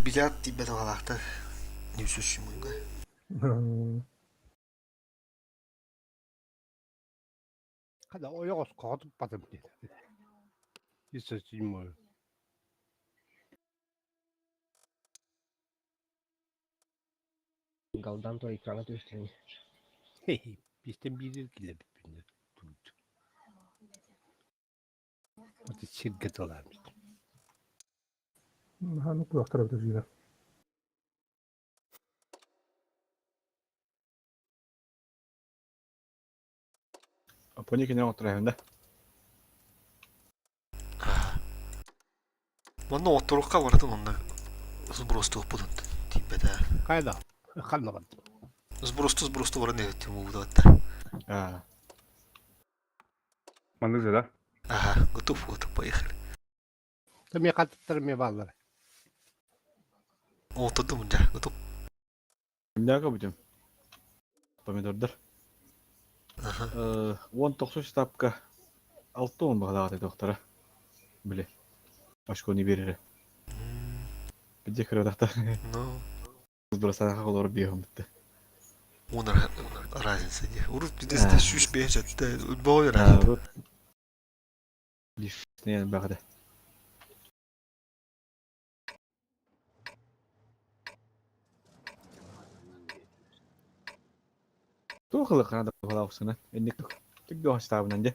Бильярд тиийбэт аҕалаахтар Ньүсүс-Симуҥҥа. Хата ойоҕос хоҕотуппатым диэтэ. Исочимой. Галдан то экрана түстүн. Биистэн биир килэбиппин Вот сиргэ тылаабыт. Наһаа кулактар эбит жина. Апони кине оттурайын да. Манна отторукка барытын онно сбростуохпут тиийбэтэ. Кайда? Ханна бардым? Сбросту сбросту баран иһиттим уутатта. Аа. Маннык да? Ага, готов, вот, поехали. Тэмиэ хаттар эмиэ бааллар. Отурдум дьэ, готов. Кимнээхэ бүтүм? Помидордар. Ага. 19 штабка 60 баҕалаах этэ Били. Очкону биэрэрэ. Бидде кырыдахта. Ну, Сбросаха олору биэһим битте. он разница дии. Урут бидесте 105 боой разница. Лишний баҕада. Туох ылыххана да туһалаахсына. Инник түггө хастаабынан дьэ.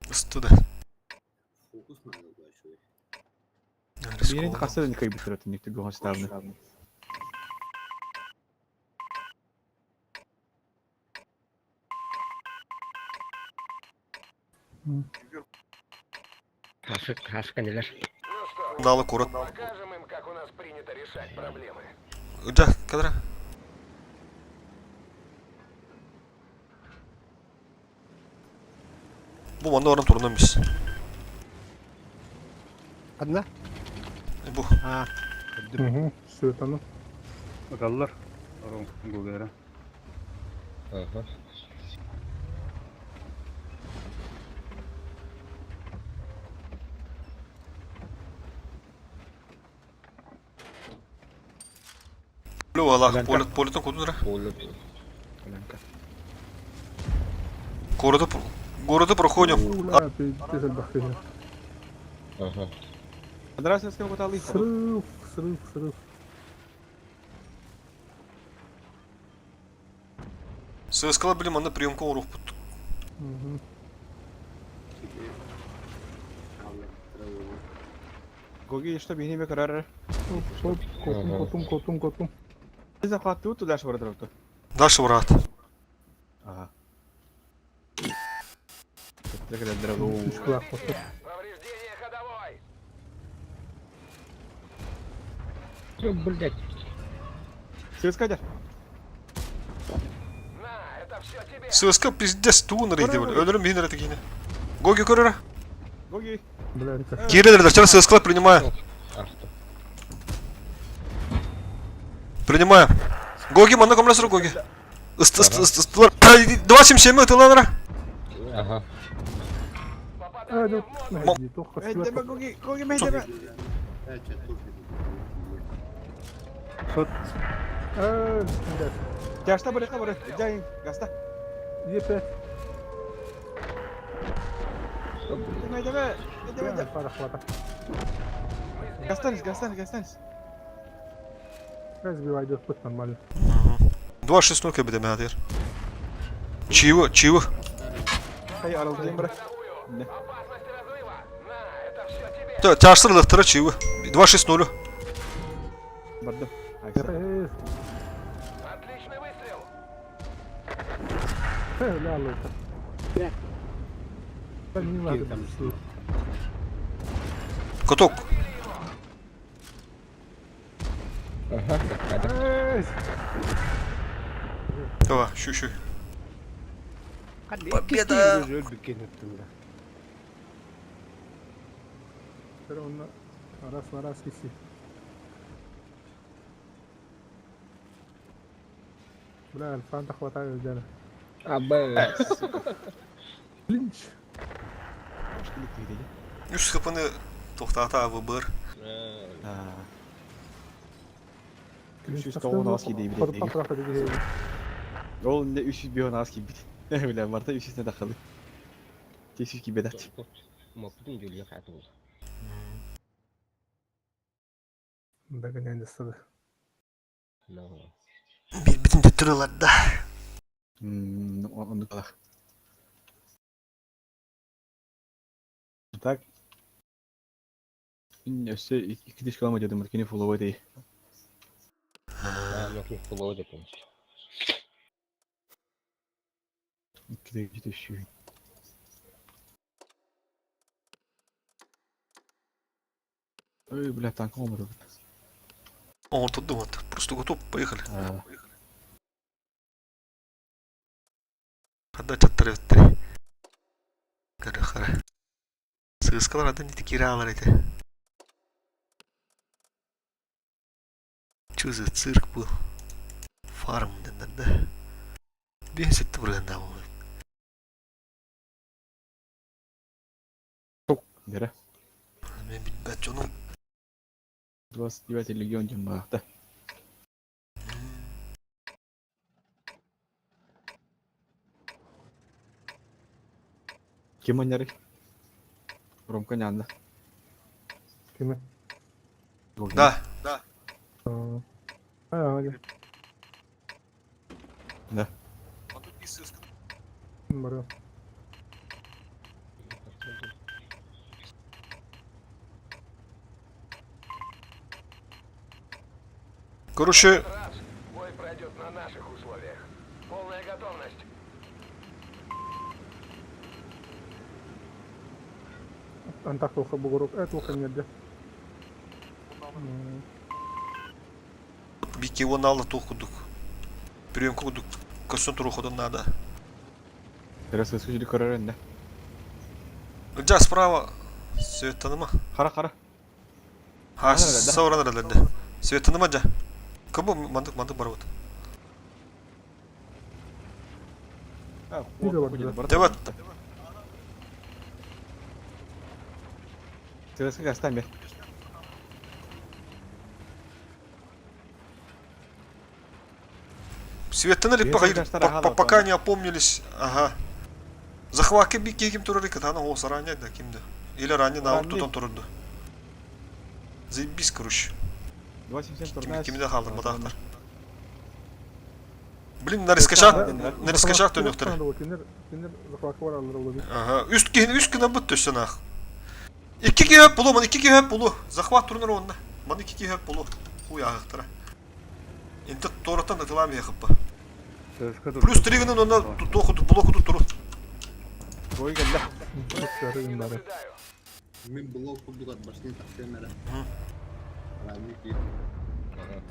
Устуда. Биирин хаста да кыйбыттар инник түггө хастаабынан. Хашка нелер. Дала курат. Покажем им, как у нас принято решать проблемы. Да, кадра. Бу манна баран турунан бис. Ханна? Бу. Аа. Көрдүм. Светаны. Ыталлар. Орон гулера. Ага. Поле Аллах, поле, полетон кудунра. Поле. Города, города проходим. Ула, пиздец, элбэхтиһэ. Ага. Здравствуйте, куталы. Срыв, срыв, срыв. Сыскала, блин, манна приемка урухпут. Мгм. Гоги что бихни бе карар. Оп, оп, котум, котум, котум, котум. Захватывают туда швардроту. Дальше, брат. Ага. Үс кулак котум. Повреждение ходовой! Всё, блядь. Сыскадер. На, это все тебе! Сыска пиздец туун рейди был. Өлөрүм бихин рейди кийне. Гоги көрөрө. Гоги. Бля, это. Кирилл, вчера сыскала принимаю. Авто. Принимаю. Гоги, манна комлесер Гоги. Ыст, ыст, ыст, ыст. 277 ытыланра. Ага. А, ну, найди, только Эй, света. Гоги, Гоги, мейдеме. Сот. А, да. Тяжта барыха бары. Жайын, гаста. Е5. Мейдеме, мейдеме. Пара хвата. Гастанис, гастанис, гастанис. Разбивай, идет нормально. 260 кебеде мәдер. Чего, чего? Хай аралдым бра. Опасность разрыва! На, это все тебе! Та, Тяжсыр чего? 260. Бардым. Айса. Э, Отличный выстрел! э, ля, лука. Да не надо. Каток. Ага. Кадр. Эй, Давай, щу, щу. Ханна Победа! Өлбүккен өттүм да. Все равно раз на раз виси. Бля, альфанта хватает дяля. А, Б. Линч. Үс хапаны тоқтата ВБР. 398 киирдибит Ол иннэ 358 киирбит. Бля, барыта 300 таххалы. 300 киирбэтэх. Догоняли Биирбитин төттөрү ыларда. Оннук алах. Так. Өссө икки тишкалама дедим, кини фуловой дей. Икки түшүү. Ой, бля, танк оҥорбут. Оҥортурдум вот. Просто готов, поехали. Хадда чаттар эбиттэр. Көрө хара. Сыыскалар атын ити киирэ аалар этэ. Чё за цирк был? Фарм дэнэр да. Биэс бырыһыннаах буолуо. Дэрэ. Мен билбэт дьонум. 29 легион диэн баахта. Ким анньарый? Ромка ньаанна. Кими? Да. А, Да. Бары. Короче, Раз, бой пройдет на наших условиях. Полная готовность. Антах туха бугурук, э туха нерде. Бики он алла туох курдук. Приемка курдук. Көрсөн туруходун наада. Раз скажи көрөр эннэ. Ылдьаа справа Светтаныма. Хара хара. Ха, Ана да. сауран эрэлэрдэ. Светтаныма дьа. Кыбы мандык мандык барбыт. Биир бар да. Дебат. Терраска гастан бер. Светтана ли Бир гастар аха пока не опомнились. Ага. Захватка бики ким турары катана о заранее да кимди. Или ранее на Ранний. тутан турду. Заебись, короче. 27 Ким турнас. кимде қалды мадақтар. Блин, нарискачак, нарискачак төнөктөр. Кинер, кинер захватка бар алыр олар. Ага, үст киһин үс гына бут төссөн ах. Икки киһи булу, ман икки киһи булу. Захват турнар онна. Ман икки киһи булу. Хуй ағықтыра. Инте торатан да тылам яхыппа. Плюс 3 гынан онна тоху блоку туру. Бой кэллэ. Бары. Мин блок курдук башни тахсыам эрэ. Ранний киир.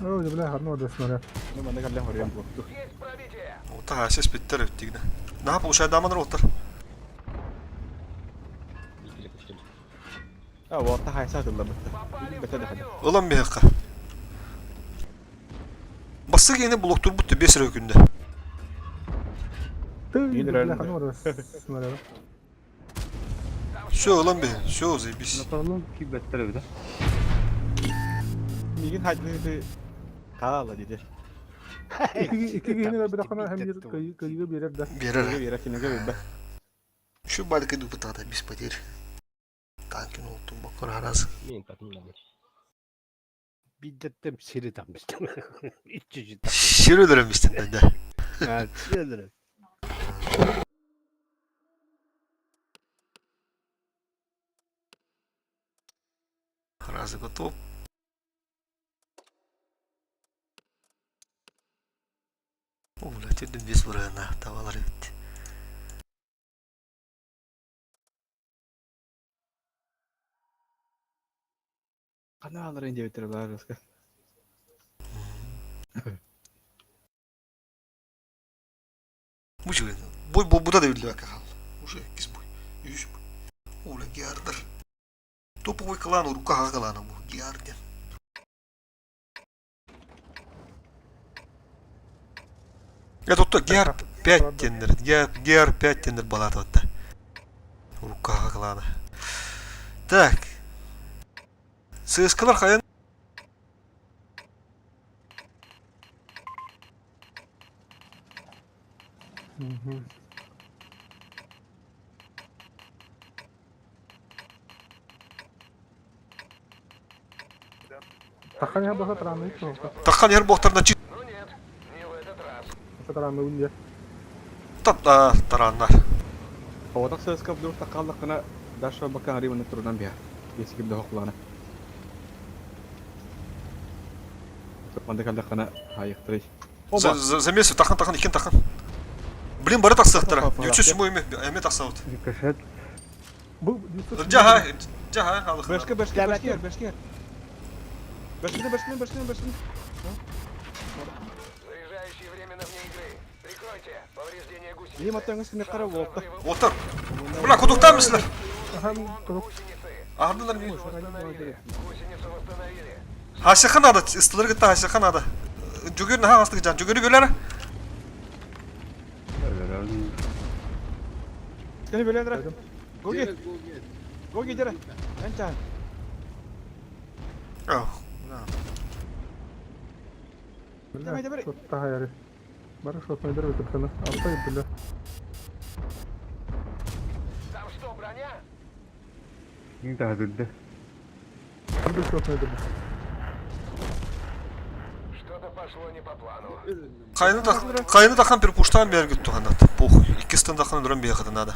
Ой, бля, одно да снаряд. Ну манна кэллэ хорьян блокту. Есть пробитие. Ота асес биттер өттигне. Наха получай даман роттар. А вот та хайса тылла бытта. Попали в Бэтэ да броню. Ылан бихакка. Басы гене блок тур бутты 5 күндө. Ты, Кинер бля, әлі. одно да снаряд. Все, ылан бих. Все, заебись. Наталын кийбэттэр эбит. Мигин хайдыны хаала диде. Икки икки кинер бир хана hem bir кыйы берер да. Берер. Берер кинеге бибе. Şu balkı dupıtada biz потерь. Танкин oldu bakır arası. Бидеттем сири таммыстан. Иччи Şir öldürmüştün ben de. Ha, сири. Разы готов. О, бля, тирдим бес buraya tavalar evet. Канаалар инде битер бар раска. Bu şey. Boy bu bu da değil kal. Уже кис бой. Юш бой. Оля гиардар. Топовый клан рука клана bu гиарден. Я тут гиар 5 тендер. Гиар гиар 5 тендер балат отта. Рука клана. Так. Сыыскалар хайан Тахан иһэр буолса тараанныыр суолта. Тахан иһэр буолтарына чи Ну нет, не в этот раз. Тараанныыбын диэ. Тапта тарааннар. Оҕотох сыаска блюр таххаллаххына Даша бакка ариваны турунан биһа. Бесики бдохо кулана. Манда каллаххына хайыктырый. За, за, замес тахан тахан иккен тахан. Блин бары тахсыахтара. Нючу суму эме эме тахсабыт. Рикошет. Бу Жаха, жаха халыхына. Башка башка башка башка. Башканы башканы башканы башканы. Заряжающий временно вне игры. Прикройте. Повреждение гусеницы. Ийм аттан көс кара болта. Отыр. Бля, кудуктан мисилер. Гусеницы. Ардылар ми. Восстановили. Гусеницу восстановили. Хасыха надо, ыстылар гытта хасыха надо. Жүгөр наха астык жан. Жүгөрү бөлөр. Кени бөлөндүр. Гоги. Гоги дere. Энчан. Ах. Давай, давай. Таһайары. Бары шотнайдар өтүрсөнө. Алтай бля. Там что, броня? Не да, да. Бу шотнайдар. Что-то пошло не по плану. Кайны да кайны тахан бир пуштан бер гүттү ханат. Похуй. Иккистен тахан өлөрөн бияхыды надо.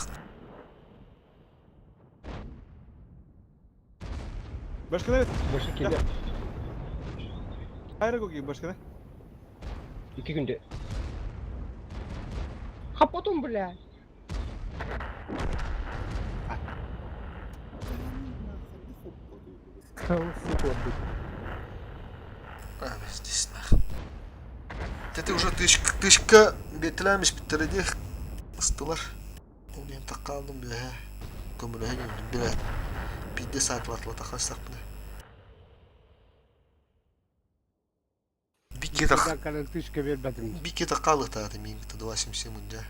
Башканы Başı kedi. Hayra Gogi башканы. İki günde. Kapadım bile. Тете уже тышка тышка бетилемиш биттереди ыстылар. Улием таккалдым бе. Көмүлөһөн бire. Бидде саат тахасак бile. Бикке так Dakikadan tışka vermedim. бикке таккалы тааты мин 277 мунжа.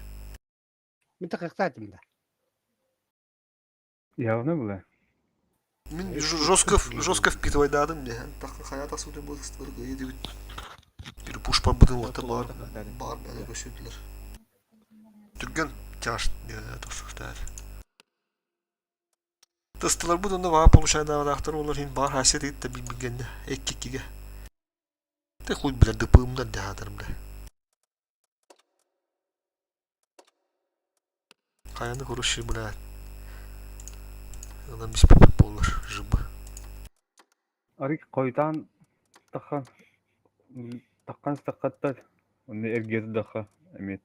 Мен тақақтадым да. Явно было. Мин жестко жестко впитывайдадым бе. Такка хаята судын бу ыстылар гыйды. Бир пуш бабыдын ота бар. Бар бәле көсөдүлөр. Түрген тяж тосуктар. Тыстылар бу донда баа получайдаабатаахтар олар хин бар хасет итте билгенде эккикиге. Те хуй бля дпымдар дяатар бля. Каяны хороший бля. Адам бис болар жыбы. Арик койтан тахан таккан стаккаттар. Оны эргер даха эмет.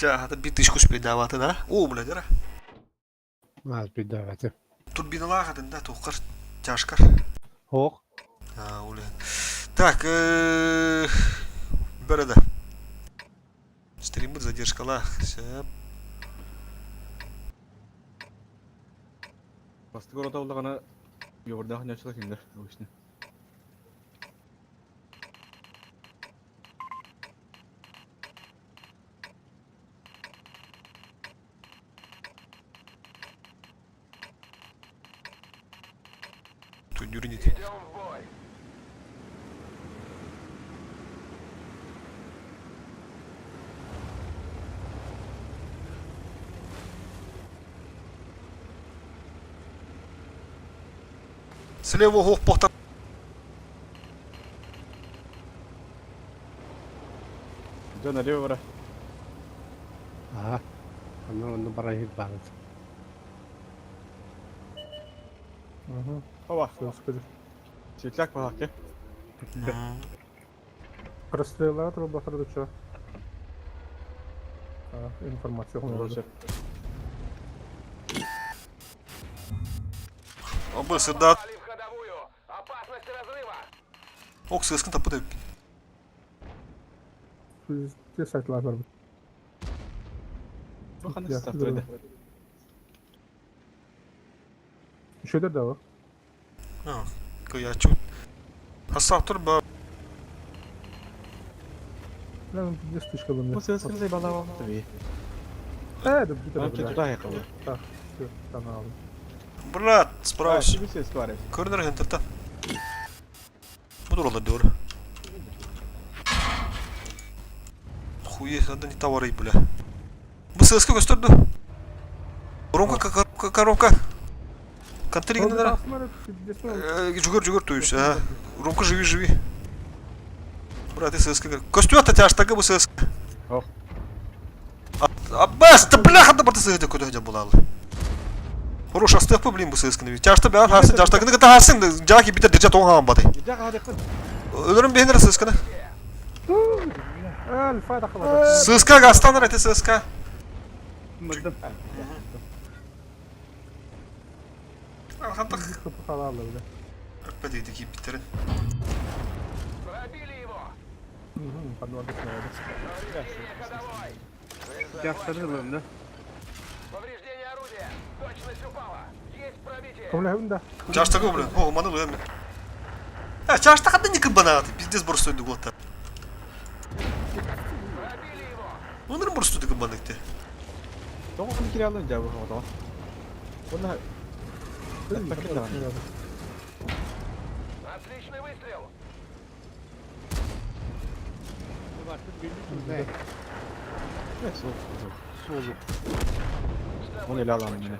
Жа, хата бит иш куспей даваты да? О, бля, дера. Аз bir daveti. Турбиналаах да тухкар тяжкар. Хоқ. А, уля. Так, бәрі Стримы задержкалах. Сөп. Бастык орота боллагана йогурда нячыла киндер обычно. Түндүрүн Идем в бой. Слева хох похта. Жон налево бара. Aha. Onu onu bana hit bağladı. Ова. Сөз Светляк балакке. Простреллар турбахтар дуча. Информация хоморду. Абы сырдат. Попали в ходовую. Опасность разрыва. Ок сыскын тапы деп. Те сайтлар бар. Бу кандай стартырды. Үшөдөр да бар. Кыйааччыбыт. Хасаптар бар. Бля, где стычка Бу сыаскын сай балаҕа таби. Э, да бүт Ан тутаа хакылы. Так, все, канал. Брат, справься. Бу сыаскы бар. Көрүнөр хентертен. Буdur ola diyor. Хуе, надо не товары, бля. Бу ССК gösterdi. Коробка, коробка, коробка. Контейнер. Жүгір, жүгір, то есть, а. Ромка, живи, живи. Брат, ССК. Костюм та тяж, бу ССК. Ох. Аббас, да бляха, да бата ССК куда хотя была. Хорош, астых блин, бу ССК. Тяжта бя, хасын, тяжта гына та хасын, жаки битер держа тоң хаан баты. Өлөрүм бехнер ССК-ны. Альфа тақылады. ССК гастаныр эти ССК. Мырдым. Хантак. Хп халалы, бля. Өппе дейdi ki biтерин. Пробили его! Мгм, подвал снаряда. Повреждение ходовой! Жастары ылым да. Повреждение орудия! Точность упала! Есть пробитие! Кымля хүнда. Чаштагы блин. О, маны луем. А, чашта хадда не кыбана, пиздец борстойду гота. Пробили его! Онырым борстойду кыбана те. Тоҕо хам киралын жабы хото. Онна Отличный выстрел! суол. Он эле алам мене.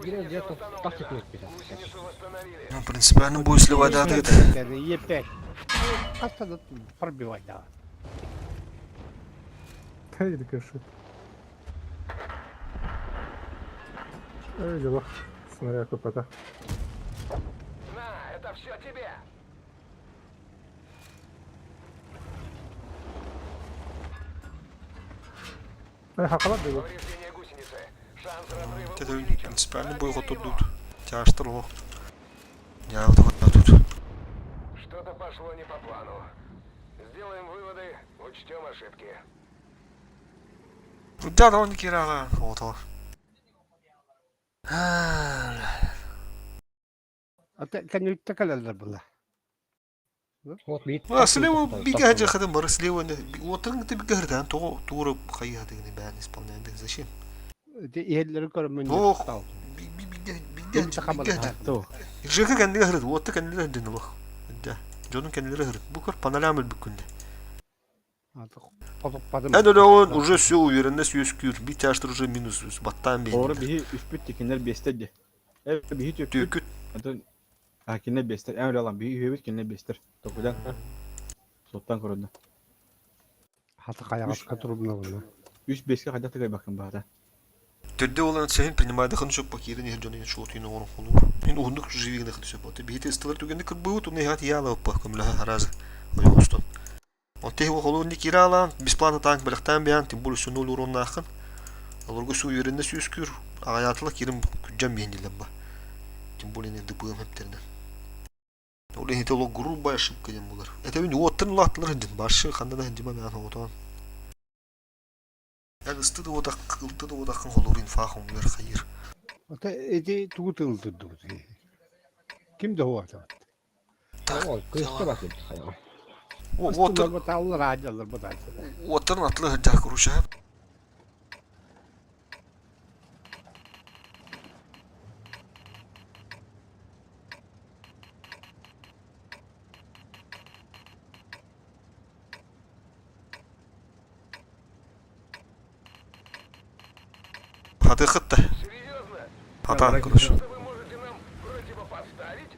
Бир где-то тактик өтпеді. Гусеницу восстановили. Ну, принципиально будет сливать, да, ты. Е5. Хастада пробивать, да. Тәйді кіші. Эй, дела. Снаряд КПТ. На, это все тебе! Эй, хақалат деді. Повреждение гусеницы. Шанс разрыва Это увеличен. принципиально будет Пробили тут его! тут. Тяжтыр о. Я вот тут. Что-то пошло не по плану. Сделаем выводы, учтем ошибки. Да, да, он не кирала. Вот он. Кәнүттә была. Вот бит. А, слева бега хаджа хадым бар, слева не. Отырың ты бега хырдан, того тура хайя дегене бән исполняет. Зачем? Иһэллэри көрөмүн. Ох. Бега бега бега. То. Жека кәндеге хырд, отты кәндеге хырдын лох. Да. Жонун кәндеге хырд. Бу көр панорама бүкүндө. Эн өлөөн уже все уверенность өскүр. Би тяштыр уже минус баттан бейин. Оры биһи үспүт тикинер бестер де. Э биһи төккүт. Төкүт. Антон а кинер бестер. Эм алам биһи үбүт кинер бестер. Токудан. Соттан көрөндө. Хаты каягатка турумна буна. Үс беске кайда тыгай бакын баата. Төрдө olan сехин принимайды хын шөп пакирин ехер жонын шоут юн орын холур. Ин уһундук живигин хын сөп. Оты бихите ыстылар түгенде кырбыут уны хат яла оппа көмлө харазы. Ой хостон. Он тех холур ни киралан бесплатно танк белектен биян тем более ноль урон нахын. Алорго су yerinde сүйүскүр агаятыла кирим күджан биян дилен ба. Тем более не дпм хептеринен. Ол это лог грубая ошибка дем булар. Это мен оттын латтылар хиндин башы ханда да хиндима мен отон. Yani ысты да одақ, ылты да одақын холур инфахым булар хайыр. Ата эти тугутылды. Ким да хуата. Так, Ой, кыста бак бит. Оттын, Баталлар аjallar баталлар. оттын атлы хиндя куруша. Хаты хытта. Серьезно? Хата куруш. Что вы можете нам противопоставить?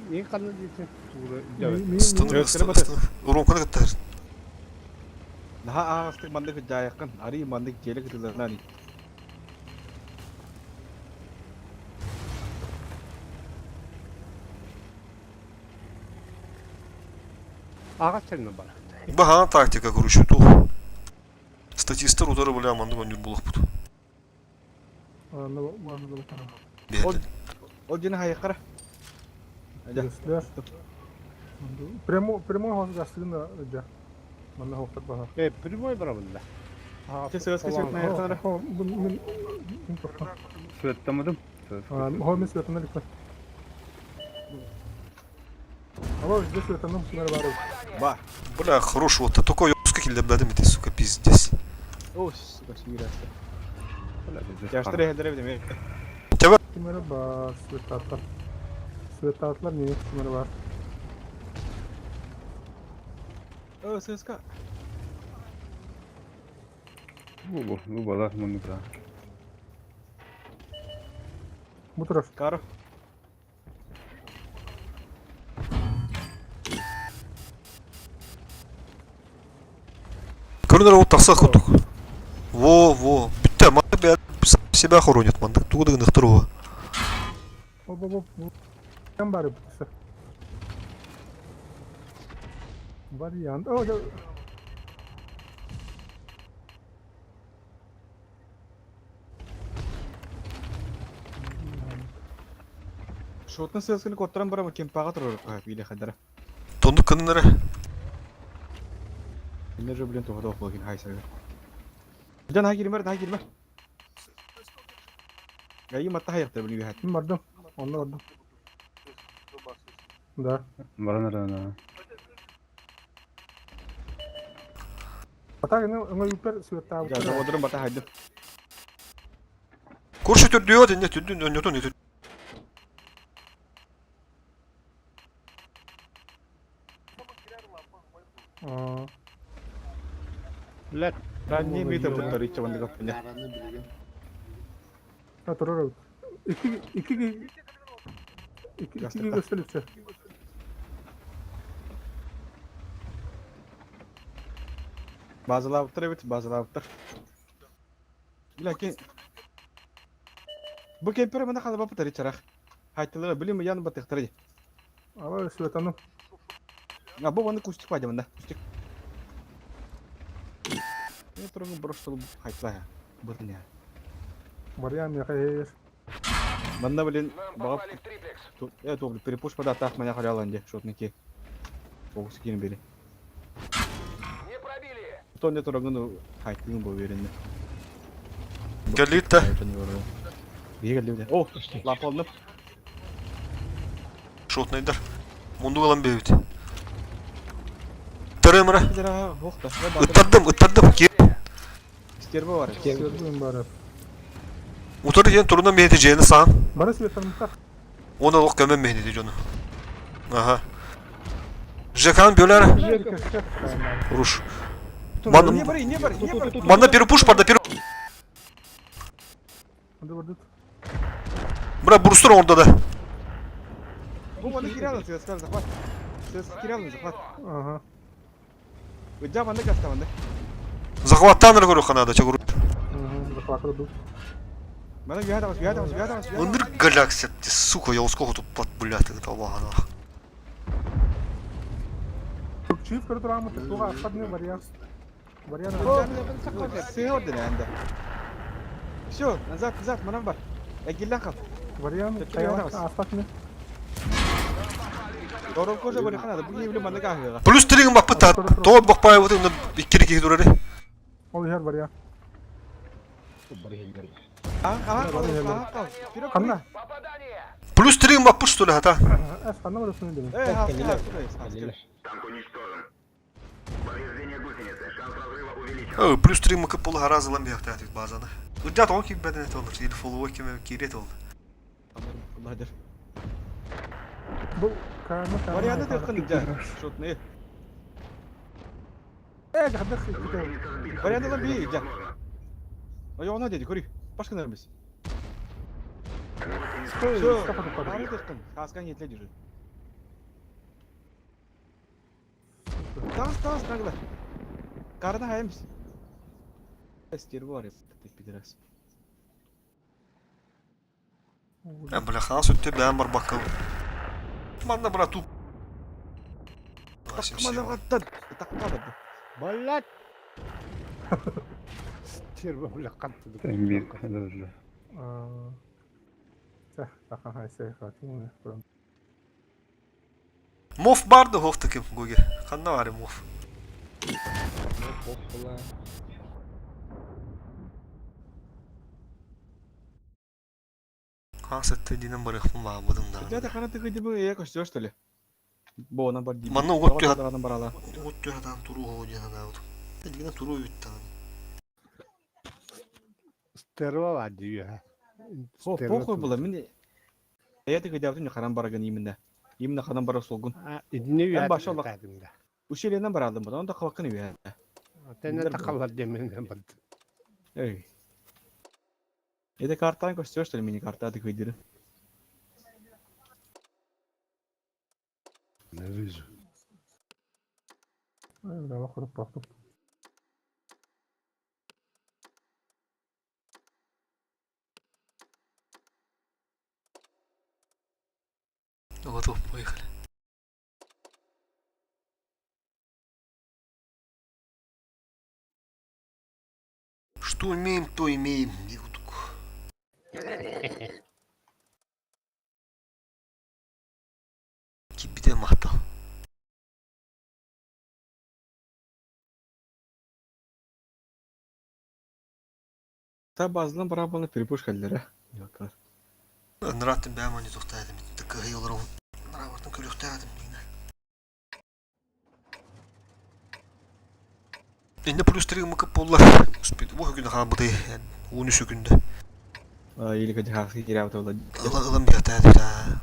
Не канны дите. Ыстыны, ыстыны, ыстыны. Уронканы кыттар. Наха аагастык мандык жаяккын. Ари мандык желе кытыларынан. Ага сен бар. Баха тактика короче ту. Статистер удары бля мандык онюр булах бут. Ол ол жена хаяккара. Ажа. Прямой прямой гастына жа. Манна хоқтар баға. Э, прямой барабында. Те сыаска сөтнә аяктанара. Мен Светтамадым. Хо мен светына ликпе. Алло, здесь это, ну, ким эрэ баар эбит. Бар. Бля, хорош, вот такой ёбска киллэрбэтим ити, сука, пиздец. О, сука, сүүрээстэ. Тяжтар эһэллэр эбит эмиэ. Ким эрэ баар, светааттар. Светааттар не, ким эрэ баар. О, ССК. Бу бу балар муннука. Бу турар. Каро. Көрүнэр ол тахса курдук. Во, во. Бүттэ, маннык бэйэ себя хоронит, маннык тугу да гыныхтар уһу. Оп, оп, оп. Кем баар эбит? Вариант. О, да. Шотны сыаскыны куоттаран баран кемпаҕа турар биилэ хадара. Тондук кыннары. Инне же блин туһа туох буолгин хайсарга. Дьан наһаа киирмэр, наһаа киирмэр. Гайы матта хайахтар билин үһәт. Мин бардым. Онно бардым. Да. Баран эрэ. А так, ну, өҥөйүппэр сүөттаабыттар. Дьа, заводырым бата хайдым. Куршу түрдүө инне түрдүн өннөтүн үтү. Аа. Блядь. Ранний метр туттар иччэ маннык аппыня. Нараны билигин. А, турар эбит. Икки икки икки икки көстөлүкчө. Базалаабыттар эбит, базалаабыттар. Билэки Бу кемпер мана халабаппыт аричарах. Хайтылара билим ян батыхтары. Ала светаным. А бу маны кустик падя мында, кустик. Я тургу бросил хайтла. Бырня. Марьям я Манна блин, Нам бағап попали в триплекс. э тоблю перепуш пода тах меня халяланде, шотники. Фокус кин бери. Не пробили. То не тургу хайтын бу уверен. Кэллиитте. Бигелли. О, лапалнып. Шотнайдар. Мунду ылан бэбит. Тырымра. Зара, охта. Ыттардым, ыттардым. Ки. Стерва бар. Светаным бар. Утары диэн турунан бэйэтэ дьиэни саан. Бары светанымта. Оны олох көмөн бэйэтэ дьону. Аха. ЖК-н бөлөр. Руш. Не Ман... бары, не бары, не бары. Манна перепуш барда пере... Hadi бардыт. Бра бурстур орда да. Бу маны киралын, сез захват. Сез киралын захват. Ага. Ыджа маны каста маны. Захваттан көрө ханада чагур. Угу, захватырды. Мана юхадамас, юхадамас, юхадамас. Ындыр галякся, ты сука, я уского тут пат блядь, это аллаха. Чип көрө турамы, туга аппадны вариант. Вариант. Сыордын энде. Все, назад, назад, манам бар. Эгиллен кал. Вариант Таяна. аппадны. Дорог кожа бары ханада, бу евле маны кахыга. Плюс тригин баппы та. Тоот бакпай вот инде иккири кихи турары. Ол иһэр вариант. А, а, а, а. Ханна. Попадание. Плюс тригин баппы что ли хата. Эс ханна барысын дедим. Э, хаска, Ö, плюс три мыкы полы харазылан бияқта атык базаны. Ыдят он кик бәден олыр. Или фоллоу кеме кирет ол. Алладыр. Бу кааны Варианты тыккын жа. Шотны. Э, хадах. Варианты би жа. Ой, она деди, көрүй. Башка нәрмес. Все, бары тыккын. Хаска ниетле жүрү. Тагыз, тагыз, нагла. Карны хаямыз. Стерва бар, ты пидорас. Я бля ханас өттө бән бар бакыл. Манна бра туп. Такманагаттан. Таккабы. Блядь. Стерва, бля, катты. Бир. Да. Аа. Тахан хайса хатин. Моф барды хофтыкым гоге. Ханна бар моф. Ханас өттө динен барыхмын ба будым да. Дядя хана ты хоть бы я костер что ли? Бу онон бар дии. Манна угут түһэ даҕаны барала. Угут түһэ таан туруу диэн санаабытым. Дигинэ туруу эбит даҕаны. Стерва бар дии үөһэ. О, Стерва похуй турбут. было. Мин я ты хотел ханан барагын именно. Именно ханан бара солгун. А, итини Эн үөһэ баша олох. тыытаатым да. Усиленен барадым бу. Онда хавакын үһэ. Тэнэ Билэр тахаллар диэммин бардым. Эй. Это картан көстөр что ли мини карта ты кыйдыры. Не вижу. Бля, хруппаппын. Ну готов, поехали. Что имеем, то имеем. Дикутук. Кибите махтал. Та базынан барабаны перепуш каллера. Якар. Ныраттым бэм они тухтаадым. Такы олорон. Нырабартын көлөхтаадым дигнер. Инде плюс 3 мыкы боллар. Успет. Бу күндө хаабыты. 13 күндө. Или кадь хахы кирябыта була. Ыла ылам биятаады да.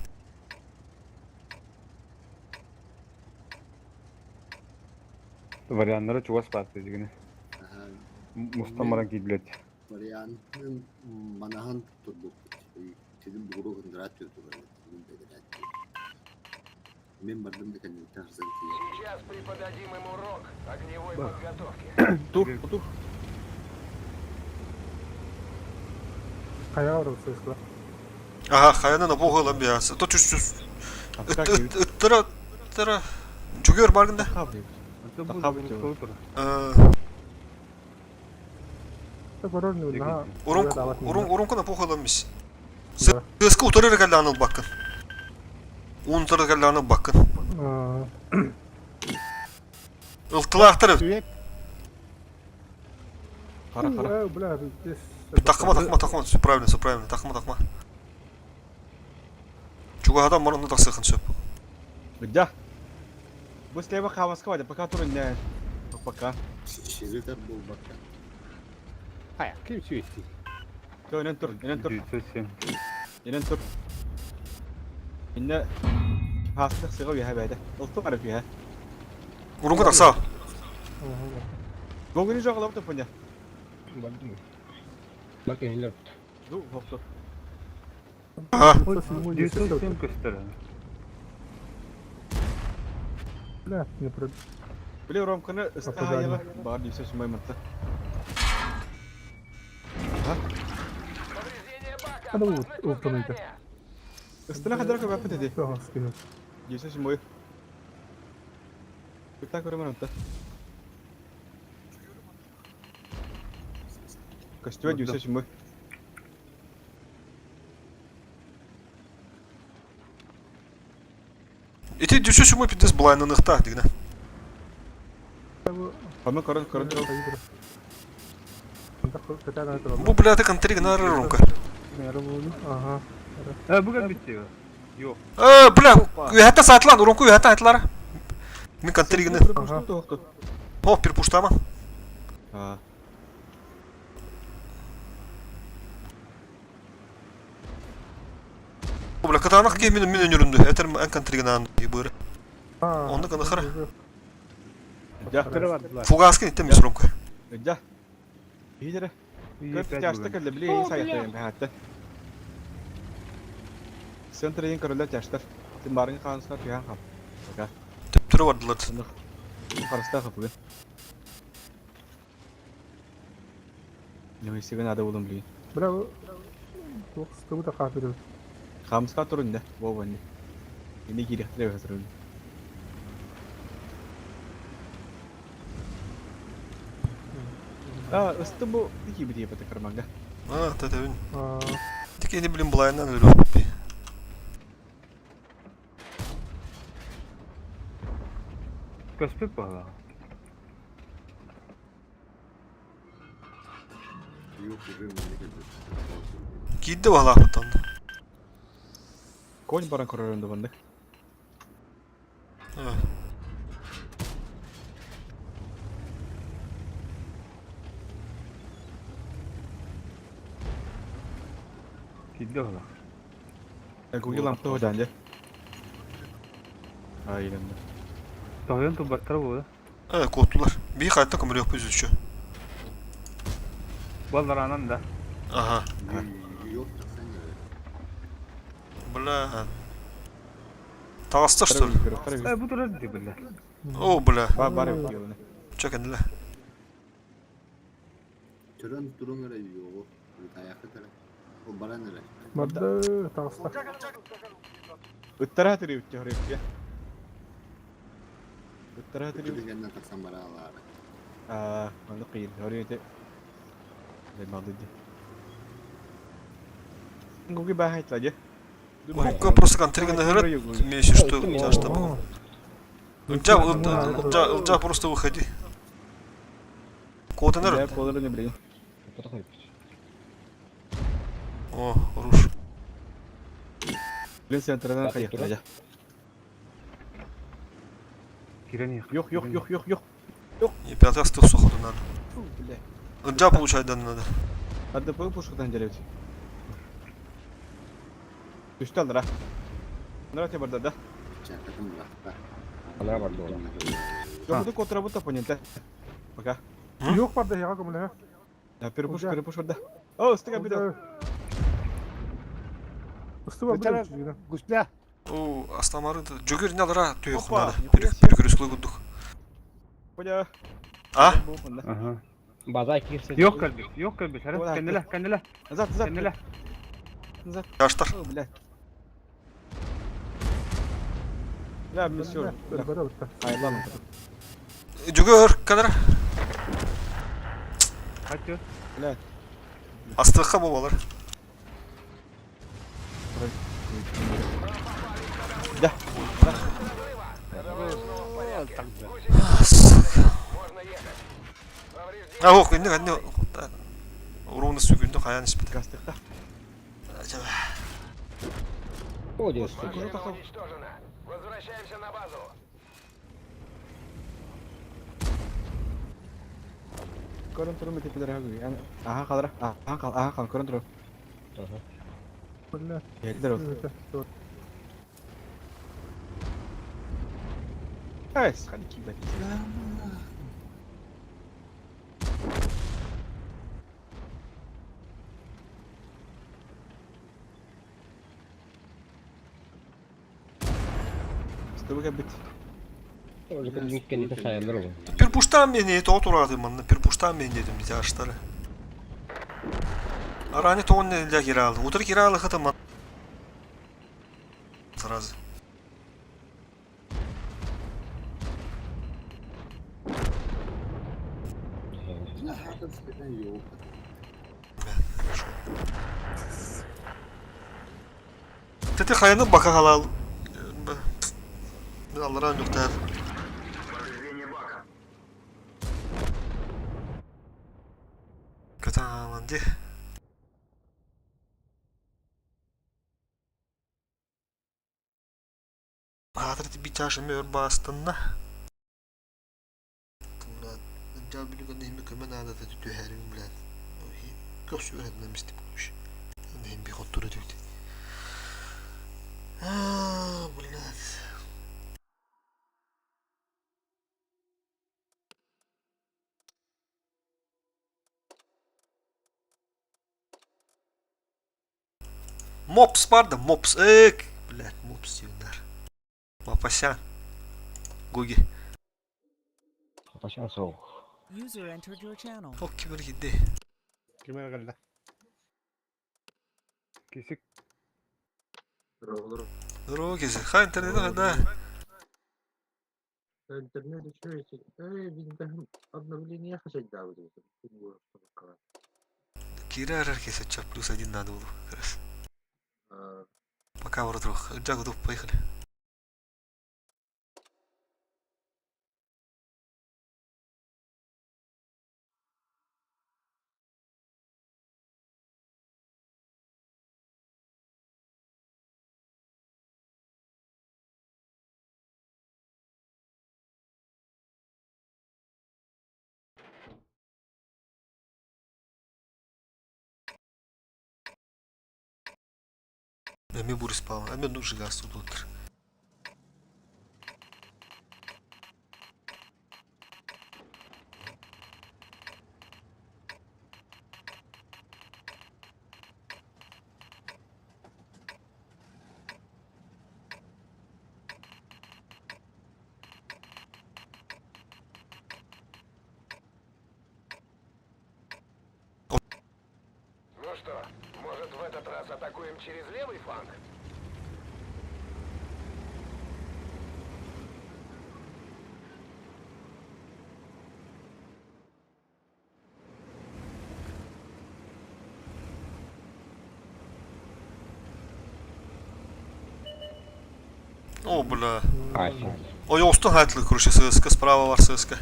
Варианнары чугас баатты дигини. Аха. Мустан баран киирбилет. Вариантын манаһан турбуппут. Тилим бугуру хындыраат турар. Тилим бедерээт. Мен бардым да кэнниттэн харсан тиийэн. Сейчас преподадим им урок огневой подготовки. Тур, тур. Хайа барабыт сыыскыла. Ага, хаянан обоҕу ылан биас. То түс түс. Апка Ыттыра ыттыра. Жүгөр баргында. Тахабы Тахабы. Көрөр нү Урун урун урункуна поху ылан бис. Сыска утарыр кэллэ аныл баккын. Уун утарыр кэллэ аныл баккын. Ылтылаахтар Үөп. Хара хара. Бля, здесь... Тахма тахма тахма все правильно, все правильно. Тахма тахма. Чугаһадан баран тахсыхын сөп. Да. Бу слева хамаска пока тур не. Пока. Сиритер буолбакка. Хайа, ким сүйүттүй? Тө инен тур, инен тур, 907. инен тур. Инне хастык сыга үһэ бәйдэ. Ылты барып үһэ. Урунку тахса. Гогуни жоголоп топуня. Бардым. Бак энилер. Ду хопту. Ага. 907 көстөр. Бля, не про... Биле ромканы ыстаайыга бар дүйсө сумай мытты. Повреждение бака! А ну, Опасность уптан возгорания! Ыстына кадар көбөп деди. Ага, скинул. Дүйсө сумай. Кыта көрөмөн атта. Костюм дүйсө сумай. Ити дүсө сүмө пидес булайныныхта дигне. Памы көрөн көрөн. Бу бля контри гына рунка. Ага. Э, бүгін бітті. Yok. Э, бля, үһәтә сатлан, урунку үһәтә айтлар. Мин контри гына. О, перепуштама. А. Бля, катанах ке мин мин өнөрүндү. Этер эн контри гына быр. Онны гына хара. Да. Тыры бардылар. Фугаскин иттем мис рунка. Да. Видере. Көп тяжты кэллэ били сайттайым бэхэтте. Центр ең көрөлөр тяжтар. Сен барың хаанска түһэн хап. Пока. Төптөрө бардылар. Карыста хапыгын. Нөй сиген ада болым били. Бля, туох да хаатыр. Хамска турун да, бо бонни. Ини кирехтире бэсэрүн. А, ысты бу дики бити бата карманга. А, тәтәбин. А, Тик инде билим булайнан өлүп. Көспек баға. Yok уже манна кэлбит. Кидде бала бутан. Конь баран көрөрөндө бандык. Evet. Киирдэ быһыылаах. Гуги лампа ходан дьэ. Айыланна. Тоһуйан турбаттара буолуо. Evet korktular. Bir hayatta көмөлөөхпүт үчү. Баллараанан да. Ага. Yok sen ya. Бля. Таҕыста что ли? Э, бу турар дии биллэ. О, бля. Бар бар yok. Чэ кэннилэ. Төрөн турун эрэ yo'g'u. Таяқы тара. Ол баран эрэ. Барда таҕыста. Ыттара тирибит хорыппя. Ыттара тирибит. Кэннэ тахсан бара алаары. Аа, манны кыйын. Хорыйты. Лемалды. Гуги бахайт ладе. Уһукка просто контриганы хырыт. Имеешь что у тебя что было. Ылдьа, ылдьа, ылдьа, просто выходи. Куотанар. Я колоры не блин. О, руш. Блин, центрдан хайык ладе. Киирэн иһиэх. Yok yok yok yok yok. Не пятый астых суходу надо. Бля. Ылдьа получать да надо. Hadi bu пушкадан делают. Түстө алдыра. Нұрат барда да. Чакатын бырахта. Ана бар дуола. Yok bu kontra bu оппонента. Пока. Yok барда яга көмөлөһө. Да, перепуш, Ылдьа. перепуш барда. О, стыга бит. Ыстыба Ылдьа. бир. Гусля. О, астамары да. Жүгір не алара түйөх Опа, надо. нихуя себе. Перекрестклы гудух. Поня. А? Аха. База киирсэ. Yok кэлбит, yok кэлбит. Хара, Ола, кэннилэ, кэннилэ, Назад, назад. кэннилэ. Назад. Жаштар. О, блядь. Бля, мессер. Бара битта. Айлан. Жүгір кадыр. Хатты. Бля. Астыққа болалар. Да. Ходовая снова в порядке. Можно ехать. Повреждения А, ох, инне кэнне. Уруны сүгүндү каян испит. Гастыкта. О, диэс. машина уничтожена. Возвращаемся на базу. Көрөн турум бит билер хагы. Яны аха калра. Аха кал, аха кал көрөн турум. Бля. Келдер ол. Эй, сходи кибет. Стыбыга бит. Кэннитэ сайаллар ол. Пирпуштан мени тоҕо турааты манна пирпуштан мени дедим жаштары. Арани тоҕон нелля киралы. Утыр киралы хатыман. Сразу. Хатын спетен yo'q. Тете хайны бака халал. Мен алларан юктар. Повреждение бака. Катаман ди. Аатыр би чашы мөр бастынна. Блядь, жабилюга нехми көмөн аадата түһәрим блядь. Көксү өрөдүнөн мистип куш. Нехми би хоттура түгүт. А, блядь. Мопс бар да, мопс. Эк, блядь, мопс диэннэр. Мапасян. Гуги. Пашан соох. User entered your channel. Ок кимер кидде. Кимер кэллэ. Кисик. Здорово, кисе. Ха, интернет да. Интернет еще эти. Обновление хотеть да, вот это. Кира кисе, ча плюс один надо было как раз. Пока вроде. Джагу, поехали. Эми буриспаҕын, эми оннук жигаас тутултар. Ну что, может в этот раз атакуем через левый фланг? О, бля. Ай, Ойоҕостон хаайтлы, короче, ССК справа бар ССК.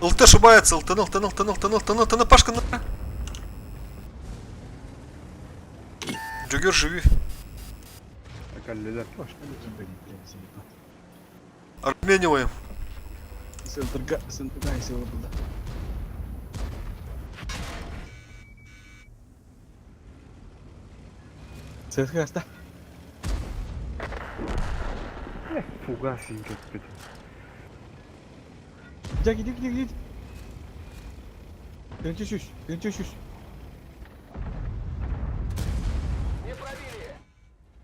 ЛТ ошибается, ЛТ, ЛТ, ЛТ, ЛТ, ЛТ, ЛТ, ЛТ, Пашка, на. Джогер, живи. Кэллилэр. Обмениваем. Сентырга, сентырга сила было. ССК аста. Фугас көппүт. Жа gidiyor gidiyor gidiyor. Birinci şuş, birinci şuş. Не пробили!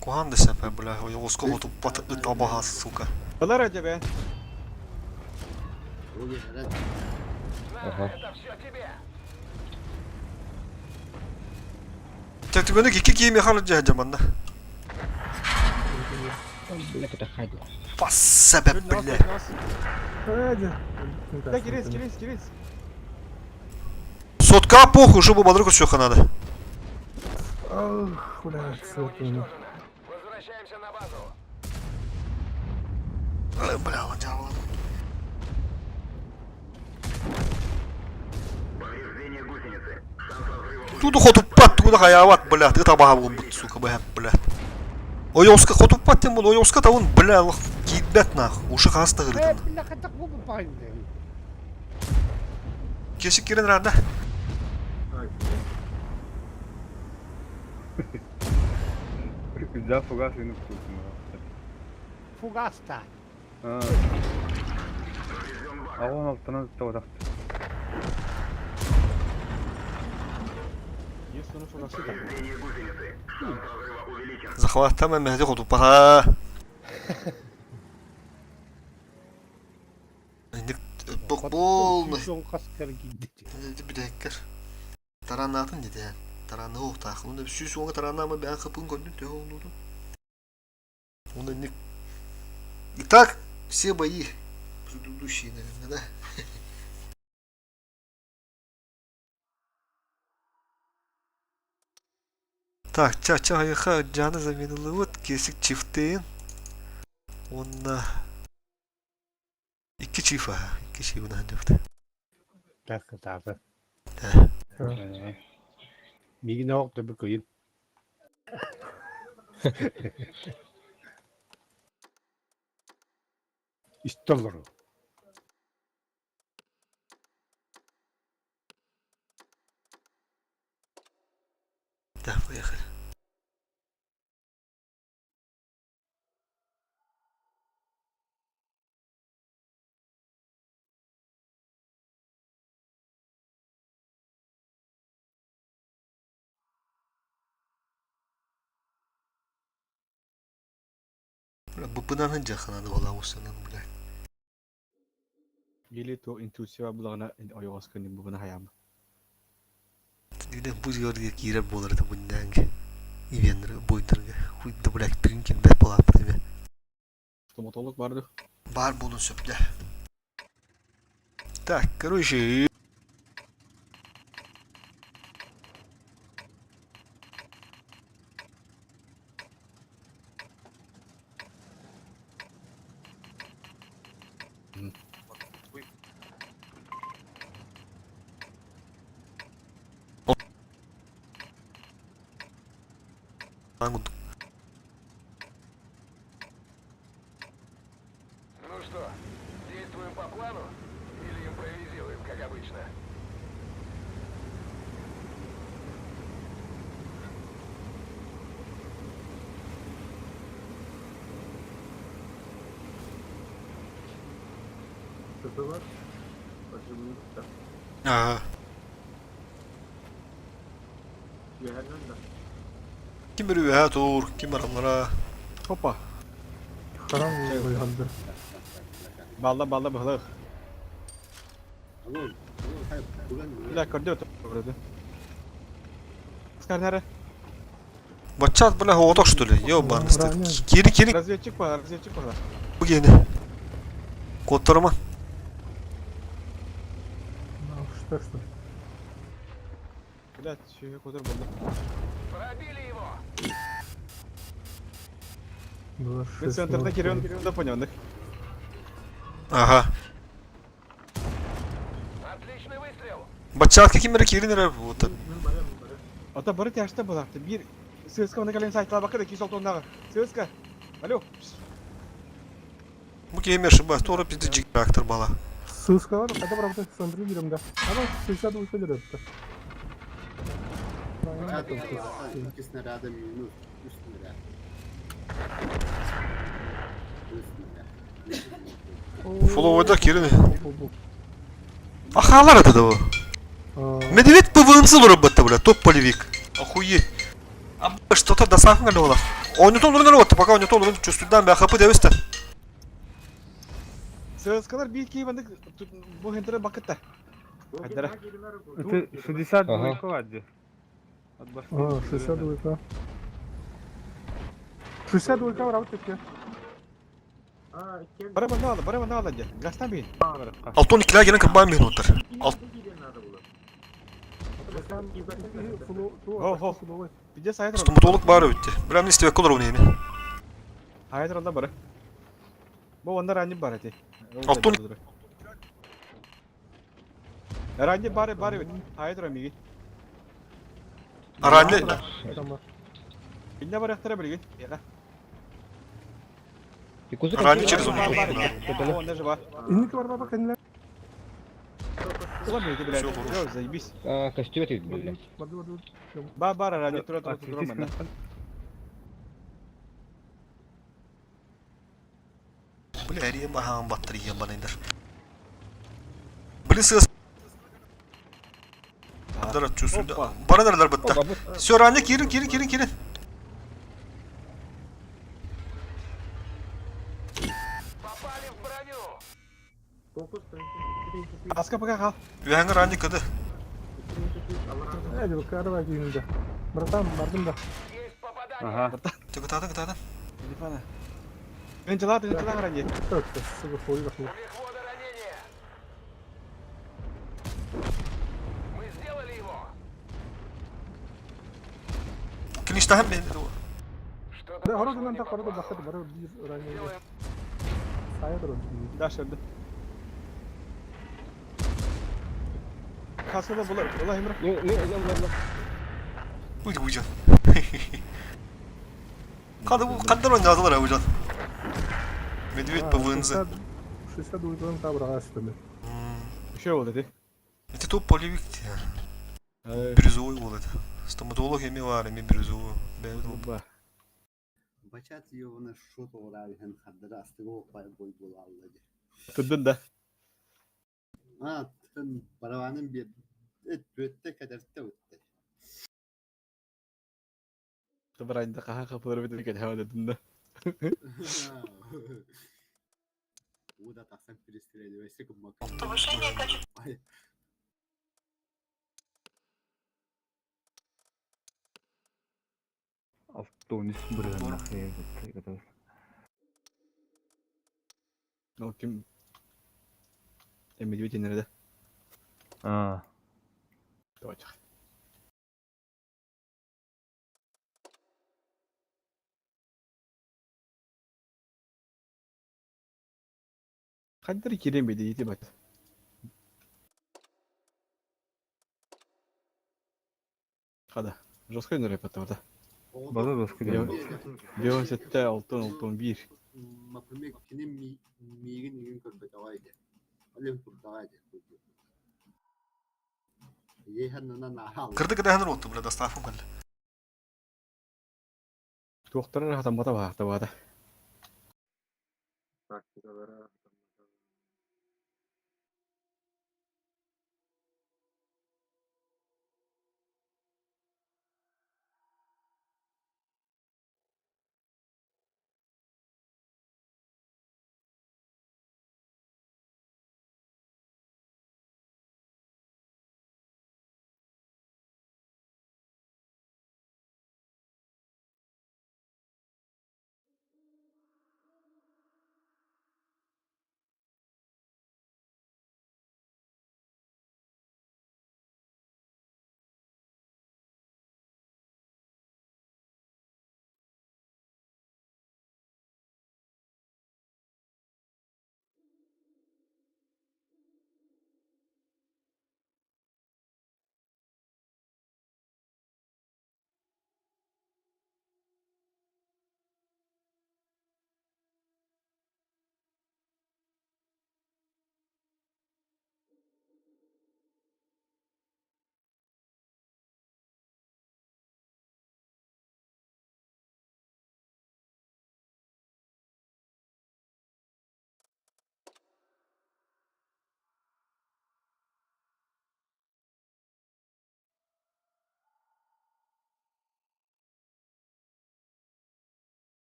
Куган десепе, бля, ойоҕоско хотуппат ыт абаһас, сука. Балар acaba? Ол эрэ На, Ага. это все тебе! Тәтүгөнүк икки киими халы дьэ манна. Бля, это хайдла. Пассабе, бля. Эдя. Да кирец, кирец, кирец. Сотка похуй, чтобы бодрыку все надо. Ах, бля, Машина сотка. уничтожена. Возвращаемся на базу. Э, Бля, ладяла. Тут хотуппат, туда хаяват, бля, ты табаға бут, сука, бля, бля. Ойоска хотуппат тем был, ойоска тавын, бля, лох, кибет нах, уши хаста Э, гырытын. бля, хотя бы попасть. Кесик кирен рада. Да, фугас инуктуутун. Фугаста. Аҕын алтынан таватахты. Есть onu fırlatsa da. Захват там мәхди хотуппат, ha. Инdik бок полный. Сон каскар кийди. Бидеккер. Таранатын dedi. Тараны оқтақ. Онда сүйс оңа таранамы бән қыпын көрдім, тө олуду. Онда не... Итак, все бои предыдущие, наверное, да? Так, ча-ча айха жаны заменилы кесик чифтейін. Онна... Икки чифа, икки чифа депті. Так, так. Да. Мигин ок төбө көйүн. Истоллору. Да, поехали. Бля, быпынан жаханады бола усынан, бля. Или то интуиция булағына ойоғос күнін бұғына хаям. Дигден бу жерге киирер буолар этэ буннанге. Ивеннер буйдерге. Хуйда, блядь, пирин бет буолар бе. Стоматолог барды. Бар буолун сөптө. Так, короче, Ну что, действуем по плану или импровизируем, как обычно? ТП бар. Бачылыыбыт да. Ага. Үөһэннэн да. Ким bir ühe тур, ким аралара. Хопа. Харам выйганды. Балла балла быһылык. Алло, алло, хай, бүгін Бля, көрдө вроде. Скарнары. Бачат бля оғдақ что ли? Ёбаный стыд. Кири кири Разведчик бар, разведчик бар. bu gene. Kodlarıma. Что что? Бля, чүгө котор болду. Пробили его! Мен центрда кирен кирен да понял. Ага. Отличный выстрел! Бачат ким бiri кири nere bu? Мен барам, барам. Ата бары тяжта булакты. Бир ССК мына кален сайтла бакы да кисол тоннагы. ССК. Алло. Bu gene шыба. Тора пизди жик трактор бала. Сыскалар, қайда барамыз центре беремін да. Ана 62 береді. Икки снаряда минус, үс снаряд. Үс снаряд. Фоллоуда кири. Ахалар это да. Медведь ПВМЦ работа, бля, топ полевик. Охуеть. А бля, что-то до сахара было. Он не то работа, пока он не то чувствую, да, ХП девести. ССКлар бир кейбандык бу хентере бакытта. Хайдара. Это 62 ладди. От башни. А, 62. 62 работает. А, кем? Бары банда бары банда алды. Гастан бин. Алтон ikiler gelen 45 минуттар. Ал надо было. Хо, хо. Пиде сайт стоматолог бар өтті. Біләм не істебек olur onu yine. Хайдар алда бары. Бу онда ранни бар эти. Алтон- Ранни бары бары бит. Хайдар миги. Аранли Инне бар яктара билген. Яга. Якузы Ранее через Бар, он бар, бар. Бу онда жыба. Инники бар баба кәнилер. Ула миги блядь. Всё, хорош. Всё, заебись. А, костюм это, блядь. Барды барды. Ба бар ранни тура тура тура манда. Бля, әрия бахан баттыр ебаныйдыр. Блин, сыз. Дара чувствую. Опа. Бара бітті. Опа, бу- Все, ранни кирин, кирин, кирин, кирин. Попали в броню! Фокус, Аска пока хал. Ühәңі ранни кыды. Әді бакарова киінді. Братан, бардым да. Есть попадание! Ага. Тыгытады, гытады. Телефона. Энчала, энчала ранни. Так, сука, хуй У бахны. мехвода ранение! Мы сделали его! Клинчтахам мен. Что-то Да, пошло хородынан не та по хородо плану. бахты бары бир ранее. Сделаем Сайт роди. Даш öldü. Kaskada bular. Ulan Emre. Ну, ну, ну, ну, ну. Уйды уйжан. Қады қандар ойнадылар уйжан. Медведь ПВНЗ. 62 табыраға үстіме. Bir şey oldu dedi. Это топ полевик. Бирюзовый был это. Стоматолог эми бар, эми бирюзовый. Ба. Бачат йовна шот оралхен хаддара астыго пай бой булалла. Тындın da. А, тын барабанын bir өтте кадерте өтте. Tıbrayında kaha kapıları bir de hava dedim de. Уда тахсан перестреливайся кумак. Повышение качества. Алтон үс бұрын нахуй. O kim? Emmi nerede? А. Doğacak. Хаддыр кирем беди ити бат. Хада. Жестко нөреп атты База жестко Биосетте алтын алтын бир. Например, кини миигин игин көрбөтөҕөйдө. Олем турдаҕайдэ. Еһаннана наһал. Кырды кыдаһын ротты, бля, доставкам калды. Туохтарар хатаммата баахта баата. Тактикалара.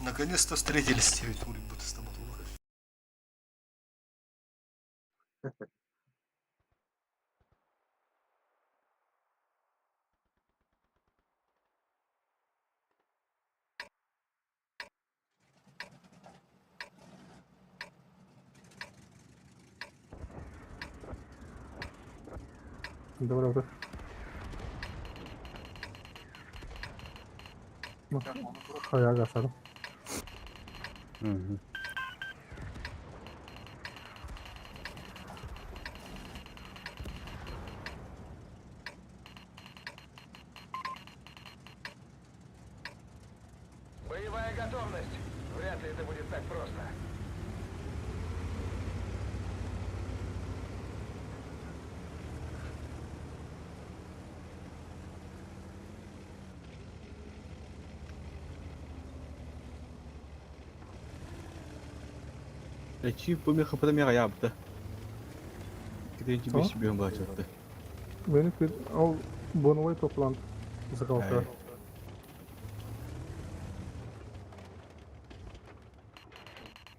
Наконец-то встретились диэбит улуйбут стоматолог. Добро, добро. Хайа гасар. Боевая готовность. Вряд ли это будет так просто. Эчи бу меха потом я ябта. Киденчи О? беш бьем бачатты. Мени ол боновой топлан закалка.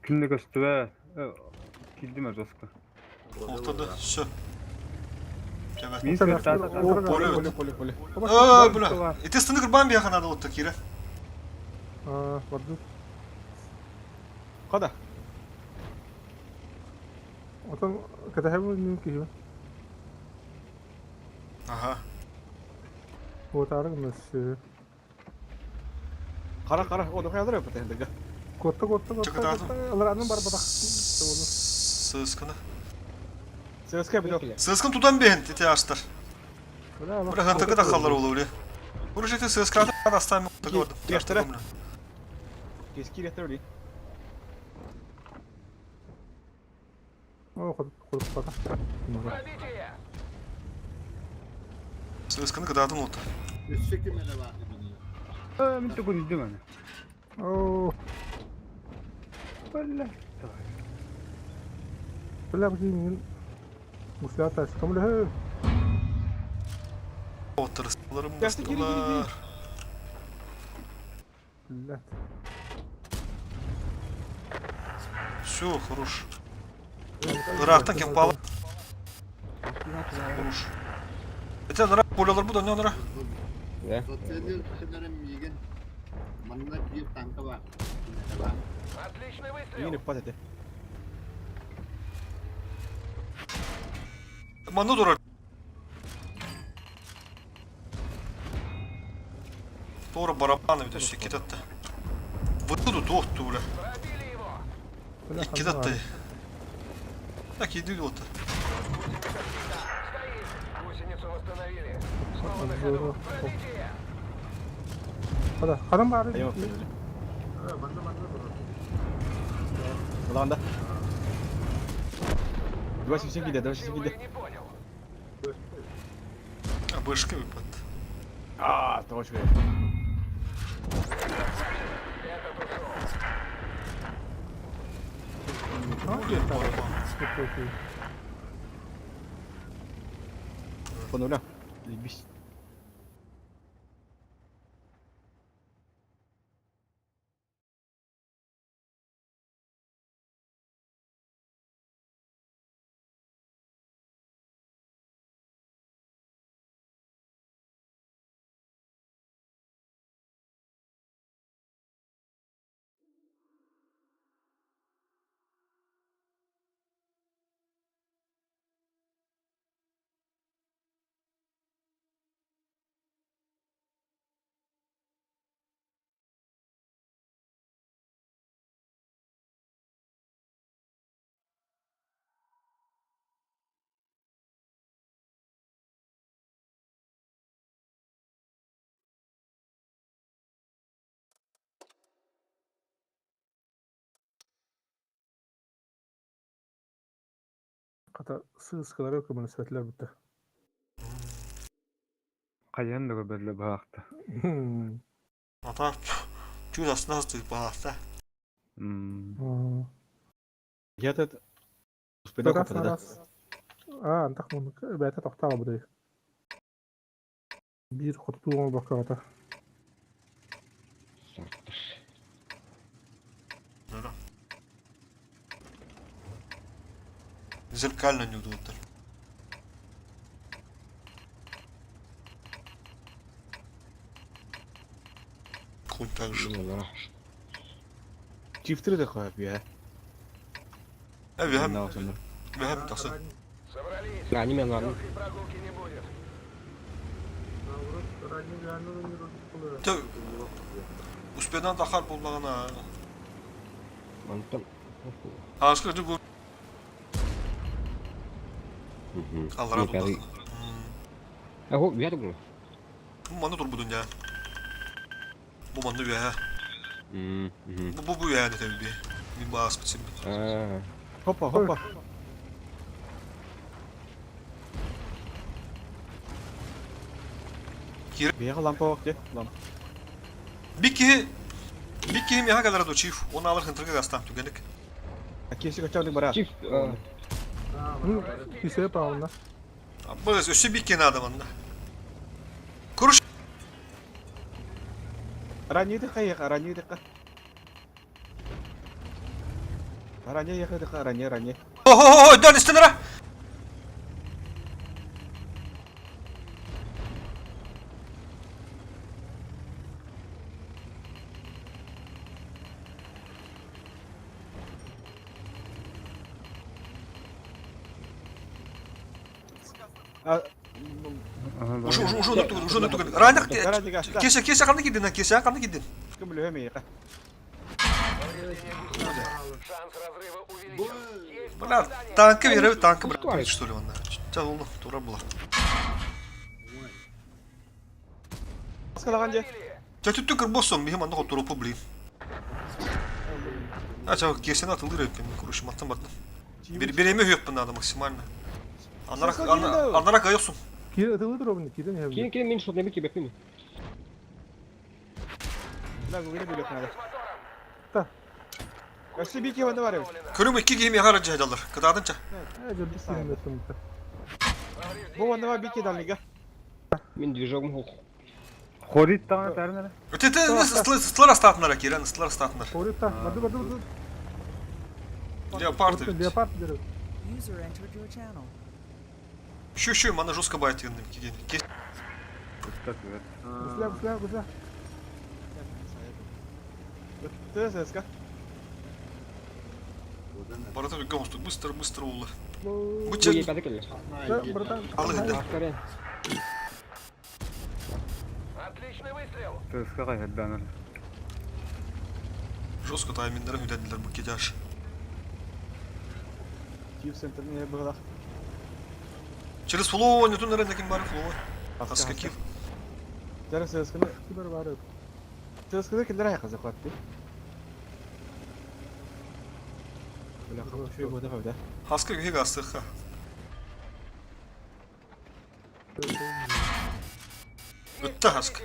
Күнне көстүбэ. Килдим жестко. Охтады, все. Тебе. Мин светтата. О, поле Поле, поле, поле. Aa, бля. Ити стыны кырбан бияха надо вот такие. А, барды. Када? Отон катахабы мин киһи. Ага. Вот арыгмыс. Кара, кара. О, дохай адыр өпөтө хендеге. Котта котта котта. Чакытаатын. Аларанын бар батак. Сысканы. ССК билет. Сыскын тудан бehen тете аштар. Бля, хантыгы да халлар олу, бля. Бурыш эти ССК оставим. Кештері. Кески рехтер О, ход ход бата. Пробитие! ССКны кыдадын oldu. Өссө ким эрэ баар манна. Мин тугун идем аны. О, Бля. бля, бу мин муслята, кому ле? Отырысыларым Ясты, кири, кири, кири. Бля. Все, хорош. Ырақтан кем палы. Хорош. Это нара полялар бу да не нара. Да. Социализм көннөрө миигин манна биир танка баар. Ким эрэ баар. Отличный выстрел! Мин пат эте. Манны дура. Тора барабаны бит өссө китатты. Вытыду тоқту бля. Пробили его! Икки татты. Так иди вот. Стоит! Гусеницу восстановили. Снова на ходу. Пробитие! Хада, хадам бары. Айма. Уланда. 27 киде, 27 Чего киде. я не понял. А бышка выпад. А, точка. Этот ушел. Барабан. По нулям. Заебись. Хата сыскалары көмөн светлер битте. Каян да берле баакта. Ата чүз астына асты баласта. Мм. Я этот успел Раз да. раз. А, антах мун бәтә токтала бу. Бир хоту бакката. Сартыр. Зеркально ньуудулуттар. Хуй так же. Чифтери да хоп я. Эбиһэм, На осыныр. бэһэм тахсан. Собрались. Ранее мен ладно. Легкой прогулки не будет. Tö Успедан тахар буллаҕына. Мантан. Ааска дьугу аллара Пятый. тутах. А го, я думаю. Бу манна турбутун дьэ. Бу манна үөһэ. Мм. Бу бу бу үөһэ дэтэ би. Мин бу ааспыт сирбит. А. Хопа, хопа. Кир. Бияға лампа бак де. Лампа. Bir киһи bir киһи миэхэ кэлэрэ дуо чиф. Оны алар хынтырга гастаах түгэнник. Кеші качаудың бара. Чиф. Кисе паунна. Быз өссө bir киһи наада манна. Куруш Ранее дыка еха, ранее дыка. Ранее еха дыка, ранее, ранее. Хо-хо-хо, дön истинера. Уже уже уже түгэн, уже түгэн. Ранее кесе кесе ханна кидин, кесе ханна кидин. Кім білемей еха. Шанс разрыва увеличен. Есть Бля, попадание. танка верю, танка брат, что ли он. Ча ол тура була. Скалаған же. Ча түттү кырбосон, бихим анна хотурупу блин. А ча кесени атылыр өппен, куруш маттан баттым. Bir bir еми хөппен надо максимально. Анарак анарак айосун. Кире ытылы туробун, кирен Кин хевли. кин мен шот не бики бепин. Бля, гугене билек надо. Та. Өссө бики ванда бар. Көрүм iki киһи миэхэ арыдьа Кытаадынча. Э, жо бисин бетим. Бу ванда бар бики далыга. Мен движогум хох. Хорит тағын тәрін Өтете ыстылар астаатынар кирен, ыстылар астаатынар. Хорита, барды барды барды. Леопард ведь. Леопард дерев. User entered your channel. Щу щу, мана жестко байтыгынным киген. Кес Гусля, гусля, гусля. ТССК. Барата үггә мостук быстро быстро улы. Бу Бу чек пятый келе. Братан. Алых да. Аскарен. Отличный выстрел. ТСК қайдан Жестко тайминдерин үдәдилер бу кедяш. Чиф центріне бұғылақ. Через флоу не тун рен ким бар флоу. Аска кив. Жара ССКны. Кибер бар. ССКны килдер аяққа захватты. Бля, шөй бода қабда. Хаска үһе гастыха. Өттә хаска.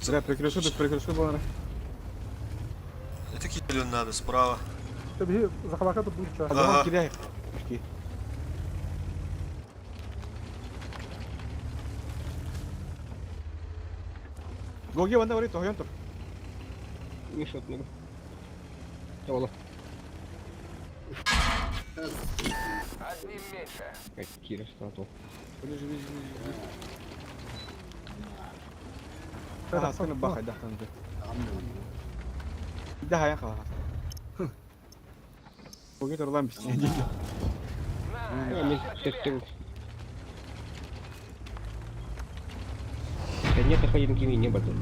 Бля, прикрышу, прикрышу болары. Это килен надо справа. Таби захвака тут будет. Азамат кире аяқ. Үшки. Гоги ванда бар тохьон тур. Мен шот не. Ола. Одним меньше. Как кира стату. Хасканы бахай дахтан. Да аяқ қала. Гоги турлан бис. На, Мен теттің. Да нет, ходим кими не бардым.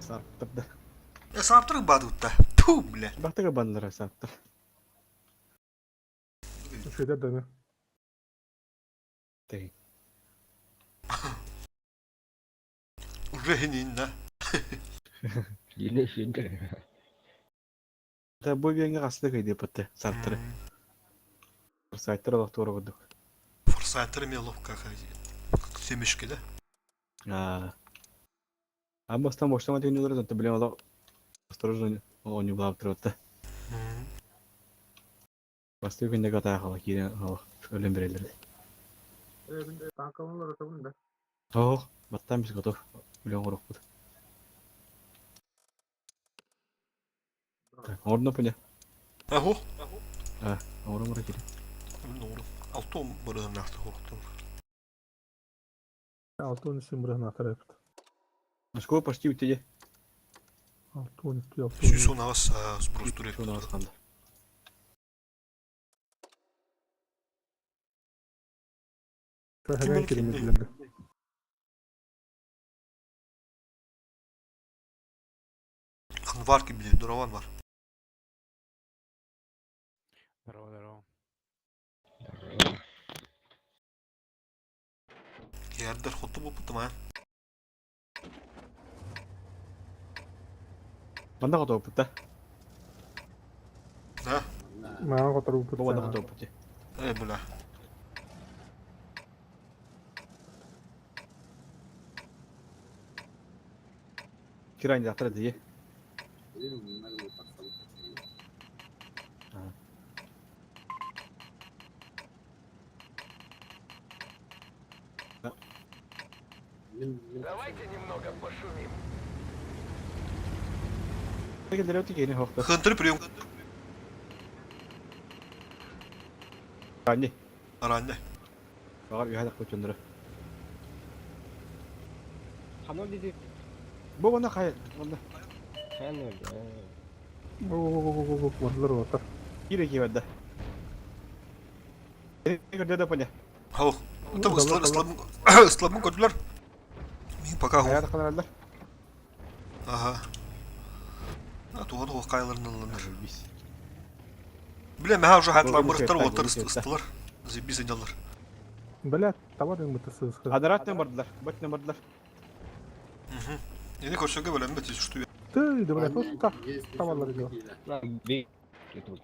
Сарптыр да. Э саптыр бадутта. Ту, бля. Бақтыға бандылар сарптыр. Шөйдер дәме. Тегин. Уже хинин да. Еле шендер. Та бу биэнгэ хаста кыйды пытты сарптыры. Форсайттар олох туора курдук. Форсайттар мен ловка семешки да. Аа. А бастан боштама түйнөлөр зато билем олох осторожно оонньуу булаабыт турбатта. Бастыы күндэ катаа хала киирэн олох өлөн береллэр. Э, танкалар атабын да. Тоох, баттан бис готов. Билен оҥорохпут. Так, орно пыня. Аху. А, оҥорон кири. Оҥорон. Алты бырыһыннаахтык оҥортон. 63 бырыһынаахтар эбит. Москва почти үтүө. 62, 63. 118 сброс турек. 118 ханна. Ким киримедилер. Анвар ким билер, Дураван бар. Здорово, здорово. Киэрдэр хоту буолбутум аа. Манна хотуоппут да? Да? Маа хоторууппут. Бу манна хотуоппут дии. Э, бля. Кирайн завтра дии. Давайте немного пошумим. Хынтыр прием. Аранни. Аранни. Бағар үйәдақ көтөндірі. Ханон диди. Бу онна хай, онна. Хан өлдө. О, бардылар отар. Кире киверді. Көрдө да поня. Хау. Там ысламын көрдүлөр. Мен пока Хаят каналдар. Ага. А туган ол кайларын алыныр. Биле мә уже хатламырыктар отыр ыстылар. Зебис идалар. Бля, товар им это сысхы. Адараттан бардылар, баттан бардылар. Эни көрсөнгө бөлөм бит что Ты, да бля, тут так товарлар идет. На би. Кету.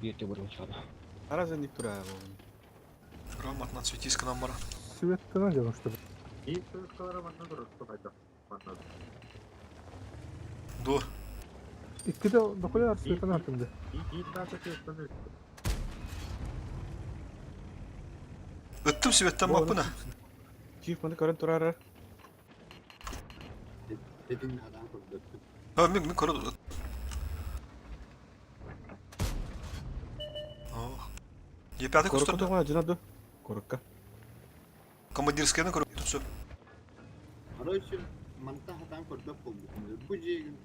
Бирте бурун чала. Аразын дип тура. Грамотно цветись к нам бара. Свет ты надел, что ли? И манна До. Иккиде дохуя света нартымды. Өттүм светтен маппына. Чиф маны көрөн турар. Ha мен мен көрөт. Ох. Е5 Корокка көстөрдү. туга жынаду. Корокка. Командирскийни көрүп турсу. Короче, манта хатан көрдөк болдuk. Бу жегин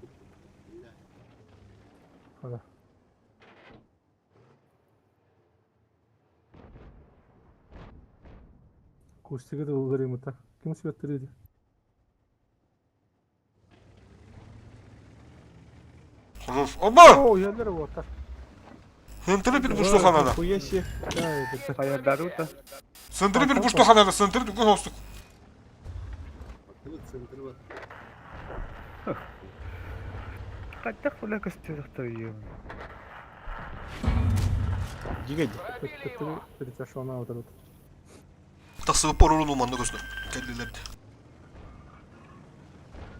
Ага. Кустига да ылгырымыта. Ким светтер иди? Хорош. Оба! О, яллер отар. Сынтыры bir буштуханада. Хуяси. Да, это. Хаярдарута. Сынтыры bir буштуханада, сынтыры дүкөн остук. Центр бар. Қайтақ бұла көстеліқті үйім. Жигеди. Пробили его. Перетяшона отар. Тасыбы порурун уманны көстөр. Келдилерди.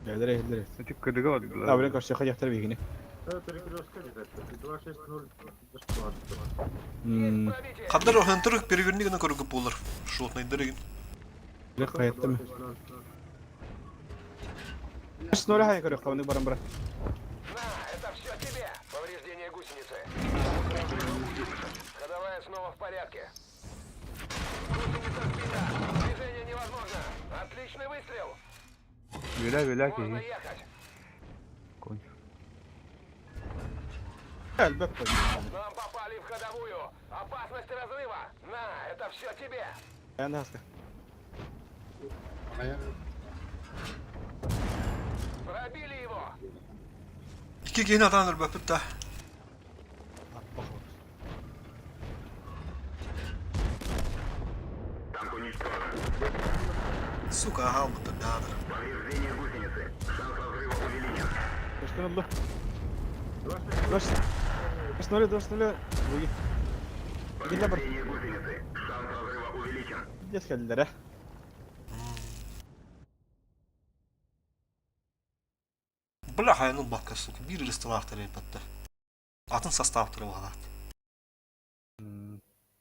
Geldir geldir. Эти кыдыга бардылар. Та билен көрсө хаяктар бигини. Мм. Кандыр хынтыры переверни гына көрүп болар. Шотный дереген. Биле хаяттым. Снора хай көрөк кабыны барам бара. На, это все тебе. Повреждение гусеницы. Ходовая снова в порядке. Гусеница сбита. Движение невозможно. Отличный выстрел. Бүлә бүлә Можно ки. ехать. Конь. Элбек кой. Нам попали в ходовую. Опасность разрыва. На, это все тебе. Аян хаска. Пробили его. Ики кийин атан өлбөпүт да. Сука, ага, мытыр дадыр. Көстөн oldu. Doş. Снора дош снора. Буги. Геле бар. Дес келдилер, э. Бля, хаянын бакка, сука. Бир ырыстылаахтар эпетте. Атын составтыры багалат.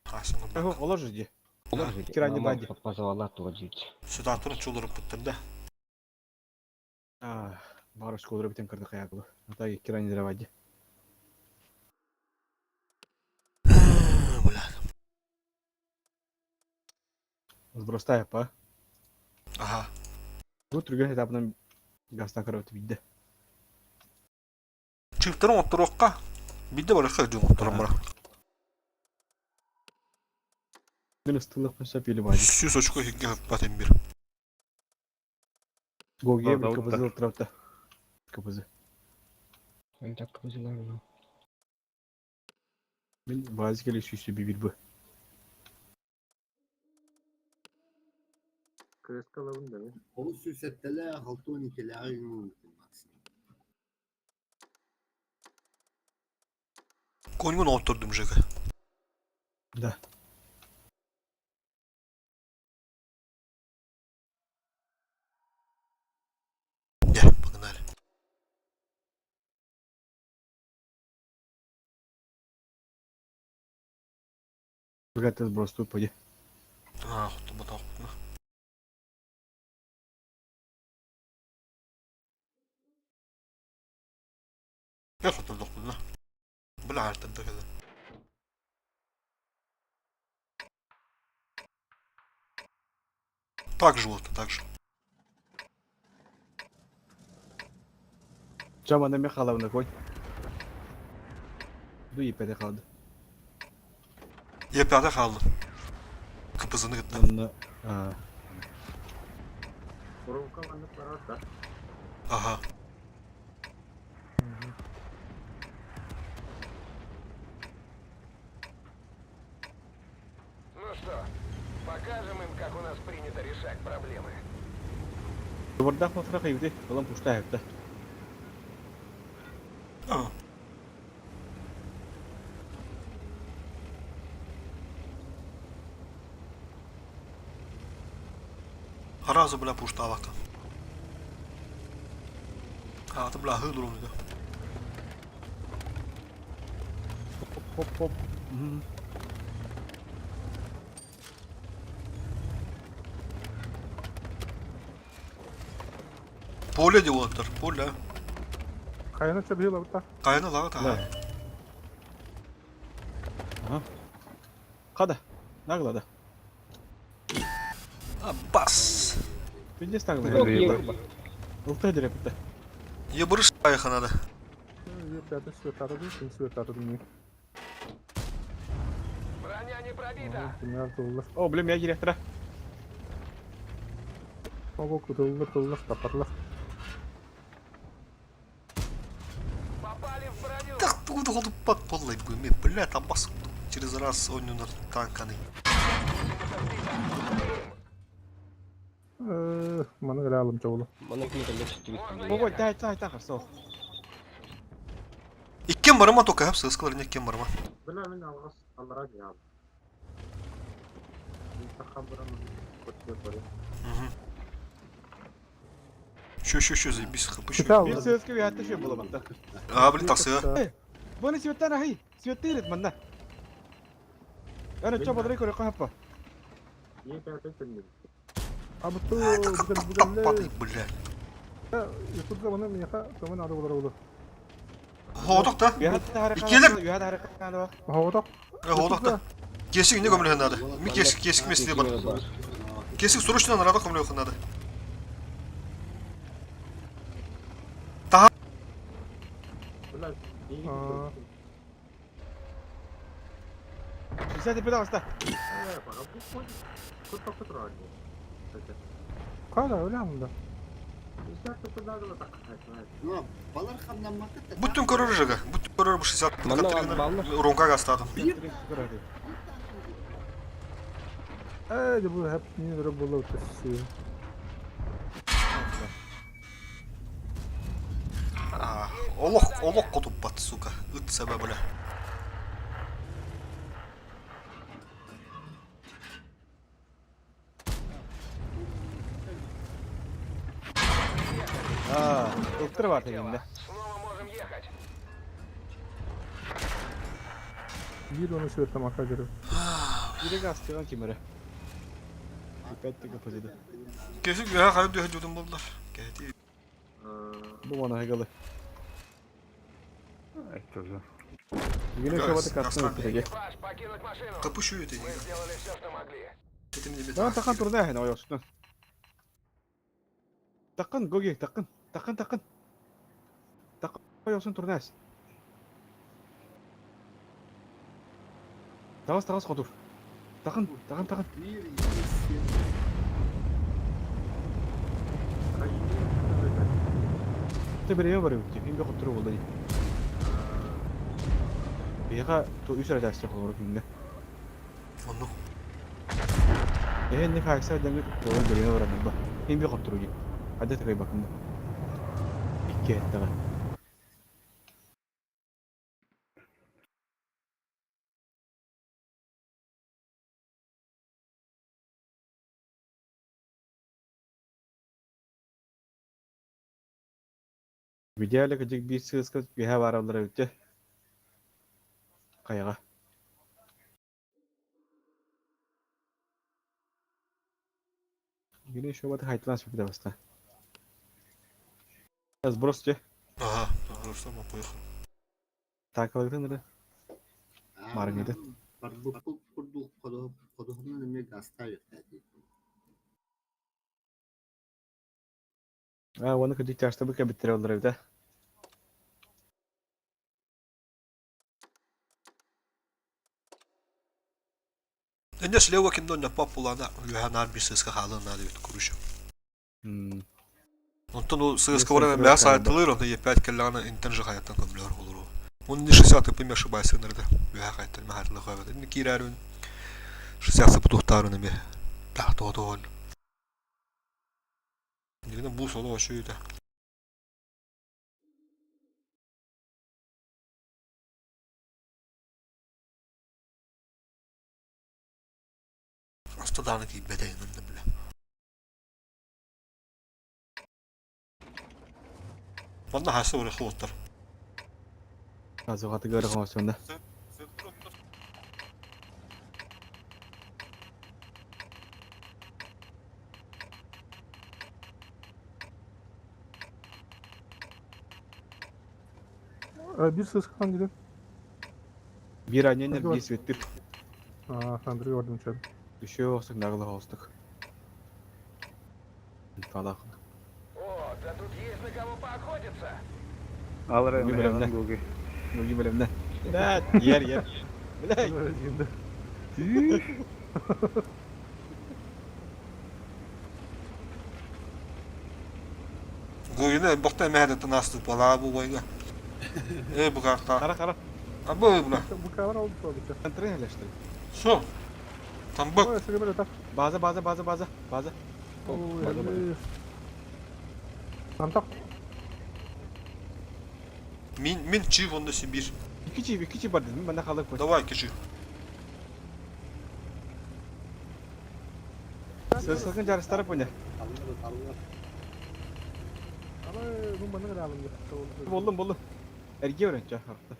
Хасыңы Ого, олор жди. Олар Кирани бади. Пазалар туга жит. Сюда чулырып буттыр да. А, барыш колдура битен кырды каягылы. Ата кирани дравади. Сбростаев па. Ага. Бу түргэн этапынан газтан көрөбүт биирдэ. Чыыптарын отторуохха. Биирдэ барыахха дьон отторон бара. Мин ыстыылыахпын сөп или баайдык. 100 очко иһиггэ хаппат имбир. Гогия Да, КПЗ да. ылтырабыта. КПЗ. Он так козылар. Мин баазы кэлэ сүүсү бибир бу. Креска лабын да. Ол сүүсэттэлээх, алтуон иккилээҕи үҥүүтүн максимум. Коньгун оттордум Жека. Да. Не, погнали. Богатый сброс тут пойди. А, хоту батал. Я хоту дохтуна. Бля, артында кэлэ. Так же вот, так же. Жаман эме халабына кой. Ду ипеде kaldı. Епяда kaldı. Кыпызыны кытта. Онно а, Воронка маннык барар да. Ага. Ну что, покажем им, как у нас принято решать проблемы. Дубардаах матра кайбыты, olan пуштаевта. А. Разу, бля, пушталака. А, это, бля, гыдру да. Хоп хоп хоп. Мгм. Поле делаттар, поле. Хайна чабила быта. Кайна лага та. Да. Ага. Када. Наглада. А, бас. Пиздец наглада. Блин. Ылтай дерепте. Ебырыш айха надо. Е пятый светары, ким светары не. Броня не пробита. Кимнер туллар. О, блин, я директора. Ого, кутуллар, туллар, тапарлар. Попали в броню. Так, буду ходу под полой бы, бля, там бас через раз он на танканы. Маны гыла алым чоғлу. Мана ким легче тебе. Ого, дай, дай, дай, хорошо. Иккен барыма только хап сыскалар не кем барыма. Бля, мин алгас аллара диял. Мин тахабырам көтүгө барым. Щу, щу, щу, заебись, хапы щу. Читал. Bir söz gibi hatta şey bulamadı. А, блин, таксы. Bunu sivetten ahi. Sivettirit manna. Ana çok badrı kore kahpa. Е пятый төннү. Абытты, Таппаты, бля. Ютубда оны мияха көмөн ады болар олу. Ходок та. Bir hatta harika. İkiyelim. Bir hatta harika. Хоғодақ. Ходок та. Кесик не көмілген надо. Ми кесик, кесик месте бар. Кесик срочно надо көмілген надо. Бля, Аа. Sen de hasta. Када, өлі амында. Ну, балар хамнаммакка та. Бүтін көрөр жыга. Бүтін көрөр bu 60. Манна балны. Ронка гастадым. Әй, бұл хәп не өрі болу өтесі. Олох, олох котуппат, сука. Ыт себе, бля. Aa, ıltır var elinde. Снова можем ехать. Bir onu света мака жүрі. Biri gaz çıkan kimere. Dikkat de kapatıydı. Кесик я хайды жудум болдуlar. Кети. Bu bana hagalı. Это же. Yine Gaz, şobatı kattın gaz ıltırı. Экипаж, покинуть машину. Капы щу это. Мы сделали все, что могли. Тахан тахан турна эһэн ойосунан. Такын Гоги такын такын такын. Такын ойоsun турнаас. Таҕыс таҕыс хотур. Такын такын такын. Биир икки Ты бириэмэ барыбыт дии. Мин хоттору буолла дии. Биһиэхэ үс эрэ тээсчэ холоро күҥҥэ. Оннук. Эһэ не хайса дьаҥы туолар бириэмэ баран ба. Мин би хоттору дии. Хайда тыгайбакын да. Икки эттэҕэ. В идеале кыдьык биир сыыска үөһэ баараллара эбит дьэ. Хайаҕа. Гине еще вот хайтылан сүпүтэ баста. Сброс дьэ. Ага, сброс поехал. Таакалыгытын эрэ. Маарыҥҥыты. Барбыппыт курдук ходуһунан эмиэ гаастаабыттаа дии. Аа, уонна кырдьык чаастабыт кэлбиттэрэ буоллар эбит ээ. Инньэ слева ким да онньоппот буоллаҕына үөһэ наар биир сыыска хаалыан наада эбит короче. Онтон ол сыыска баран эмэҕэ саайтылыыр, онно Е5 кэллэҕинэ интэн же хайаттан көмөлөһөр олору. Он не 60 ты не ошибайся ынырда. Үөһэ хайаттан эмэ хайтылы хойбат. Инни киирээрүн 60 сыпытухтаарун эмиэ. Да, тоҕо тоҕо. Дигинэ бу соло ошуйда. Аста дааны киирбэтэ иннэ бile. Манна хаста ура хуоттар. Азугатыгар оҥостуонна. Биир сыскан дидин. Биир анньаннар биир светтир. Андрей орден чөд. Үшөө оҕустук нагылы оҕустук. Фалах. О, да тут есть на кого поохотиться. Алра Буги бэлэмнэ. Гуги. Буги бэлэмнэ. Блядь, ер ер. Блядь. Гуйны бохта эмэһэдэттэн аастык балаа бу бойга. Э бу карта. Хара хара. А бу бла. Бу камера oldu oldu. Центрын элэштир. Со. Там бык. Ой, сыгы так. База база база база база. База база. Антак. Мин мин чив онда Сибирь. Икки чип, икки чип бар дедим. Мен халык кой. Давай киши. Сырсылгын жарыстары поня. Аллар аллар. Ама бу маны алым. Болдум болдум. Эрге öğrenci harfta.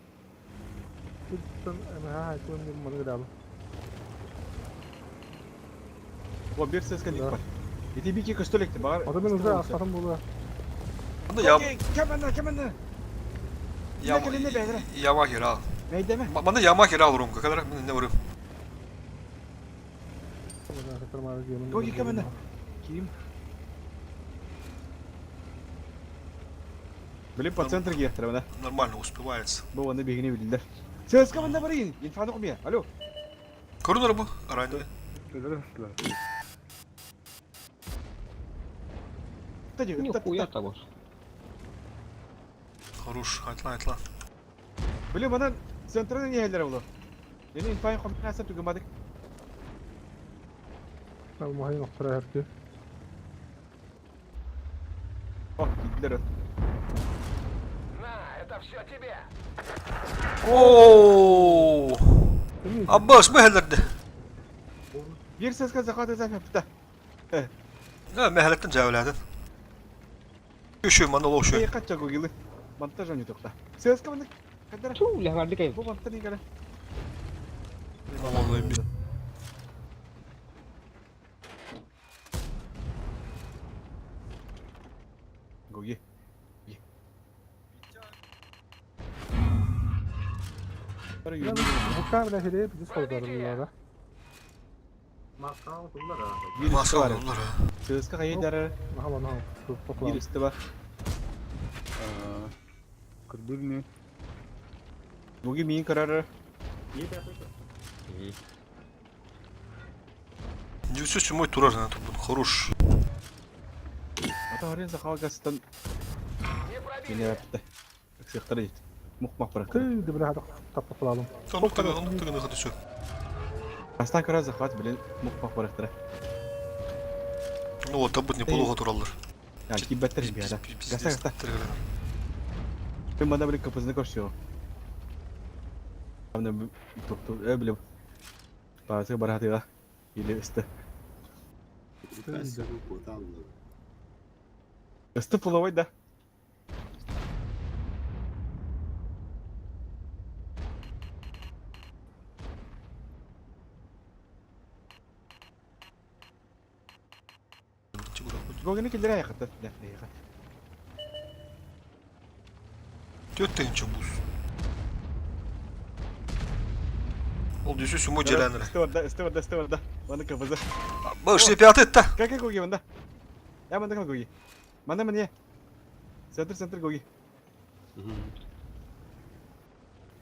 Ha, bu маны алым. О бир сескен ик бар. Ити бики көстөлекти багар. Ата мен уже астарым болу. Анда я Кеманна кеманна. я яма хера. Мейдеме. Манда яма хера алырым. Kadar мен не барым. Гоги кеманна. Ким? Блин, по центру гехтер, да? Нормально успевается. Бу аны бигини билдилер. Сес кеманна барыйын. Инфаны кумия. Алло. Көрүнөр бу. Арайны. Нихуя того. Хорош, айтла айтла. Блин, мана центрына не хеллер болу. Мени инфаны кумия сап түгүмадык. Махайын оқтыра әрке. О, киттилер. На, это все тебе. Оо! Аббас бу хеллерде. Бир сеске захват этеп yaptı. Да, мехелеттен жабылады. Үшү мана лошу. Эй, кача гогилы. Монтаж они токта. Сеске мана кадара. Ту, ля барды кай. Бу монтаж не кара. Гоги. Bu камера хереп биз қолдарылары. Маскаҕа туллар аа. Биир үстэ Маска бар. олар ha. Сыыска хайы Наһаа наһаа Биир үстэ бар. Кырбыр не? Буги миин көрөр. 907 турар на тубун. Хорош. Ата харин сахал гастан Не пробили. мени апты. Ыксыктар дейт. Мух-мах барак. Ты да бля таппалалым. Оннук тыгын, оннук тыгын ыхыты сөп. Астан көрөр захват блин мух-мах барактара. Ну вот, табыт неплохо тураллар. Я кибеттер бияда. Гаста гаста. Ты мана блин капызны көрсө. Амна токту э блин. Баасы баратыга или исте. Исте половой да. Гогени киллер аякта. Да, да. Түөрт тыһыынча буус. Ол 907 дьэлээнэрэ. Исте барда, исте барда, исте барда. Маны капызы. Бу 65 та. Как как гоги манда? Я манда как гоги. Манда мне. Центр, центр гоги.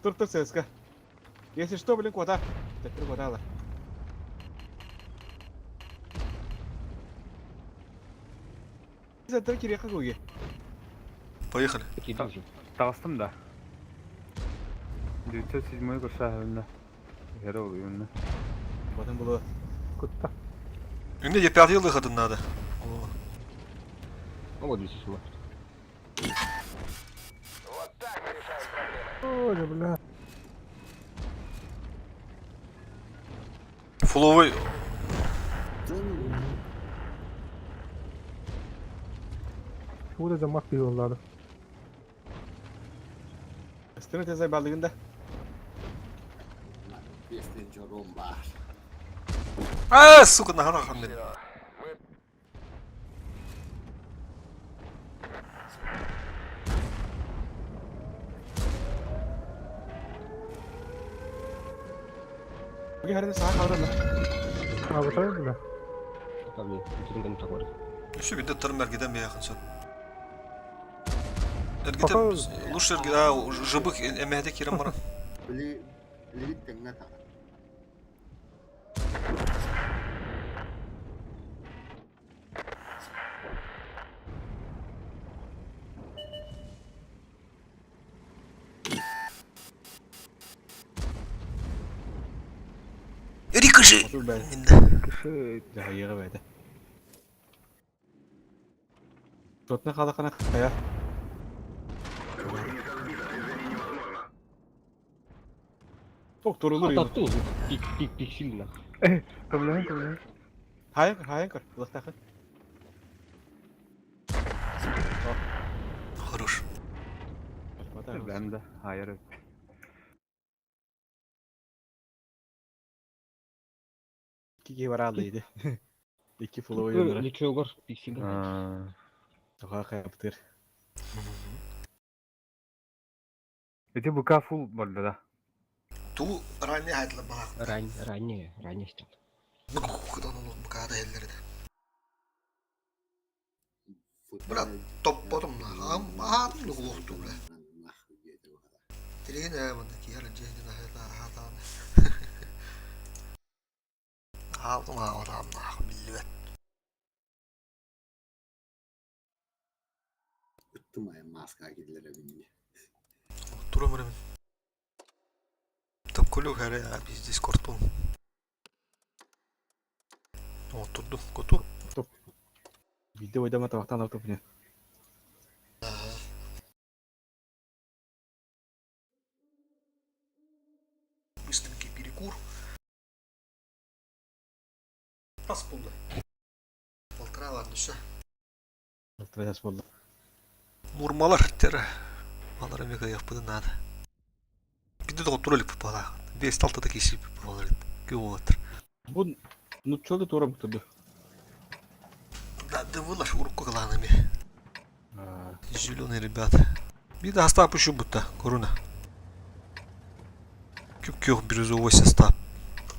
Тур, тур, ЦСКА. Если что, блин, куда? Центр куда? Центр кирека гоги. Поехали. Таҕыстым да. 907 көрсөһүннэ. Хера олуйунна. Потом было. Кутта. Үнне 5 yıl ыхатын надо. Ну вот 207. Вот так мы решаем проблемы. Ой, бля. Фуловой Şurada da mak diyorlar. Стены тезай балдыгында. А, сука, нахара хаммен. Мы Гоги харин саа хаврана. Абытай бля. Там не, так бар. Еще видно тарм эргиден бияхын сөп. Пока- Эргитен лучше эрги, а, жыбык эмэхде кирен баран. Рикоши! Отур бәл. Кышы Жайыгы бәйді. Тотна халакана кая. Ток турулур А, юну. тут пик, пик, пик сильно. Көмлөһүн көмлөһүн. Хайын хайын көр. Лыктакы. Хорош. Ben de. Hayır. Кики бар алды. Ики фуловой юнура. Лечо пик сильно. Тоха каяптыр. Эти бука фул болды да. Ту ранее айтла бах. Ран, ранее, ранее стал. Кудан ол букада эллерде. Брат, топпотум ам ам лугукту бля. Трин э мында кияр жейдин ахта хатан. Алдым алдым ах билбет. Турам ремен. Топ көлүк хәрэ биздес кортун. Отурду коту. Видео ойдама табактан алып топуня. Быстренький перекур. Раз болды. Полтора ладно, все. Алтырас болды. Мурмалар тері. Малар эмеге яппыды надо. Биде да отур элек бала. Бес талтада кесип болар. Кө болатыр. Бу нутчолду тура буктурду. Да, дывылар урукку кыланами. Зеленые ребята. Биде астап еще будто коруна. Күп көх бирюзовый состав.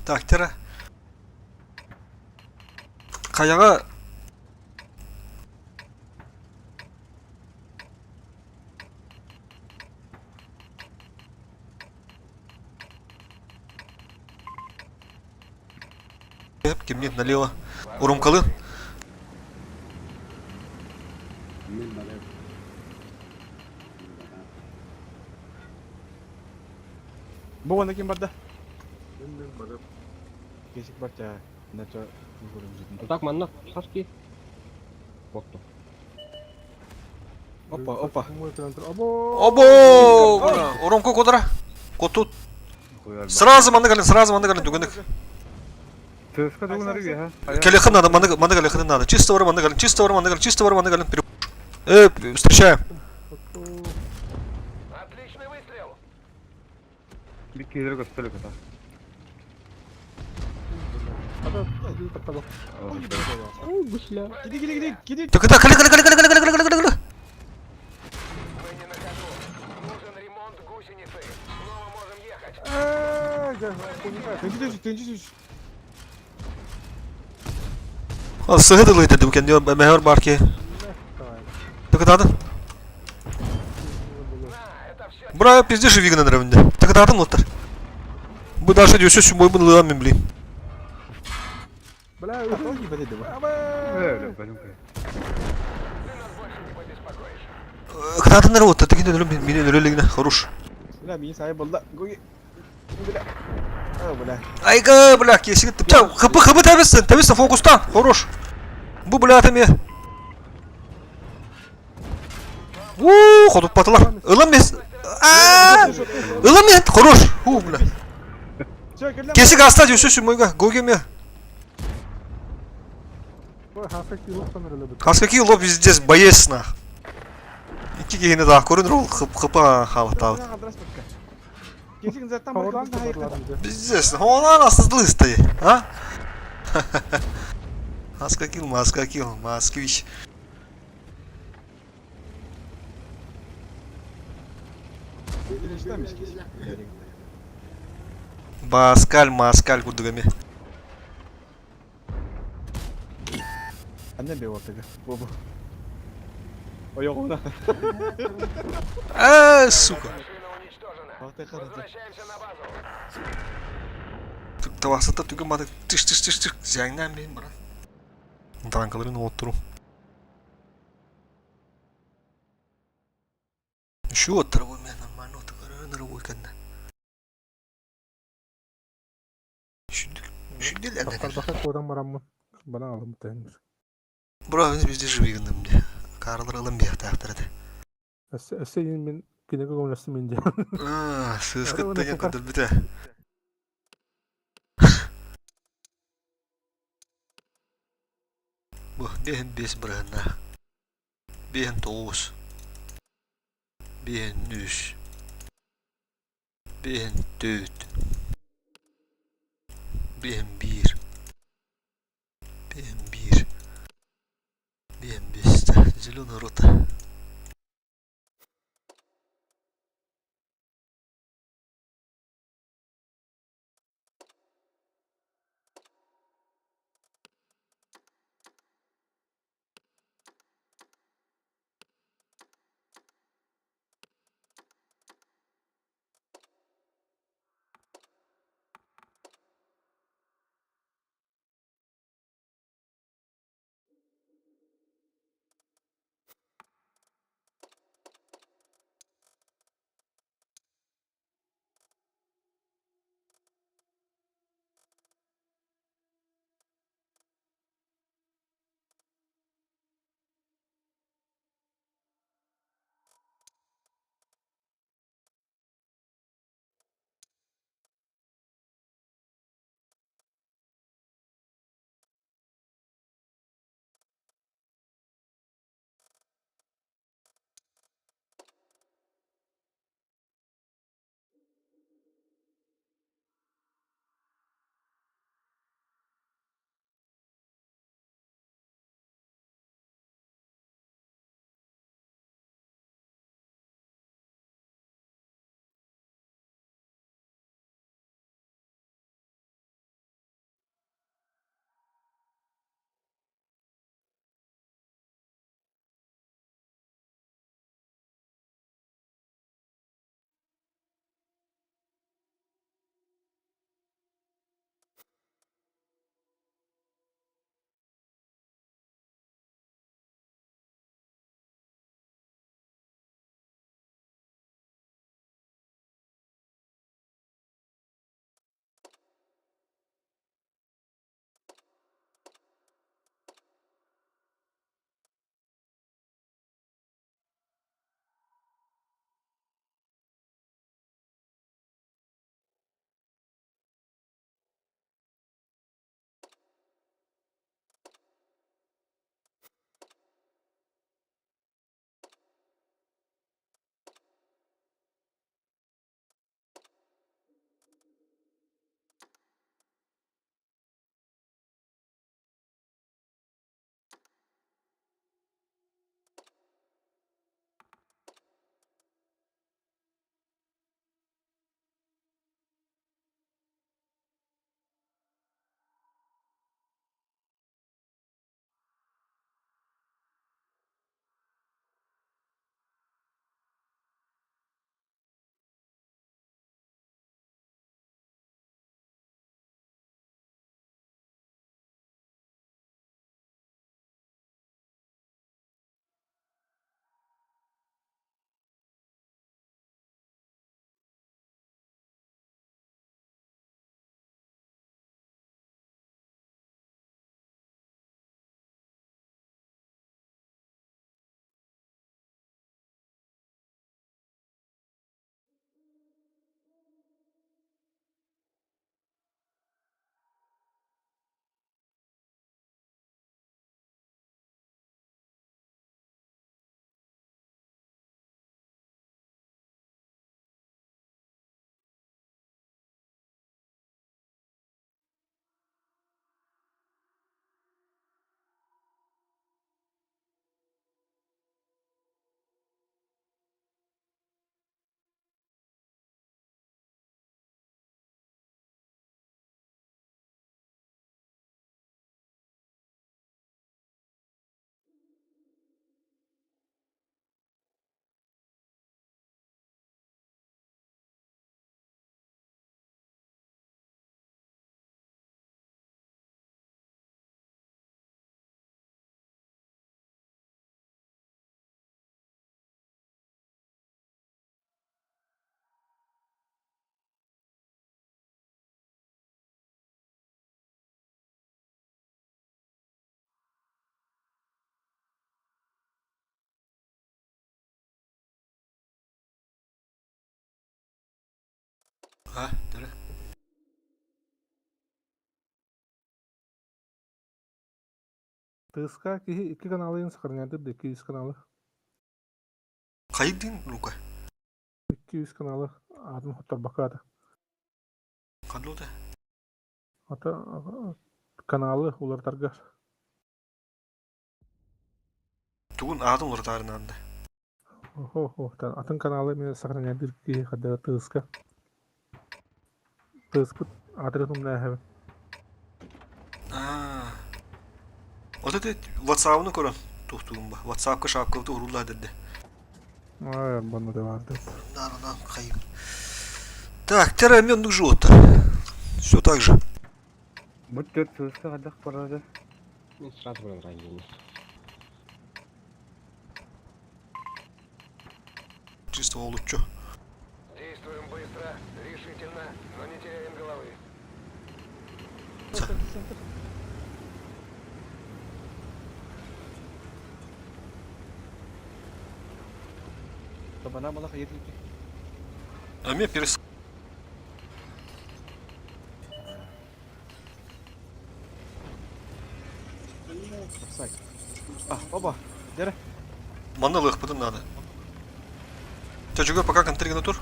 Так, тера. Хайаҕа Кимнин налево. Урумкалын. Мен барар. Бу уонна ким барда? Мен барар. Кесик барча. Начо Так, манна хаски. Ботту. Опа, опа. Обо! Обо! Уромко кодара. Котут. Сразу манны галин, сразу манны галин түгенек. Тыска дугунары бия. Келехин надо, манны манны галихин надо. Чисто вор манны галин, чисто вор манны галин, чисто вор манны галин. Встречаем. Отличный выстрел. Бик киһилер көстөлүк ата. Киди, киди, киди, киди. Так это, кали, кали, кали, кали, кали, кали, кали, кали. Мы не на ходу. Нужен ремонт гусеницы. Снова можем ехать. Тынчы түс, тынчы түс. Сыһы дылы дедим кенди мехер бар ки. Так это Бра, пиздишь вигна нравинде. Так это лотар. Бу даже дюсө сүмбой бун лыам мен блин. Бля, Тоги бәде бу. Э, бәлем. Ты нас больше не побеспокоишь. Кытаатыннар вот, тегин өлөм мени өлөлегине хорош. Бля, мин сай булда. Гуги. Бля. А, бля. Айга, бля, кесигит. Ча, хп хп табесен, табесен фокустан. Хорош. Бу бля атаме. У, ходуп батылар. Ылым мес. А! Ылым мен, хорош. У, бля. Чё, керлем. Кесик аста дюсө сүмбойга. Гогеме. Хаскаки лоб везде боец нах. Икки киһини да көрүн рол хып хыпа халатабыт. Кесик заттан бар да Пиздец, она нас злыстый, а? Маскакил, маскакил, москвич. Баскаль, маскаль курдугами. Анне бе ортага. Бу бу. Ойогуна. Э, сука. Машина уничтожена. Вакты карады. Возвращаемся на базу. Тавасата түгін бады. Тыш, тыш, тыш, тыш. Зяңнан бейін, брат. Танкаларын оттыру. Еще оттыру мен нормально оттыру кәнді. Шүнделер. Тахтарбаха кодан бараммын. Бана алым тәңір. Бра, бізде живигіндім де. Карлар алым бияқ тақтырды. Әссе мен кинеге көмләсті мен де. Сыз кыттыген кыдыр біте. Бу, бехін бес бұрағына. Бехін тоғыз. Бехін үш. Бехін төрт. Бехін бір. Бехін бір. Бехін бес. Зеленая рота. А, дөрө. Тыска киһи икки каналын сохраняйдыр да 200 каналы. Хайдын рука. 200 каналы аатын хотторбакка ата. Ханлута. Ата каналы уларытарга. Тугун аатын уларытарын анда. Охо, атын каналы мен сохраняйдыр киһи хадда тыска. Тыспыт адрес умнаһабын. Аа. Вот это WhatsApp-ны көрөн тухтугум ба. WhatsApp-ка шапкабыты урулла деді. Ай, банна да барды. Нарынан хайым. Так, терамен жот. Все так же. Бу төрт сылыска хайдах барады? Мен сразу баран ранение. Чисто олуччу. Действуем быстро, решительно, но не теряем головы. Табана мала хайыр дии. А мне перес... Офсайд. А, оба. Дere. Манна лыхпытын надо. Чачуга пока контригна тур.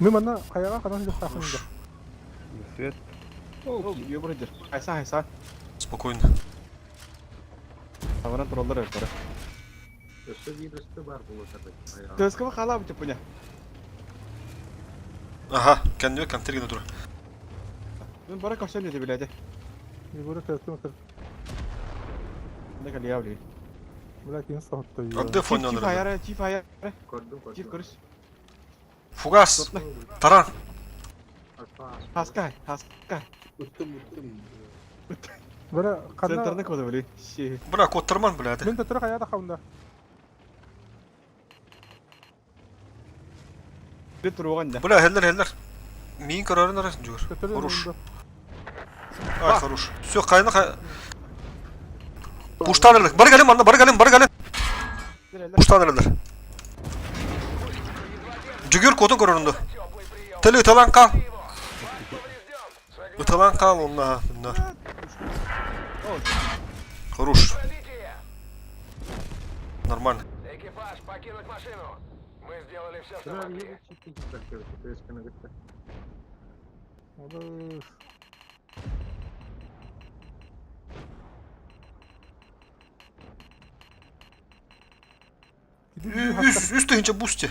Мен манна хайаға қанан жақтақын да. Свет. О, бұрыдыр. Айса, айса. Спокойно. Табана тураллар өттөрө. Өссө биир өстө бар буолуо Төскө халаа бу пуня. Ага, кәннү контригна тур. Мен бара кошен диде биледе. Егоры тәстім кір. Не калия биле. Бля, кейін соғытты. Арды фон Чиф аяра, чиф аяра. Көрдүм Чиф көрдүм. көрүш. Фугас. Таран. Хаскай, хаскай. Уттум, уттум. Бля, қана... Центрны коды биле. Ши. Бля, коттарман, бля. Мен төтірі қаяда қауында. Бит туруган да. Бля, хеллер, хеллер. Мин көрөрүн арасın жүгөр. Төтірі Хорош. Ай, хорош. Все, кайна кай... Пуштан Бар галим, манна, бар галим, бар галим. Пуштан эрелер. Жүгөр котун көрөрүндө. Тили ыталан кал. Ыталан кал онна, bunlar. Хорош. Нормально. Экипаж, покинуть машину. Мы сделали все, что могли. Олыс. Үс, үс тыгынча бусте.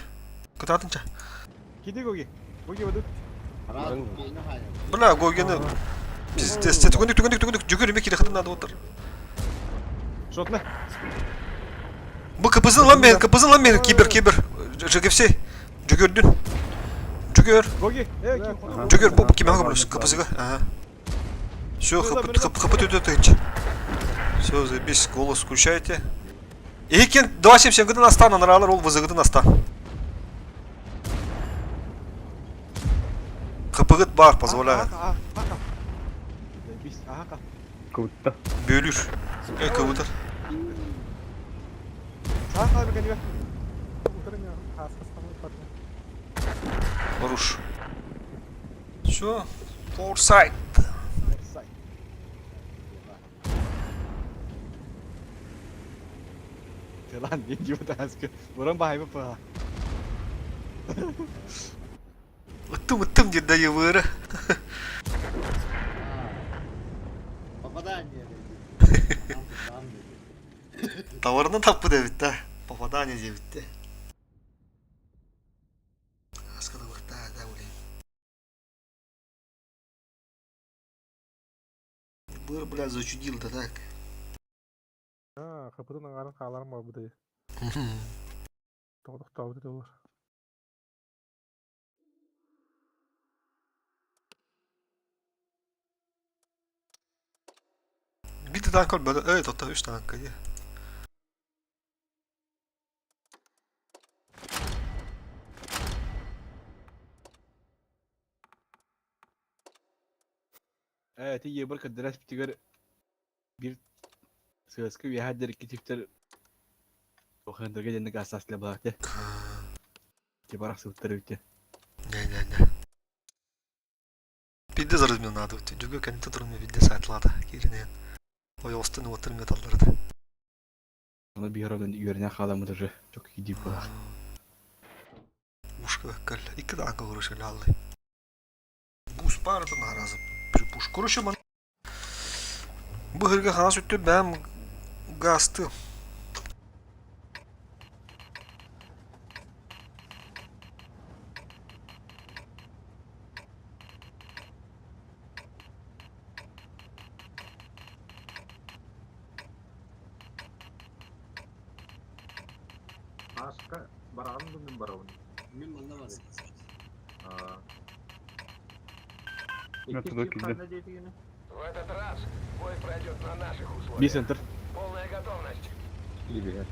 Кытатынча. Киди гоги. Гоги баду. Арас, кейini хайа. Бля, гогени пиздец. Түгүндүк, түгүндүк, түгүндүк. Жүгөр эме кире хытын надо отыр. Шотна. Бу КПЗ лан мен, КПЗ лан мен, кибер, кибер. ЖГФС. Жүгөрдүн. Жүгөр. Гоги. Э, ким? Жүгөр бу киме хагы КПЗга. Ага. Все, хп хп хп төтө тыгынча. Все, заебись, голос включайте. Экен 277 гыдан астан, анаралар ол ВЗ гыдан астан. ХП бар, позволяет. Заебись. Аха. Кыбытта. Бөлүр. Э, кыбытыр. Саа бекени. Хорош. Все. Форсайт. Телан не бутаска. Буран бай па. Ыттым ыттым диye дайы выры. Попадание dedi. Tamam dedi. Товарını таппы дебит да. Попадание дебит Аскада бакта да улей. Быр, бля, зачудил да так. А, қапыдан аңғарын қаларым бар бұдай. Тоқтау деді олар. Bir de tank var böyle. Evet hatta 3 tank. iyi. Э, ти ебар кадырас битигер бир сыаскы үөһээдэр икки типтер Охандырга денник асас ле баате. Ти барах сыттар үтте. Не не. Биирдэ заразминаадыбыт. Дьүгү кэннитэ туран биирдэ саатылаата киирэн иһэн. Ойоҕостон уоттарын металларыта. Аны биир орон үөрэнэ хааламмыт уже чок киирдии буолар. Ушка кэллэ. Икки да анка короче аллай. Бус баарытын наразы. Припуш. Короче, ман Бу хырга хаҥас өттү бэм газты. Ааска бараҕын да мин барабын. Мин манна барым. Аа. Мен Иккис туда джип киирдим. ханна диэтигини? В этот раз бой пройдет на наших Бир условиях. центр. Полная готовность. Киирбиһэр.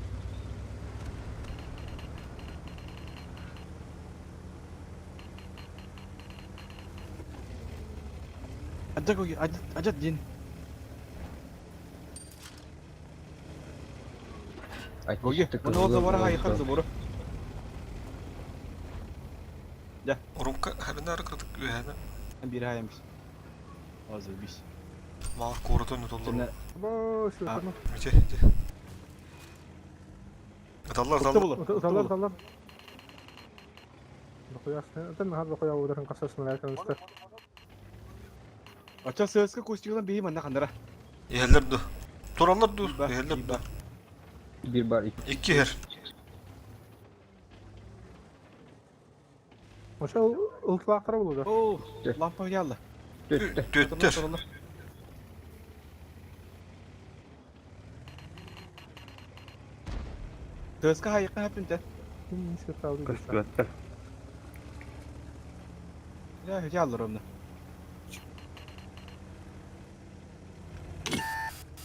Ажак ажат дин. Гоги, Айтты оны ол забора хайхан забору. Урумка хабинары кырдык үһәне. Бир хайамыз. Азыр бис. Мал куоратын утуллар. Сені Бо, светаны. Мите, ити. Аталлар, Ытты аталлар. болу. Ыталлар, ыталлар. Дохуя, ытан нахар дохуя ударын касас мэлэкэн үстэ. Ача сыаска костюгдан бейі манна қандара. Иһэллэр ду. Тураллар ду. Иба, Иһэллэр ду. иба. Бир бар икки. Икки иһэр. Ошо ылтылаахтара булуда. О, лампа ялла. Төттө. Төттөр. Сыаска хайыққа хәпінті. Ким светалды десе. Көстүбэттэр. Я яллар онна.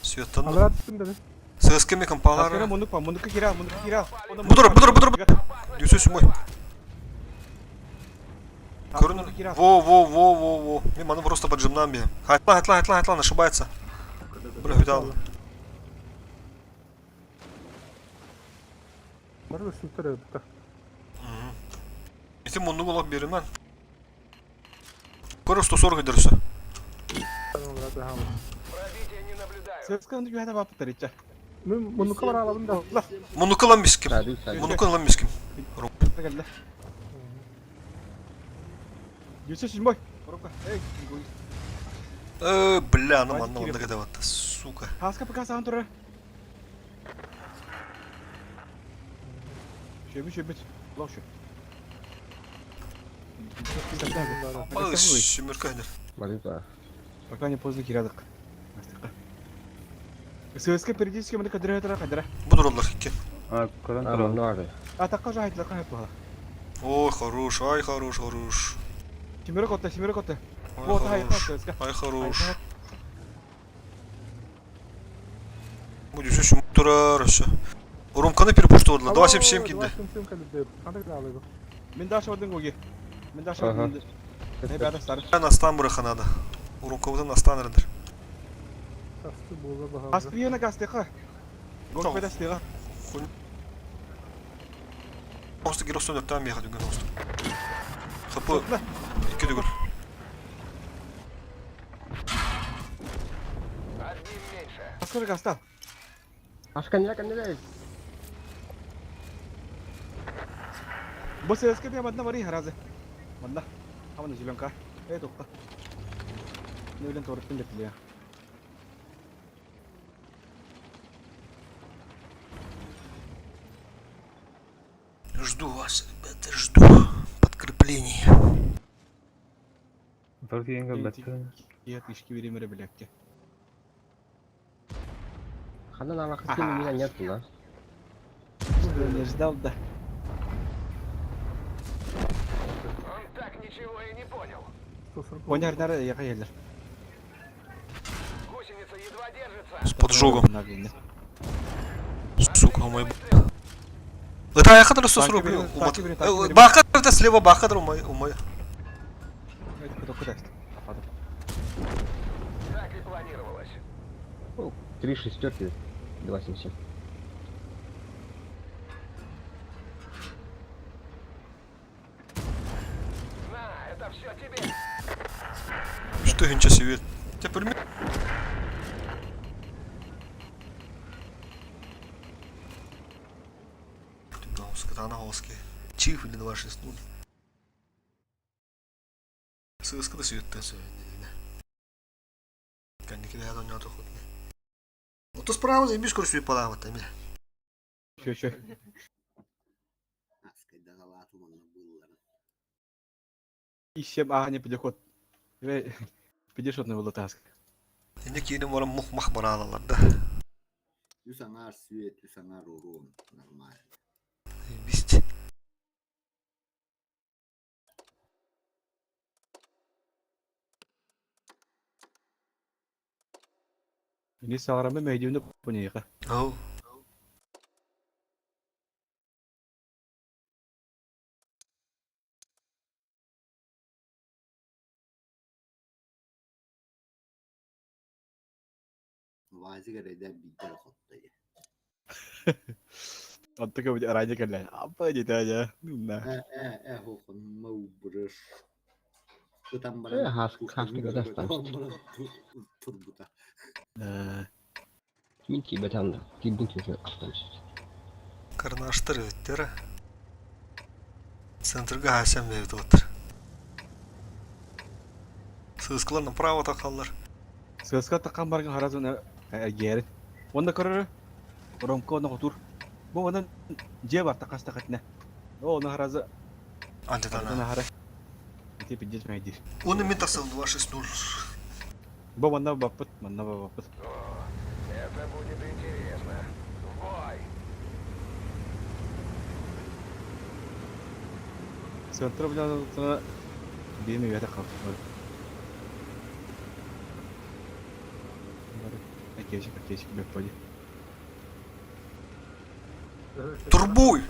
Светтан. Алра түстүм деди. Сыаска ми Аскара компалары. мундук па, мундук кира, мундук кира. Будур, будур, будур. Дюсө сүмой. Көрүнүр. Во, во, во, во, во. Мен маны просто поджимнан бе. Хайтла, хайтла, хайтла, хайтла, ошибается. Бля, видал. Бары сүттер өттө. Ити мунду болап беремен. Көрө 140 дөрсө. Алра да. Пробития не наблюдаю. Сыаска мундук юхата бапы тарича. Мен мунука бара алабын да. Мунуку лан биским. Сады сады. Мунуку лан биским. Келді. Дюсө сүмой. Коробка. Эй, гоги. Бля, ну манна онда кедеватта, сука. Хаска пока саған тұра. Шөбі шөбі. Лох шөбі. Сүмөркө хәнер. Бары ба. Пока не поздно кирадык. Астыка. ССК периодически мында кадыра тара кадыра. Будур олар икки. А, көрөн А, турар. манна бары. А такка жа айтла кай туха. Ой, хорош, ай, хорош, хорош. Тимир котта, Тимир котта. Ай, Вот ай хорош. ССК. Ай, хорош. Бу дюсө сүмөр турар өсө. Урумканы перепуштырдылар. 277 кинде. 277 килде. Кандай алды? Мен даш одын гоги. Мен даш Ага. одын. Не бәдә сары. Настан быраханада. Урумкабыдан настан эрдер. Тасты була баха. Аспиена гастыка. Гог бәдә стыга. Оңсты гиростон өттен бияха дүнген оңсты. Хп 2 дүгір. Одним меньше. Аскар гаста. Ашка не кандыра. Бу ССК бия мадна бари харазы. Мадна. Хамана зеленка. Эй токта. Не билен торттын деп биле. Жду вас, ребята, жду подкрепление. Утар тиийэн кэлбэттэр. Ия тишки биремере билекке. Ханна нама кысым меня нет да. Не ждал да. Он так ничего и не понял. Оняр нара яка елер. Гусеница едва держится. С поджогом. Сука, мой... Это я хотел 140 Танки бери, танки бери, танки бери. Баха, это слева баха, умай, умай. Так и планировалось. Три шестерки. 277. На, это все тебе. Үс тыһыынча свет. Теперь Чих или 260. Сыыска да сүөттэн сөбүннэ. Кэнники бэйэ донньоото хотуна. Ото справа заебись көрсүү палаабыт эмиэ. Чө-чө. Аскайдан алаатым онно быылларын. Ищем аҕа не педеход. Педешот на было таск. Инде киирин баран мух-мах бараалалар да. Үс аҥаар свет, үс аҥаар урон. Нормально. Заебись. Ini саҕарама мэйдиүнү пунейха. Ау. Вазик эрэйдээх биирдэ эрэ хотто дии. Оттука бу радио кэллэ. Аппа диэтэ дьэ. Нунна. Э э э хонно убрыш. Ытан Э, баран хас- хаска дастан. турбута. Мин тиийбэтэн да, тиийбин киһи астан Карнаштар өттөр. Центрга хасям бэйбит оттар. Сыыскалар направо тахаллар. Сыаска таххан баргын харазын эргиэрин. Онно көрөр Ромка онно хотур. Бу онон дьиэ бар тахас тахатына. О, оны харазы Антитана. хара. Ити пиздец мэйдир. Оны мен тасыл 260. Бу манна баппыт, манна баппыт. О, это будет интересно. В бой! Центр бля биэми үөтэ хап. Акечик, акечик, бэпподи. Турбуй!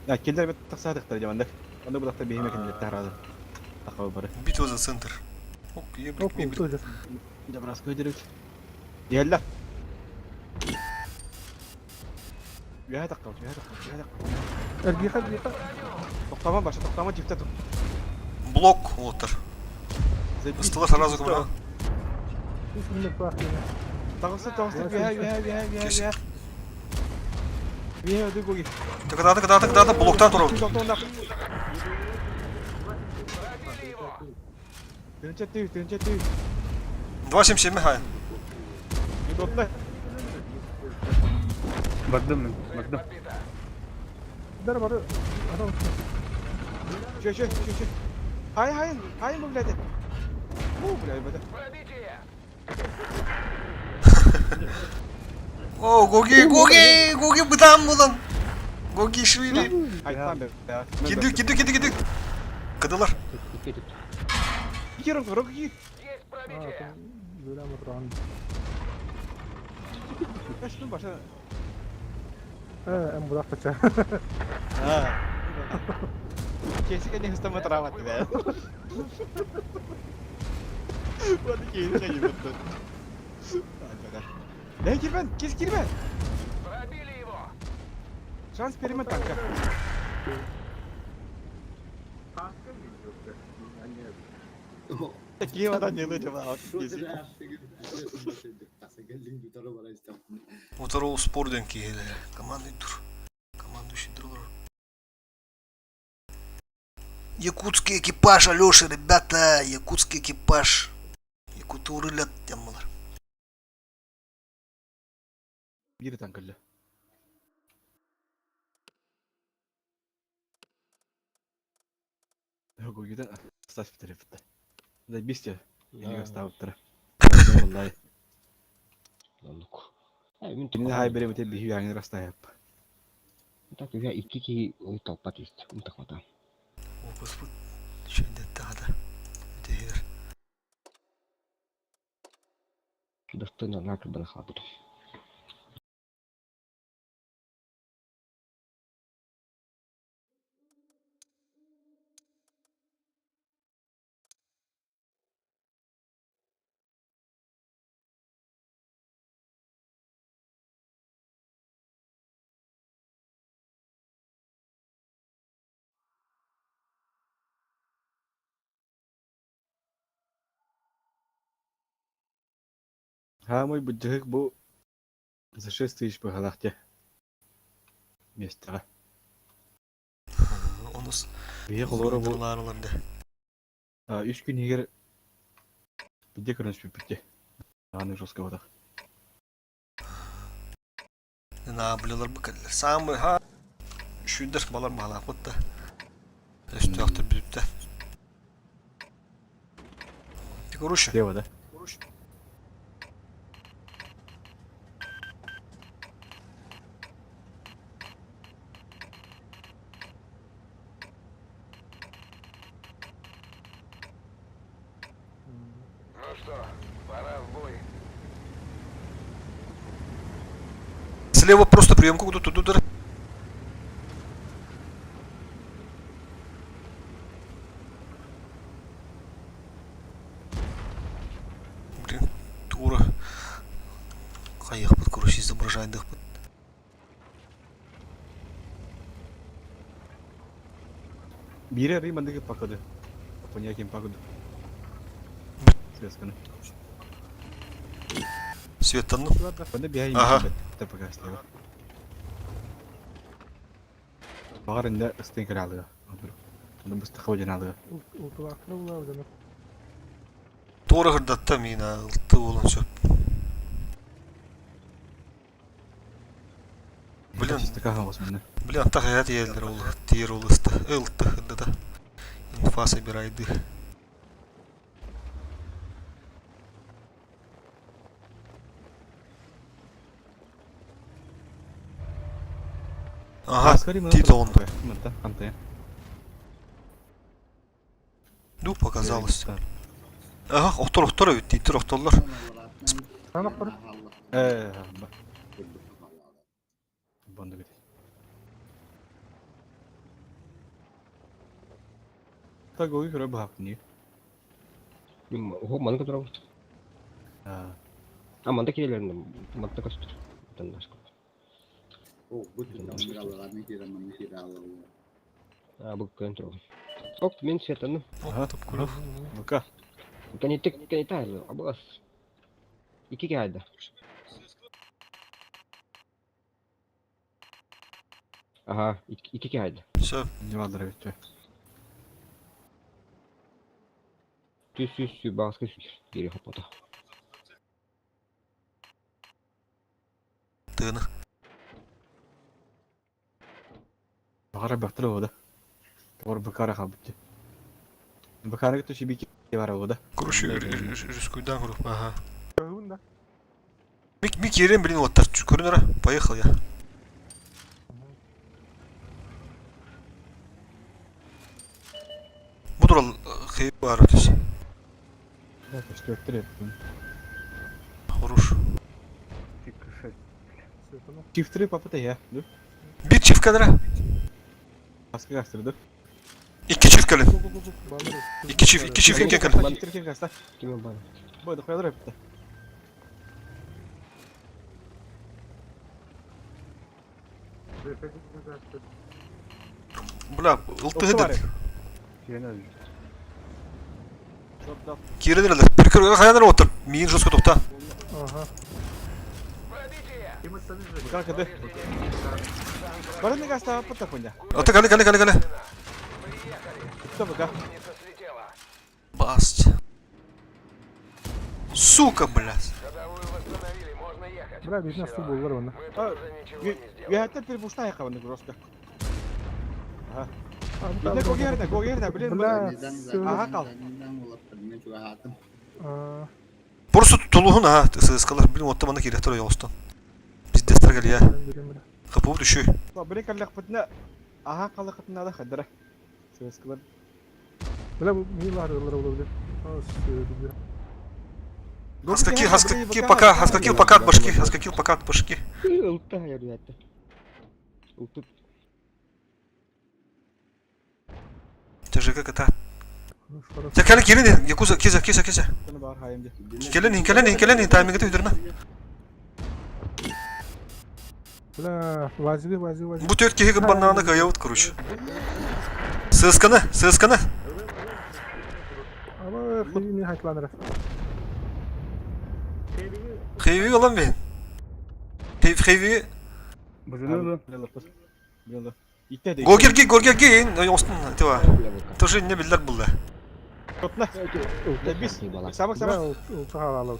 А, киллер бит тахсаатыктар дьамандак. Онно булахта биһиме кинилер таһараады. Тахаба бары. Битва за центр. Ок, ебрик, Ок, мебрик. тоже. Дабраска өдөрүт. Диэллэ. Үөһэ таххабыт, үөһэ таххабыт, үөһэ таххабыт. Эргиха, эргиха. Тохтомо баша, тохтомо дьифтэ тух. Блок отыр. Ыстылар сразу кымына. Үс минут бар. Тагысы, тагысы, үөһэ, үөһэ, үөһэ, үөһэ, үөһэ. Үөһэ өдө гоги. Тыкыдаты, кыдаты, кыдаты, блоктан турабыт. Тохтомо. Пробили его! Тынча түй, тынча түй. 277 хай. Удобно. Бардым мен, Цель бардым. подбита. Дар бары. Адам. Чө, чө, чө, чө. Хай, хай, хай, бу блядь. Бу, блядь, бата. Пробитие! О, Гоги, Гоги, Гоги бытан булан. Гоги швили. Айтан бер. Киди, киди, киди, киди. Кыдылар. Кирок, рок, ки. Есть пробитие! Бөлем отырған. Кашны баша. Э, эм бұлақ қача. А. Кесик не хыстама трават да. Вот кейин кайы бутты. Не кирбен, кес кирбен. Пробили его! Шанс перемен танка. Такие вода не лучше, а Моторол спор ден киһиле. Командный тур. Командующий друг. Якутский экипаж, Алеша, ребята, якутский экипаж. Якутурылят темалар. Бир танкылы. Гогиден астас битер битте. Да бисте. Эниге астабыттыр. Валлай. Оннук. Мин Кинини хай бере бите биһи яңы растайып. Так я икки киһи ой толпат ист. Унтахмата. Опус бут. Шөндет тағада. Өтегер. Достойно накыр бана халбыт. Хаамай былдьаһык бу за 6 тысяч быһалаах дьэ миэстэҕэ. Онус Биһи холоро бу лаарылар да. үс күн иһигэр биирдэ көрөн түспүппүт дьэ. Аны жестко батах. Наблялар бу кэллэр. Самый ха үшүйдер балар баһалаахпыт да. Өстөөхтөр бүтүптэ. Короче. Слева, да? Ну что, пора в бой. Слева просто приемку тут тут тут. Блин, тура. Хайыахпыт, короче, изображайдыхпыт. Биири арый манныгы пакады. Понятием пакады. Связканы. Светтанну. Онно биһэ Ага. иммит пока слева. Баҕар инде ыстын кыраалыга. Оны быстаха одьанаалыга. Ултулаахтара булаа дьоно. Туора хырдатта миина ылты буолан сөп. Блин, блин, аттах эһэ тиийэллэр ол тиийэр ол ыста ылты ындата. Инфа собирайды. Ага, Титон. Ну, показалось. Ага, охтор охтор эбит, тииттэр охтоллор. Э, Бандыгыт. Так ой көрө баһапны. Оһо маннык турабыт. А манта киирэлэрин манта көстөр. О, бу А бу көн турабын. Ок, мин сетаным. Ага, топ көрөв. Ну-ка. Кэнитик кэнитэ абыгас. Ики кээдэ. Ага, ики кээдэ. Все. Не надо бит. Түс түс сүү бағаска сүү. Бири хопота. Тыны. Баҕара бөхтөр ода. Тоҕор быкара халбыт. Быкара көтө шибики бар ода. Короче, рискуйдан групп, ага. Да. Мик мик ерен блин вот так көрүнөрө. Поехал я. Бу турал хей бар өтөс. Да, көстөктөр эттим. Хорош. Чифтры папа я. Bir çift kadar. Аска кастырды. İki çift kalın. İki çift, iki çift, iki kalın. Чифтер кем каста? Ким бар? Бой, да хуядыр эпти. Бля, ылты хыдыр. Кирен Кирен Bir kere хаянар отыр. Миин жестко тохта. Ага. Быкара кыды. Барын каста пата хуйня. Ата кale кale кale кale. Кто быка? Баст. Сука, блядь. Ходовую восстановили, можно ехать. Бля, бизнес Всё, буллар вон. Мы тут уже ничего не сделаем. Үһәттен перепушта якабын жестко. Ага. Бинде когерде, когерде, блин. Бля, Ага, кал. Просто тулуһун а, сыскалар, блин, отта мана киректор yoğустан. Пиздестер кел я. Капы düşü. Блин, каллак бутна. Ага, каллак бутна да хадра. Сыскалар. Бля, бу милар ылар olabilir. Ас, Хаскаки, хаскаки пока, хаскаки пока от башки, хаскаки пока от башки. Ылта ярыятты. Ылты. ТЖК ката. Те кele кирин, якуза, киза, киза, киза. Келен, келен, келен, тайминги өйдөрмө. Бля, вазиги, вазиги, вазиги. Бу төрт киһи баннаны каябыт, короче. Сысканы, сысканы. Ама хыйны хайтланыр. Хейви ылан бэһин. Хейви. Бузunu Гогерги, Гогерги, оҥостун, тыва. Тоже не биллэр булла.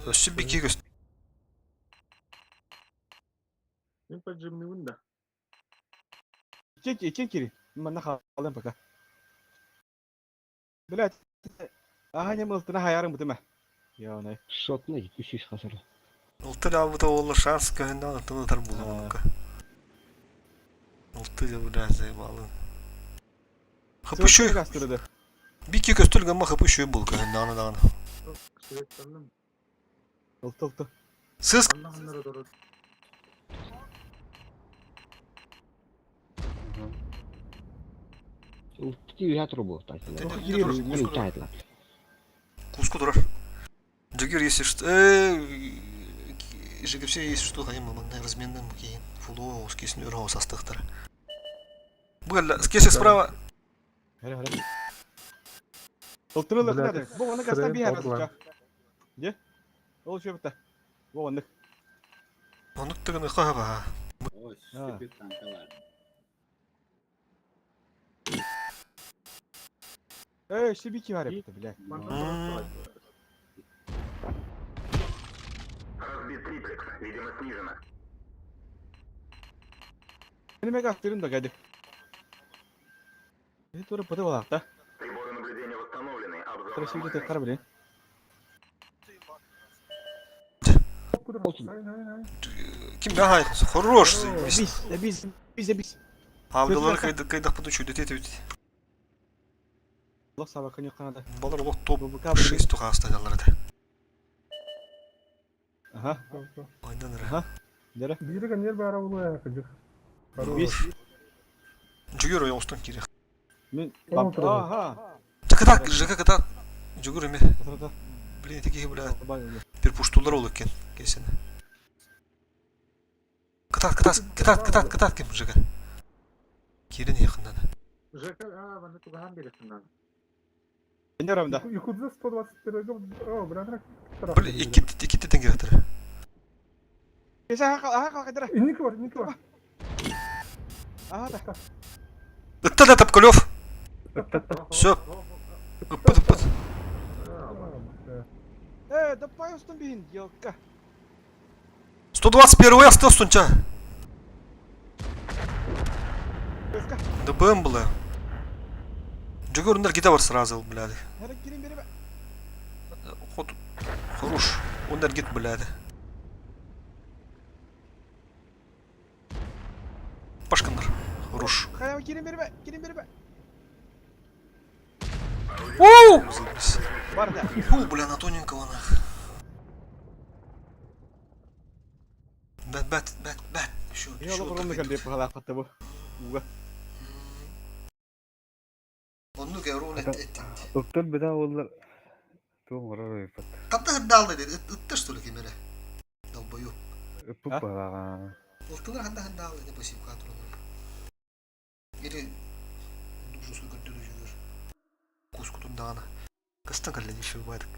Өссө бики көст. Мен поджимныыбын да. Икки кири. Манна хаалан пока. Блять. Аха не мылтына хаярым бутыма. Яна. Шотный 200 хасыр. Ылтыр албыта уолла шанс көһүннэ ылтын ытар булуҥка. Ылты дьэ бля заебалы. Хапыщой. Бики көстөр гамма хапыщой был көһүннэ аны даҕаны. Ылты ылты. Сыс. Куску турар. Джигир если что... Жигипсе если что, хайым манна разменным кейин. Фулу скесин өрө састыктар. Бұл скесе справа. Ылтырылык надо. Бу оны кастан бихар. Де? Ол шөпті. Бу оннук. Оннук тыгын хаба. Ой, stupid танка бар. Эй, шибики бар это, бля. Разбит триплекс, видимо, снижено. Мени мега астырын да кәді. Тура пыты балақта. Приборы наблюдения восстановлены. Обзор Тура шибики тек біле. Ким бәһай, хорош. Біз, біз, біз, біз. Авдалар кайда подучу, дете өт. Лох саба конек канада. Балар лох топ 6 туха астадалар да. Ага. Айдан Ага. Дere. Бири кемнер бара булуя кыжык. Бис. Жүгөр оңостон кире. Мен Ага. Ката ЖК ката жүгөр эме. Блин, такие бля. Бир пуштулар ол экен кесен. Катат, катат, катат, катат, катат ким ЖК. Кирин якындан. ЖК, а, маны тугахан бересин Мен орамда. Якудза 121 О, бля, Блин, икки икки теңге катыр. Кесе аха аха кадыра. Инники бар, инники бар. Аха да. Ытта да Топкалев. Все. Ыппыт ыппыт. Э, да пайостон бин, елка. 121 астыл сунча. ДБМ было. Жүгөр ундар гита бар сразу, блядь. Ход хорош. Ундар гит, блядь. Пашкандар. Хорош. Оу! Фу, бля, на тоненького нах. Бәт, бәт, бәт, бәт. Еще, еще. Онну кэрон эт. Ыттар беда олар. Туң орор ыппат. Катта хырдаалды деди. Ытта что ли кемере? Долбоёб. Ыппыт балага. Ылтылар ханда хырдаалды деп басып катырылар. Или жусу көрдүрү жүгөр. Кускутун дагана. Кыстан калле еще бадык.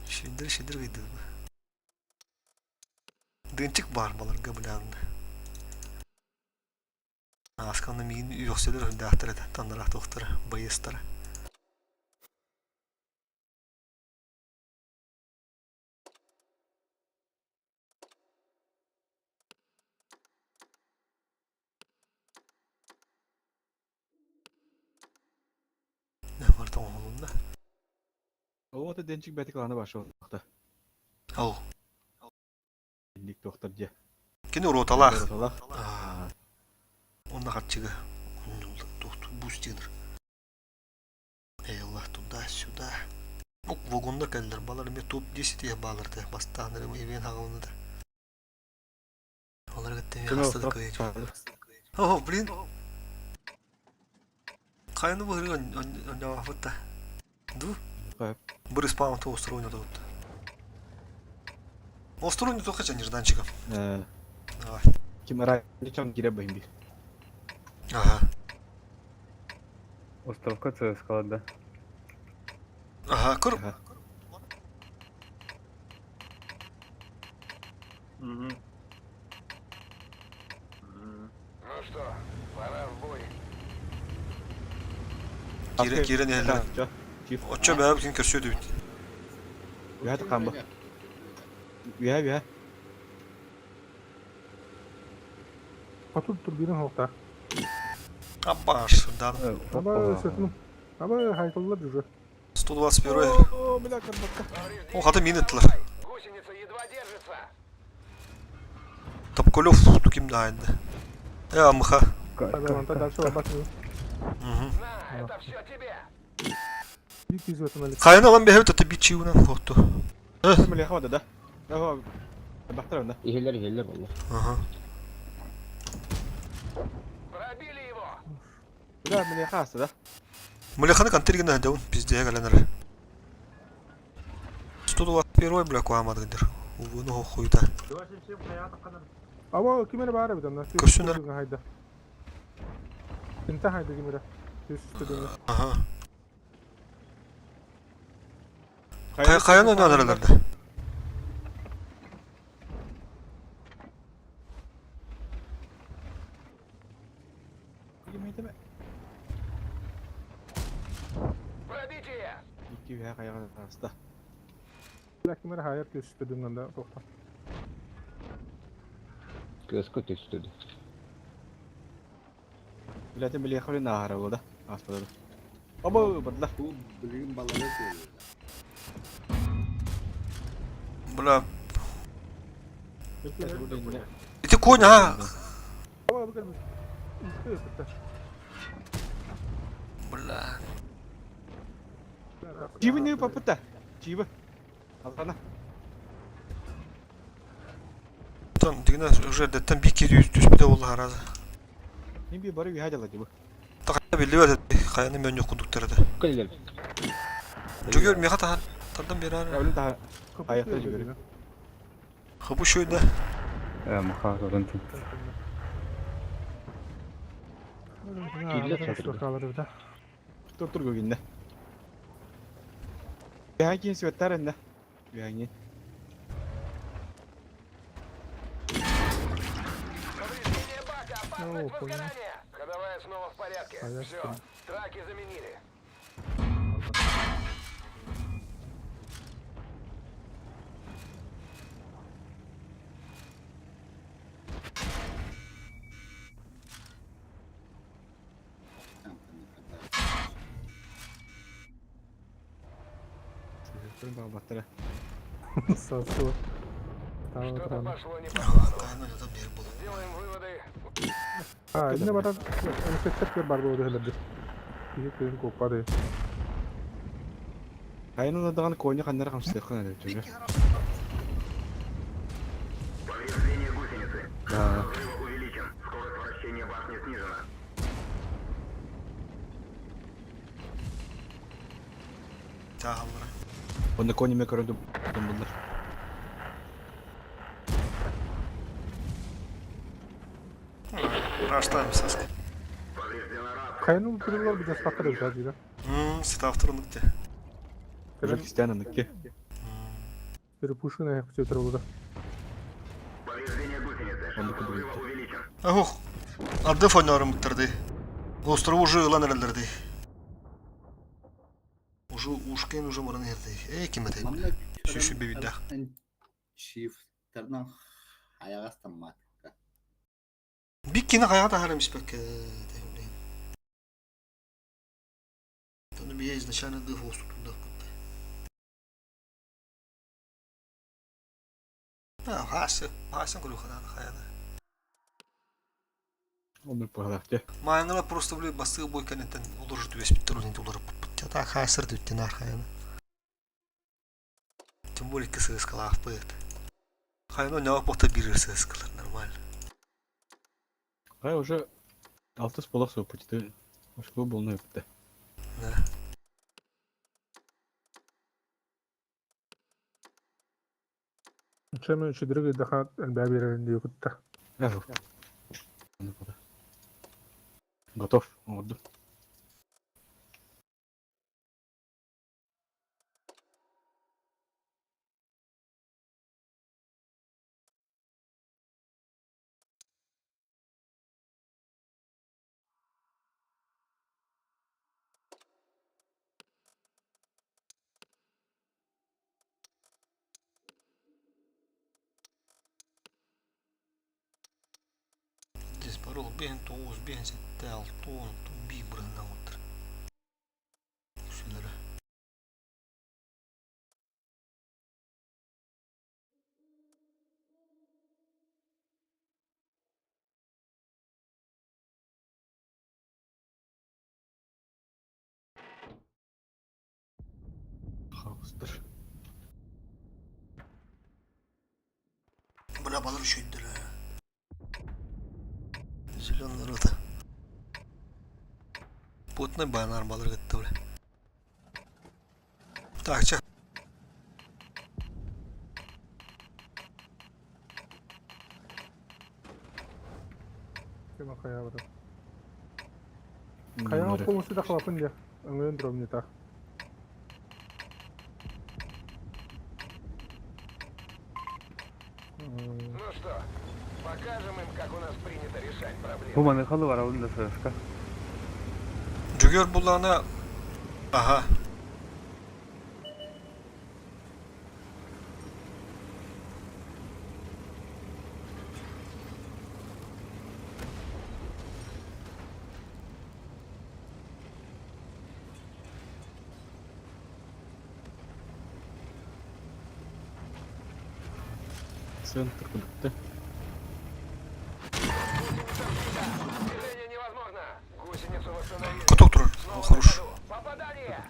Шиндир шиндир кыйды. Дынчык бар баларга билан. Асканны миин үөхсөлөр хүрдээхтэр этэ, таннараах туохтара, байыастара. Барта оҥоһулунна. Ол денчик бәтик ланы башы олақта. Ол. Инник доктор же. Кини уроталаах. Роталаах. Онна харчыга. Бустинер. Эй, Аллах, туда-сюда. Ну, вагондар кэллэр, балар эме топ-10 я баларды. Бастааныр эме ивен хагалны да. Олар кытта эме хастады кыйыч. О, блин. Хайны бу хырыган онньоҕофутта. Ду? Быр спам то устроено тут. Устроено то хотя нежданчиком. Давай. Ким раничан кире бахимби. Ага. Островка ЦСКА да. Ага, көр. Угу. М. Ну что, пора в бой. Киирэн киирэн иһэллэр. Оччо бэйэбитин көрсүө этибит. Үһэ тахаамба. Үһэ үһэ. Хотур турбина суохтаах. Абаш, да. Аба сөтүн. Аба хайталлар уже. 121 О, бля, карбакка. О, хата мин ыттылар. Гусеница едва держится. Топколев туким да айда. Э, амыха. Аба онта дальше барбат. Мгм. На, это все тебе. Bir киз өтүн Хайаны алан бэһэбит ата бичиунан хоту. Милеха бада да. Ага. Бахтар онда. Иһэллэр иһэллэр буолла. Ага. Пробили его. Бля, милеха аста да. Мылеханы контригина даун пиздея галенер. 121 бля куамадыгдыр. Увыну хуйта. Аба ким эрэ баар эбит онно. Көрсүннэр. Хайда. Инта хайда ким эрэ. Түс түс. Ага. Хайаны ойнадыралар да. Пробитие. Икки үһэ хайаҕа аста. Ким эрэ хайар түс түс тоқта. Кыаска түстүдү. Билэтин милеха билин аахара буолда. Аспада. Оба бардылар. Бу билигин балары туолууда. Бля. Ити конь, а. Аба бу кэлбит. Бля. Чибы не попыта. Чибы. Алана. Там дигна уже деттен бик кири түспүтэ болла харазы. Не би бары үһэ дала дибы. Тахта билибет хайаны мен yok кудуктары да. Кэллэр. Жүгөр меха тахан тардан берар. Өлүн таха. Аяқта жүгөрү. Хабу шойда. Маха көрөн. Тур тур көгүннэ. Үһэ кийин светтар эннэ. Үһэ Повреждение бака. Опасность О, понял. возгорания. Ходовая снова в порядке. А я Все, что? траки заменили. Баттара. Сасу. Что-то Там пошло не по плану. Хайаны ойнадан бер болу. Сделаем выводы. А, инне барар. Сеттер бар болду хелерди. Киһи күн куппады. Хайын даган коня ханнар хамсык кына деп жүгөр. Повреждение гусеницы. Да. Взрыва увеличен. Скорость вращения башни снижена. Тахаллара. Онда коня ме көрөндү булдар. Раштайм саска. Повреждена рация. Хайын турулар бир жаспаттар эбит азыр. Мм, ситавтырынык те. Уже христианныкки. Бир пушина күтө болду. Повреждение гусеницы. Онда Шанс взрыва күбүрүттү. увеличен. Ох. Арды фонарым бутырды. Острову уже ылан эрелерди. Уже ушкен уже мурын эрди. Эй, ким эте? Манна Сүүсү бибидах. Чифтернан аяғастан матка. Биккини каяга тахар эмеспек. Тону бие изначально дых остутунда бутты. А, хасы, хасын көрү ханан хаяда. Онда палакты. Майнала просто блин басты бой кенеттен олор түбес биттер олин олор бут. Та хасыр дүттен архаяна. Тем более кысы скалах пыт. Хайно не опота бирер скалар нормально. Хай уже алтыс болак суу путты. Ошко болну өптү. Да. Чеме чүдүрүг даха элбэ берерин диюкутта. Эх. Готов. Орду. Барыл 5 9, 5 7, 6, 10, 1 бырыһынан оттар. Үксүлэрэ. Хаустар. Бля, балар үчүйдэр. Зеленый рота. Путный банар балар гытты, бля. Так, чэ. Кема хайа барар. Хайаҕа полностью да халапын дьэ. Өҥөйөн турабын не так. Ну что, покажем им, как у нас принято решать проблемы. Бу маны халы барабын да сырышка. Жүгер буллаҕына аха. Центр кудыкты. Движение невозможно. Гусеницу восстановили. Каток турар. О, Снова на хорош. ходу. Попадание!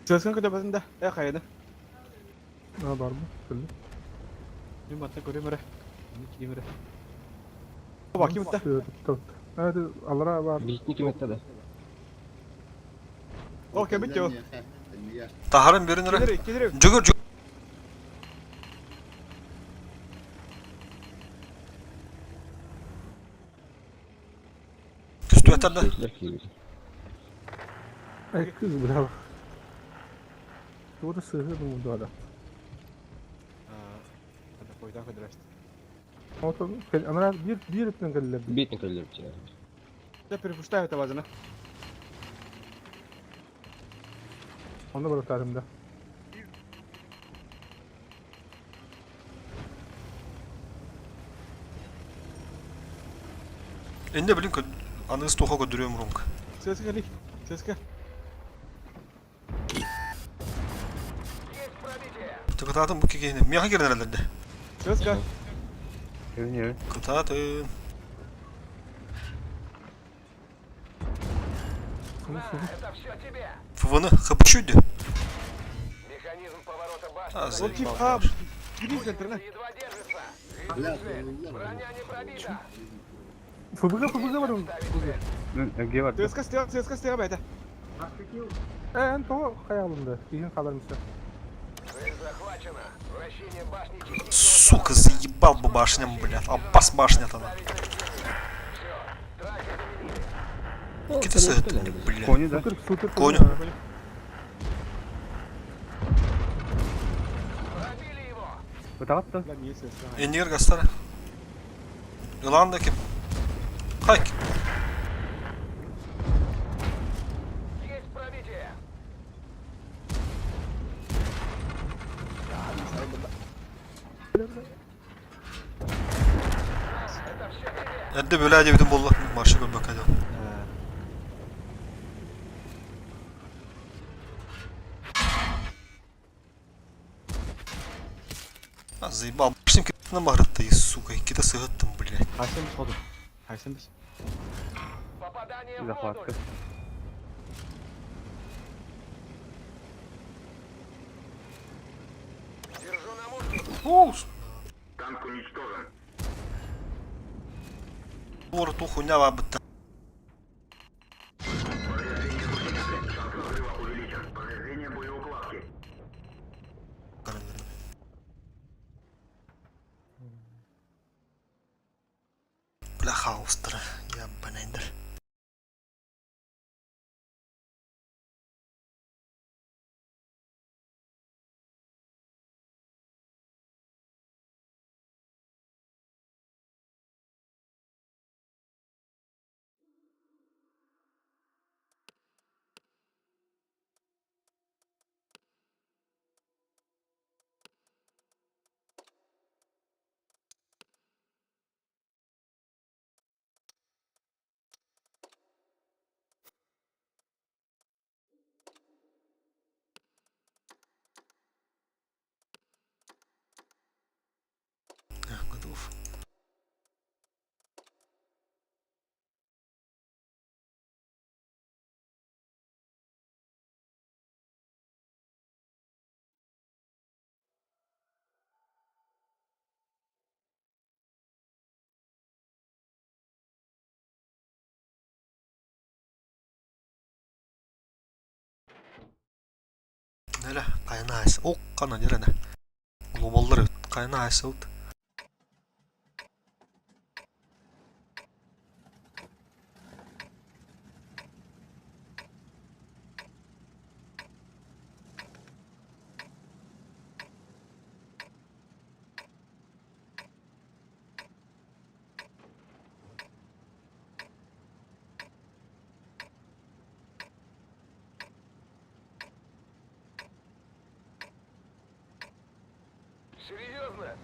Сыаскан көтөбөтүн да. Э хайаны. А, бар mı? Bildim. Мен батта көрөм эрэ. Мин киим эрэ. Оба ким да? Tuttu. Evet, алара бар. Битни ким этте да. О, кем бит Таһарын берин эрэ. Келер, келер. Жүгер жүгер. Түстүөтэр да. Сөйлер киирбит. Ay kız bravo. Doğru sığırdım bu arada. Ада койда көдөрөст. Анара bir bir үтүн келлер. Битни көллөр бит. Да перепускаю это важно. Onu bırakarım da. Энде билин кө аныгыс тоха көдүрүөм румка. Сыаска ли? Сыаска. Есть пробитие! Кытаатын бу кигиһини. Миэхэ киренэрэлэрдэ. Сыаска. Эвин эвин. Кытаатын. На, это все тебе! ФВны хапчуйды. Механизм поворота башни А, Ол заебал. кип ха. Кири центрына. едва держится. Бля, Броня не пробита. ФБГ ФБГ бар. Эге бар. Сыаска стега, сыаска стега бәйті. Э, то хаялымда. Иһин халар мисә. Цель захвачена. Вращение башни частично Сука, заебал бы башням, блядь. Аббас башня-то. на. Все, траки заменили. Ките сыһыттын, блядь. Кони да. Сутыр, сутыр. Коню. Пробили его! Бытаатта. Бля, не сыаска. Эннигер гастара. Ылаан да ким. Хайк. Есть пробитие! Это все тебе! Эрдэ бөлөө диэбитим буолла. Марша көрбөккө дьон. А, заебал. Башням китна барытты, сука. Ките сыһыттым, блядь. Хайсен бис ходу. Хайсен бис. Попадание в Захватка. модуль! Держу на мушке! Уус. Танк уничтожен. Уору ту хуйня бабытта. Повреждение боеукладки. Бля, хаустара. Я банендер. Нэлэ, хайана айс. О, қана нерene. Глобаллар эбит. Хайана айсыбыт. Серьезно?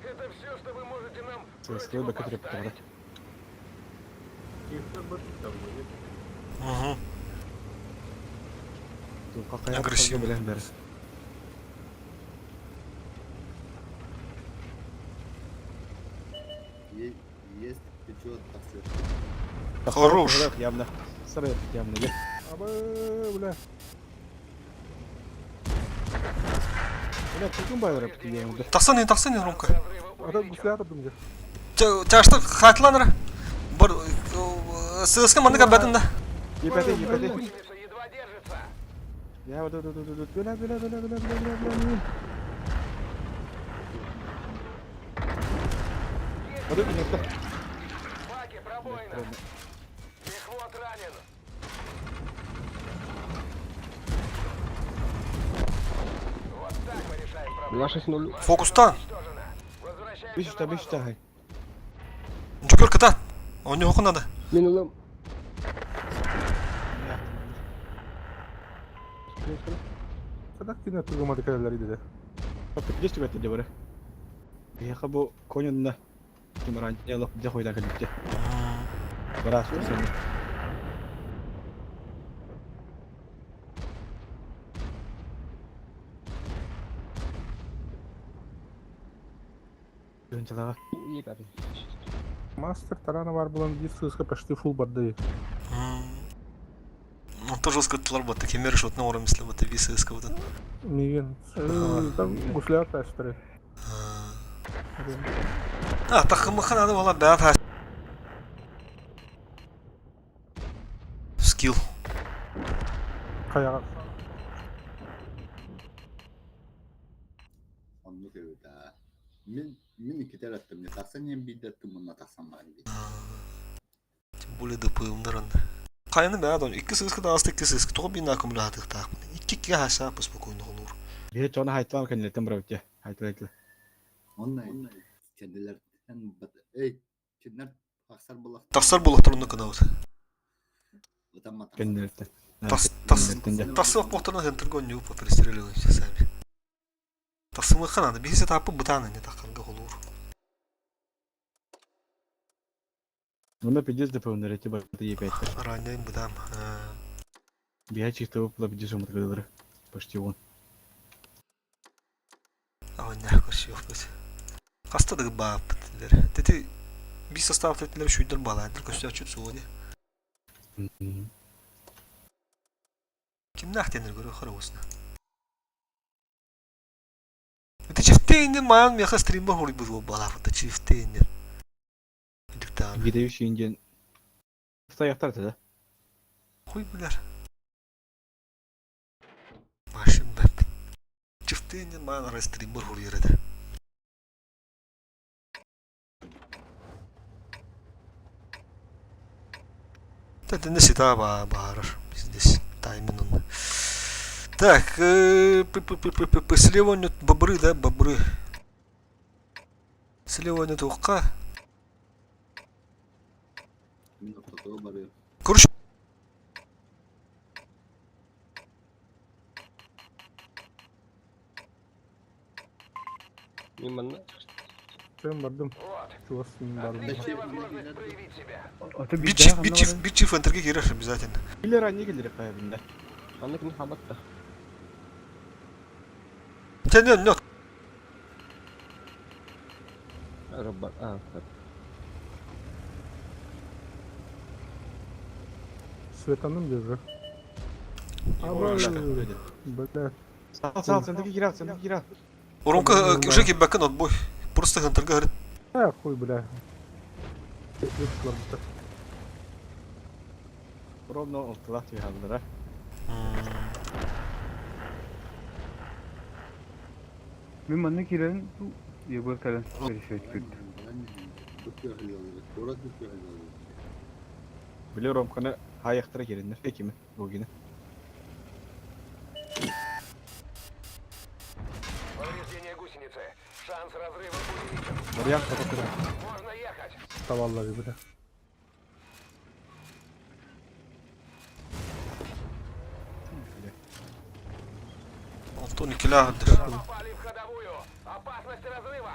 Это все, что вы можете нам Сылы бэкэ противопоставить? төрөппүттэрэ. Угу. Туохха Агрессивно. билэн бэр. Есть печет тахсыр. Хорош. Явно. Сарай явно. Абы, бля. Бля, кукун байлар диэн. Тахсан тахсан Ромка. Разрыва Ата увеличен. гусляр дым Чашта хатланра. Бар ССК маннык абатын да. Епәте, епәте. Гусеница едва держится. Я вот вот вот вот бля бля бля бля бля бля бля. Вот это не В баке пробоина. Мехвод ранен. Вот так мы решаем проблему. 2-6-0. Фокустан. Уничтожено. Возвращаемся Биш на та биш базу. та хай. Жукер кыта. Он не надо. Мин ылым. Садак кине тургумады кэлэлэр иде. Здесь тебя это делали. Я бу конюнна. Кимран ялык дә хойда килде. Барас сен. Дөнчалага. Мастер тарана бар булан бир сыска почти фул барды. Ну тоже жестко вот такие меры шот на уровне, если вот и ССК вот. Миген. Там гусляр тастыры. А, тахымыхан надо было бят. Скилл. Каяга. Оннук эбит аа. Мин мин иккитер аттым. Не тахсан диэн биирдэ аттым уонна тахсан баран биир. Тем более ДПМ-дар Хайны бәд он икки сыска да асты икки сыска. Тоғы бина аккумулятор тақ. Икки икки хаса поспокойно олур. Бе чона хайтван кенлетен бравте. Хайтван. Онна кэннилэртэн бат эй киннэр тахсар булах Тахсар булақтар онны кынабыт. ытамма тахсар. Кенлетен. Тас тас тасы оқтарна центрго не упа пристреливаемся сами. Тасымыхан аны биһисе тапы бытаны не таққанга олур. Онда пиздец ДПМ-дер эти баты епәтте. Ранняйын бытам. Бия чисто выпала пиздец уматкадылар. Почти он. Ауня көрші өкпөт. Хастадыгы баап бітілер. Тети би состав тетилер шүйдер балайдыр көстө чут суоди. Кимнах тенер көрө хорогусна. Это чифтейнер ман меха стримба хури бузу балаф это чифтейнер. Диктан. Видеющий индиан. Стояқтар да? Хуй билер. Машин бәп. Чифтейнер ман ара стримбер хури ереді. Это не сита ба барыр. Здесь таймин он. Так, слева нет бобры, да, бобры. Слева нет ухка. Мин ортотуга барыам. Короче, Мин манна. Sen бардым. Вот. Чувас мин бардым. Отличная возможность проявить себя. бичив, бичив, бичив энтерге кирер обязательно. Киллер они киллер кайбында. Манна ким хабатта. Те не, не, Робот. А, Светаным держи. Абы, бля. Сал, сал, сендеки кирал, сендеки кирал. Ромка уже кибакен отбой. Просто энтерге говорит. А, хуй, бля. Барбыта. Ровно алтылах түйхалдыра. Мин манна киирэрин дуу, Егор кэлэн пересвет күүттэ. Куорат бүккүһэллэр. Били Ромканы хаайыахтара киирэннэр кими Гогины. Повреждение гусеницы. Шанс разрыва увеличен. Вариант такой. Можно ехать. Tavallar gibi. Алтон иккилээх үрдэр. Попали в ходовую. Опасность разрыва.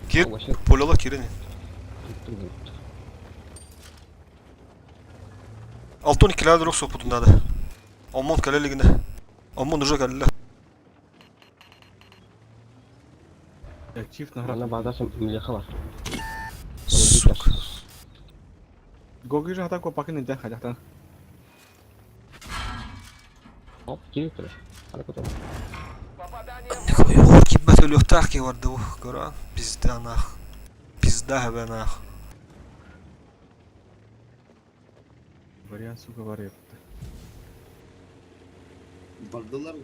Кир, полялар кирин. Алтон иккилээх үрдэр охсуохпутун наада. Омон кэлэ илигинэ. Омон уже кэллэ. Чиф наград. Ана баадасым милеха бар. Сука. Гоги же атаку пакын интен хадяхтан. Оп, кирип турар. Ана көтөр. Попадание Нихуя, кибет өлүөхтээх киһи барда бу. Көрөн, пизда нах. Пизда хэбэ нах. Вариант сука бар yaptı. Бардылар,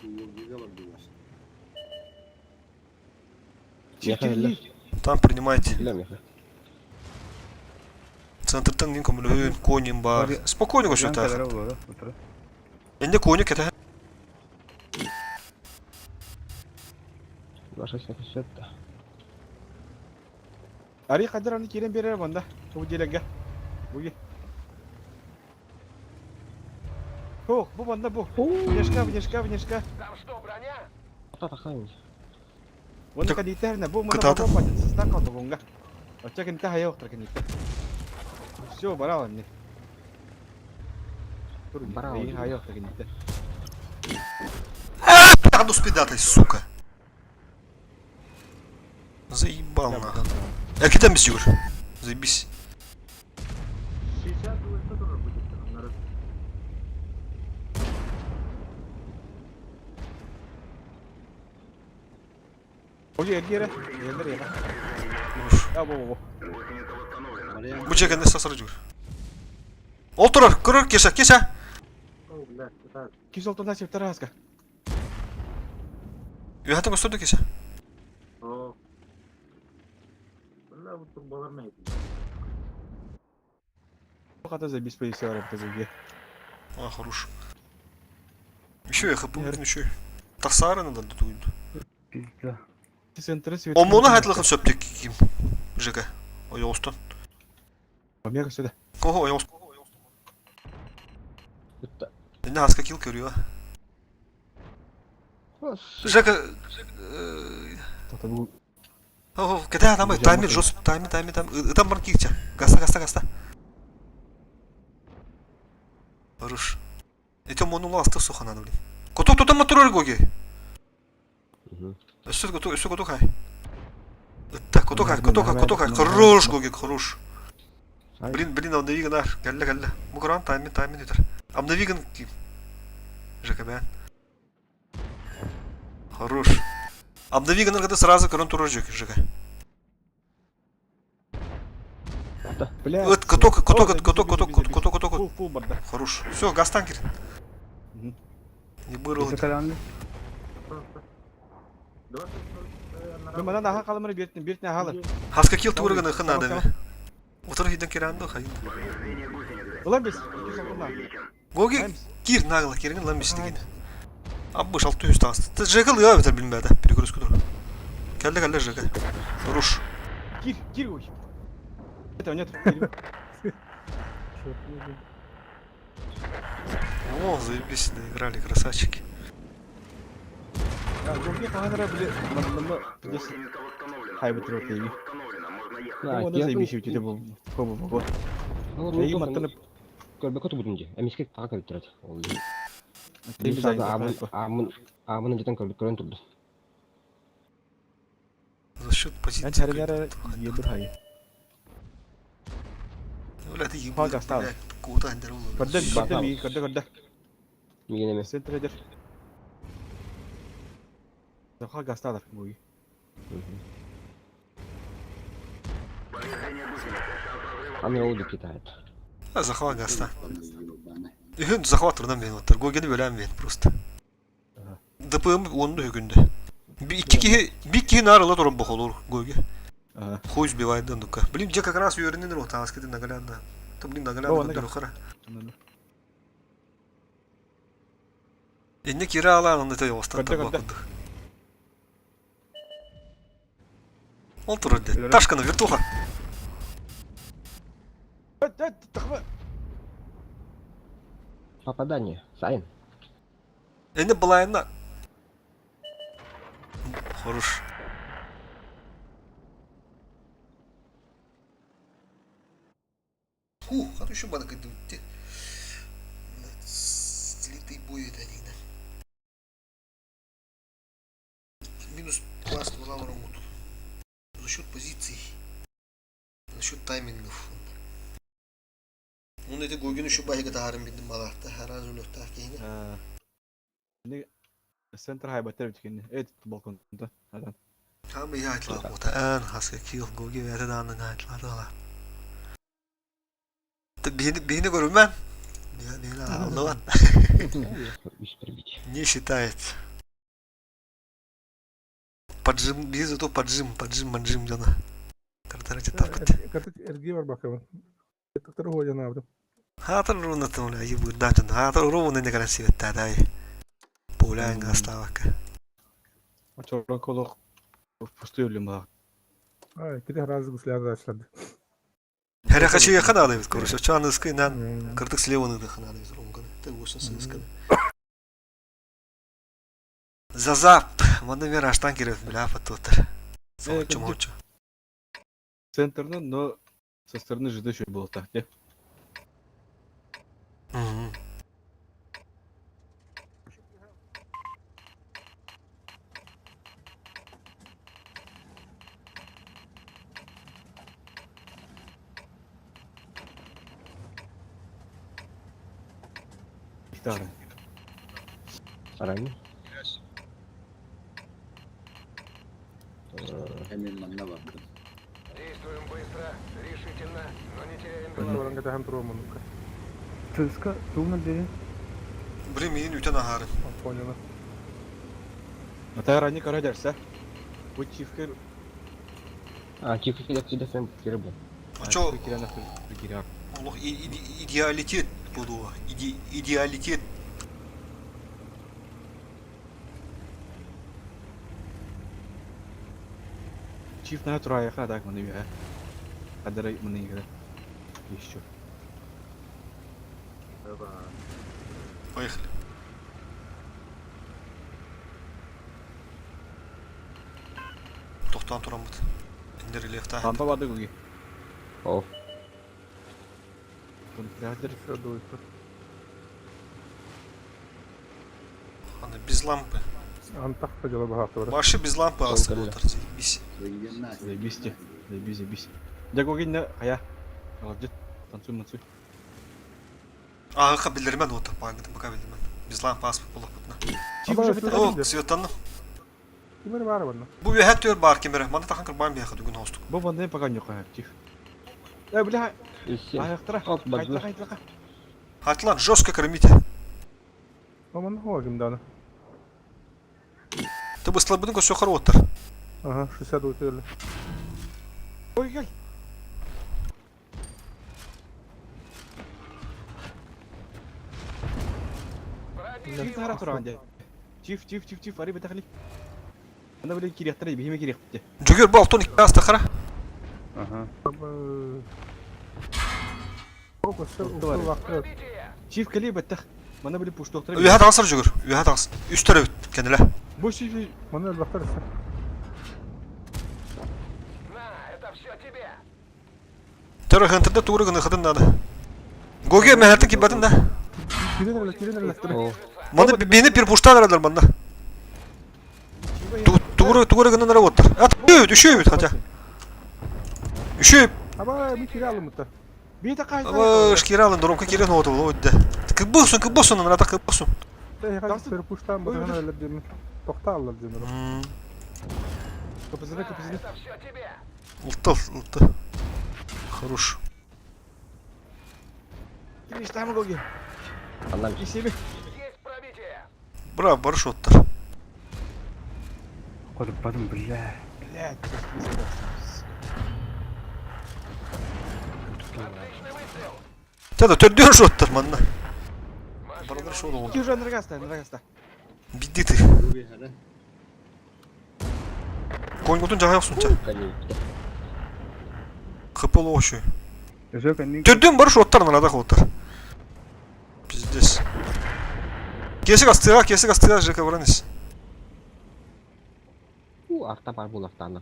Логига бардылар. Чиф Меха эллер. Там принимайте. Билем меха. Центртан мин көмөлөһүн, коним бар. Спокойно Вариант көшөтөөх. кэлэрэ буолуо, утары. Энде кони кэтэ. Наша сәкәсәт. Ари кадыр аны кирен берер банда. Бу делеге. Буги. Ох, бу банда бу. Внешка, внешка, внешка. Там что, броня? Ата тахайын. Оны Так, кадитерне бу мына кытаатын. бу патен сыстан калды бунга. Оча кенте хая октыр кенитте. Все, барал эмне. Тур, Барал. и хая октыр кенитте. Аду спидатай, сука. Заебал нах. Эркитен бис жүгүр. Заебись. Сейчас будет тоже будет. Народ. Оги эргере, элдер яга. Я бу бу бу. Вариант Бу чекенде сасыр жүгүр. Ол турар, көрөр Кеша, Кеша. О, бля, это Кисолтон септер аска. Үһәтен көстөрдү Кеша. О. Бля, вот тут балар мәйт. Хата забис полиция бар тазеге. А, хорош. Еще я хапу, еще. Тахсары надо туйду. Пизда. Центр свет. Омуна хатлахын сөптек ким. ЖК. Ойоостон. Омега сюда. Ого, ойоостон. Бүтті. Энде хаска кил көрүө. Жека... Тота бу. Ого, кете там таймер жос, таймер, таймер, таймер. Ытам бар кикче. Гаста, гаста, гаста. Хорош. Эти монула асты сухана, блин. Коток тотам турар гоги. Өссө коток, өссө коток хай. Ытта, коток хай, коток хай, коток хай. Хорош, гоги, хорош. Блин, блин, обновиган ар. Кэллэ, кэллэ. Бу көрөн таймер, таймер өтөр. Обновиган ким. ЖКБ. Хорош. Обновиган когда сразу көрөн турар жөк, ЖК. Бля. Ыт, коток, коток, коток, коток, коток, коток. Фул, фул барда. Хорош. Все, гастан кир. Мгм. Не вырвал. Это каланды. Мен мана аха каламыр бертин, бертин ахалы. Хаска кил туурган хын надо. Утыр хиден киранды хайын. Улан бис. Кисолтон. Гоги кир нагло кирген лам бис деген. Абыш 600 тағысты. Жекл я битер билмәде. Перегрузку тур. Кәлле кәлле Жека. Хорош. Кир, кир ой. Это нет. О, заебись, доиграли, красавчики. Гоги каханара биле. Мана здесь. Хай бутыр отеги. Оны заебись үтү бу. Бу бу. Эйги маттаны Көрбөкө тубутун же. Эмиске тага көрүп турат. Ол. Теми Амын амын амын жетен көрбөк көрөн турду. За счет позиции. Мен чаргара ебір хай. Бля, ты ебал, Пага стал. блядь, куда андер улы. Көрдө, көрдө ми, көрдө, көрдө. Миген эме. Центр эдер. Заха гасталар буги. Аны ол деп кетет. А захват гаста. Үһүн захват турдан бен оттар. Гогени бөләм бен просто. ДПМ онну үгүндө. Икки киһи, бир киһи наар ыла туран бохолур Гоги. Хуй сбивает да ну-ка. Блин, где как раз үөрэнин рот ааскыты наглядно. То блин наглядно көрдөрөхөрө. Инне кира алаан онно той оҕустан Көрдө, көрдө. курдук. Ол турар дед. Ташканы вертуха. Попадание. Сайн. Энне былайына. Хорош. Фух, а то еще банка идут. Слитый будет они. Минус класс главному тут. За счет позиций. За счет таймингов. Оны эти Гогин еще байга таарым бидим балахта. Хараз өлөктах кейне. Центр хайбаттар бит Эт балконда. Адан. Там я айтла бота. Эн хаска кил Гоги вәте даанын айтла дала. Бихини бихини көрүмэн. Бихини аллават. Не считается. Поджим, биһи зато поджим, поджим, поджим дьоно. Тартарачы таппыт. Эргии барбакабын. Тыктыр уһуодьанаабытым. Хаатар урунатын уля йыбырдаатын. Хаатар уруун инне красиветтаадай. Пулян гаславакка. Очорон колох пустую өлүм Ай, кити харазы гусляр ачларды. Хэрэ хачы ханады бит короче. Чан ыскы нан кырдык слеваны да ханады бит рунганы. Ты гусын сысканы. Зазап, манна мер аштан киреп бля фатотер. Соочу мочу. Центрно, но со стороны ЖД еще было так, не? Угу. Гитара. Арами. Эмин манна бардым. Действуем быстро, решительно, но не теряем головы. Баран катахан туруомунука. Тыска, тугунан бери. Блин, миин үтен ахарын. Поняла. Ата ранник ара дәрсә. Бу чифкер А, чиф килеп килде сен кире бу. Очо кирәнә кирәк. Олох идеалитет буду. Идеалитет. Чиф на тура яха так моны бия. Кадыр моны игры. Еще. Поехали. Тохтан турамыт. Индер рельефта. Лампа бады гуги. О, Контролер. Все дуется. Аны без лампы. Антах дела бахаты бар. Башы без лампы алсы болтар. Заебись. Заебись те. Заебись, заебись. Дя гуги не хая. Молодец. Танцуй, танцуй. А, ха билдермен ота пагыды пока билдермен. Без лампы аспы болуп бутна. Чиф уже бит. О, светанны. Кимер бар барна. Бу бэхэ төр бар кемере. Манда тахан кырбан бэхэ дүгүн хостук. Бу ванда пока не хая. Чиф. Э, бля, Үсен. аяктыра. Оп, бады. Кайтла, кайтла. Хатлан жестко кормите. Маман хуа кимданы. Ты бы слабыны көсө хороттар. Ага, 60 өтөлі. Ой, ой. Пробили Чиф его. тара тура анда. Чиф, чиф, чиф, чиф, ари бетахли. Ана биле киряктыр, бихиме киряк. Жүгөр бу алтон икки хара. Ага. Пробитие. Чиф кели беттах. Мана биле пуштоктыр. Үһэ тагысыр жүгөр. Үһэ тагыс. Үстөр өт кенеле. Бу чиф Маны бактар На, это все тебе. Төр хынтырда тууры гыны хытын нада. Гоге мәһәртин кибатын да. Кирен эле, кирен эле. О, Маны бени пир пуштан арадар манда. Тууры тууры гыны нара оттар. Ат үт үшөйбүт хотя. Үшөйб. Аба, ми кире алымыта. Бите кайта. Аба шкиралын доромка кирен оту болду. Кыббысын кыббысын нарата кыббысын. Тәй пуштан бутан эле дем. Токта алар дем. Капызына, капызына. Это все тебе. Ултал, улта. Хорош. Киришта гоги. Аннан Исеми. Есть пробитие. Бра, бары шоттар. Хотуппатым, бля. Блядь. Отличный выстрел. Чада төрдүөн шоттар манна. Баралар шот оҕун. Киржа нрагаста, нрагаста. Бидди ты. Бугу хара. Коньгутун жаҕай охсунча. Конечно. Хыпыл ошу. Өсө кэннин Төрдүөн бары шоттар нарада хоттар. Пиздец. Кесик астыга, кесик астыга ЖК баран ис. У, арта бар булактаныр.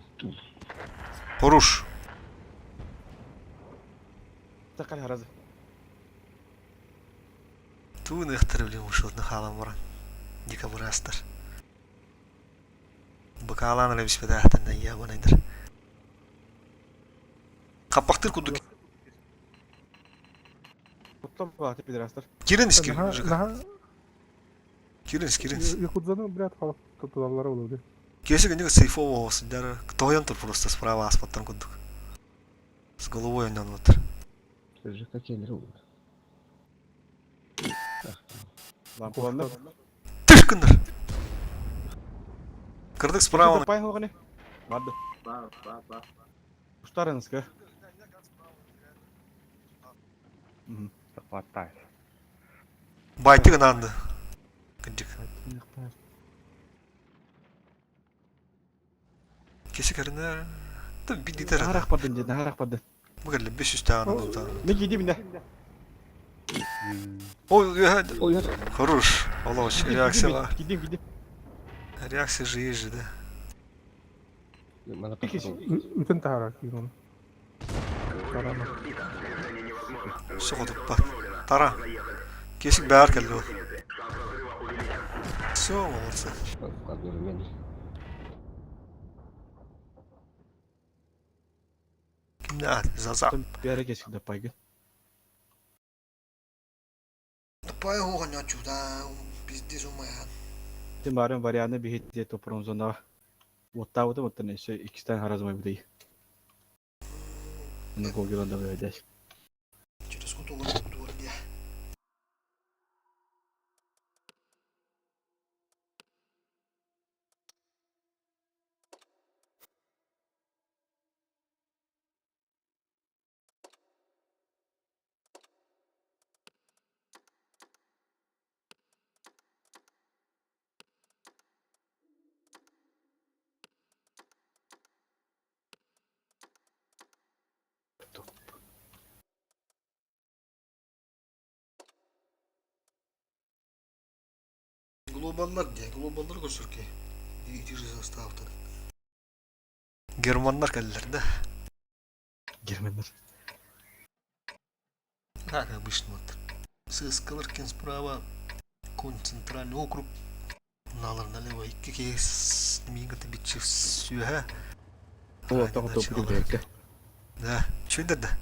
Хорош. Такал харазы. Туун ыхтар билим ушотны халан баран. Дика бурастар. Бакалан эле биспедахтан я банайдыр. Капактыр кудук. Оттон бааты пидорастар. Кирин ис Наха, ЖК. наха, Кирин ис, кирин ис. Якудзаны, блядь, халат туталлара olur. Кесик эниге сейфово болсун. Жары тоян тур просто справа аспаттан кудук. С головой онан отыр. ЖК келер ол. Лампаланна. Тышкындар. Кырдык справа. Пай хоғыны. Барды. Бар, бар, бар. Уштарыңызга. Хватай. Байтыгын анды. Кыдык. Кесик арына. Та бидитер. Нарах бардын деді, нарах бардын. Бүгін 500 тағаны болды. Мен кидим да. Ой, Ой, хорош. Аллах, реакция бар. Кидим, кидим. Реакция же есть же, да. мана Үтен тахара кийин оны. Тарана. Соғытып па. Тара. Кесик бәрі келді ол. Все, молодцы. мен. Кімді ат? Заза. Бәрі кесік да пайгы. Пай оған ячу, да. Пиздец умая. Тем барым варианы бихетте топырын зона. Оттауды оттан еще икстен харазмай будей. Оны когилан да бөйдәш. Через куту буду Глобаллар де, глобаллар көрсөрке. Ити же составтан. Германнар келдер да. Германдар. Как обычно вот. Сыскаларкен справа, конь центральный округ. Налар налево икки кейс мига битчи сүйә. О, тоғы топыр бәркі. Да, чөйдер да.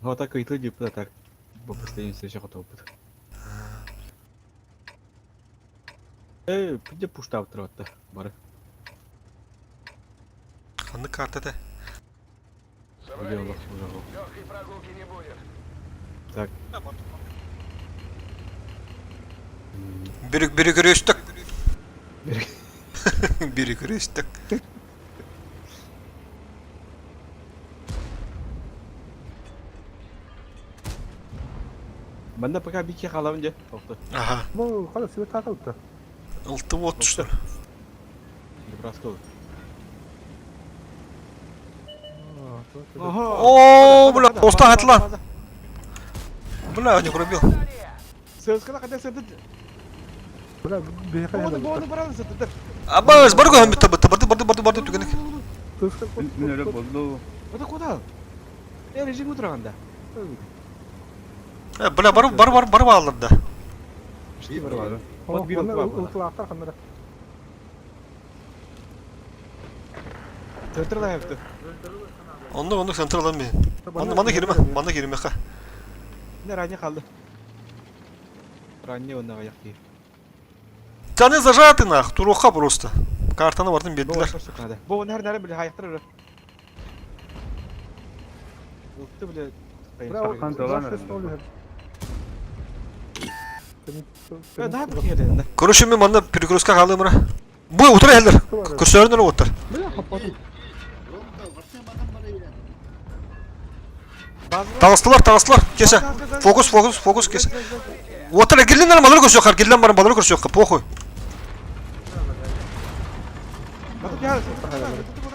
Ну, так и ты да так. По последней встрече готов будет. Э, где пушта отыратты? Бары. Ханны картада. Где Собрались. Аллах уже Легкой прогулки не будет. Так. Бирик бирик рөстөк. Бирик. Бирик рөстөк. Манда пока бике қаламын де. Тоқты. Ага. Бу хала свет тата утта. Алты вот что. Небраска. О, бля, оста атла. Бля, не пробил. Сөз қана қандай сырды? Бля, бейхай. Оны оны барады сырды. Абас, бар го битте битте барды барды барды барды түгенек. Мен өлө болду. Это куда? Э, режим отырғанда. Э, бля, бар бар бар бар алыр да. Іште бар бар. Вот бир бар. Утулактар ханнара. Центр да yaptı. Онда онда центр алам мен. Манда манда киреме, манда киреме ха. Не ранее қалды. Ранее онда аяқ ки. Таны зажаты нах, туруха просто. Картаны бардым бердилер. Бу нәр нәр биле аяқтыр. Улты биле. Бля, Хан долан. Наһаа киһи Короче, мен манна перегрузка хаалыым ра. Бу утары иһэллэр. Көрсөөрүнэр уоттар. Бля, хаппатым. Ромка, вообще манан бара иһэр. Таҕыстылар, таҕыстылар. Кеса. Фокус, фокус, фокус, кеса. Уоттар эргиллиннэр, малары көрсүөххэ, эргиллэн баран балары көрсүөххэ, похуй.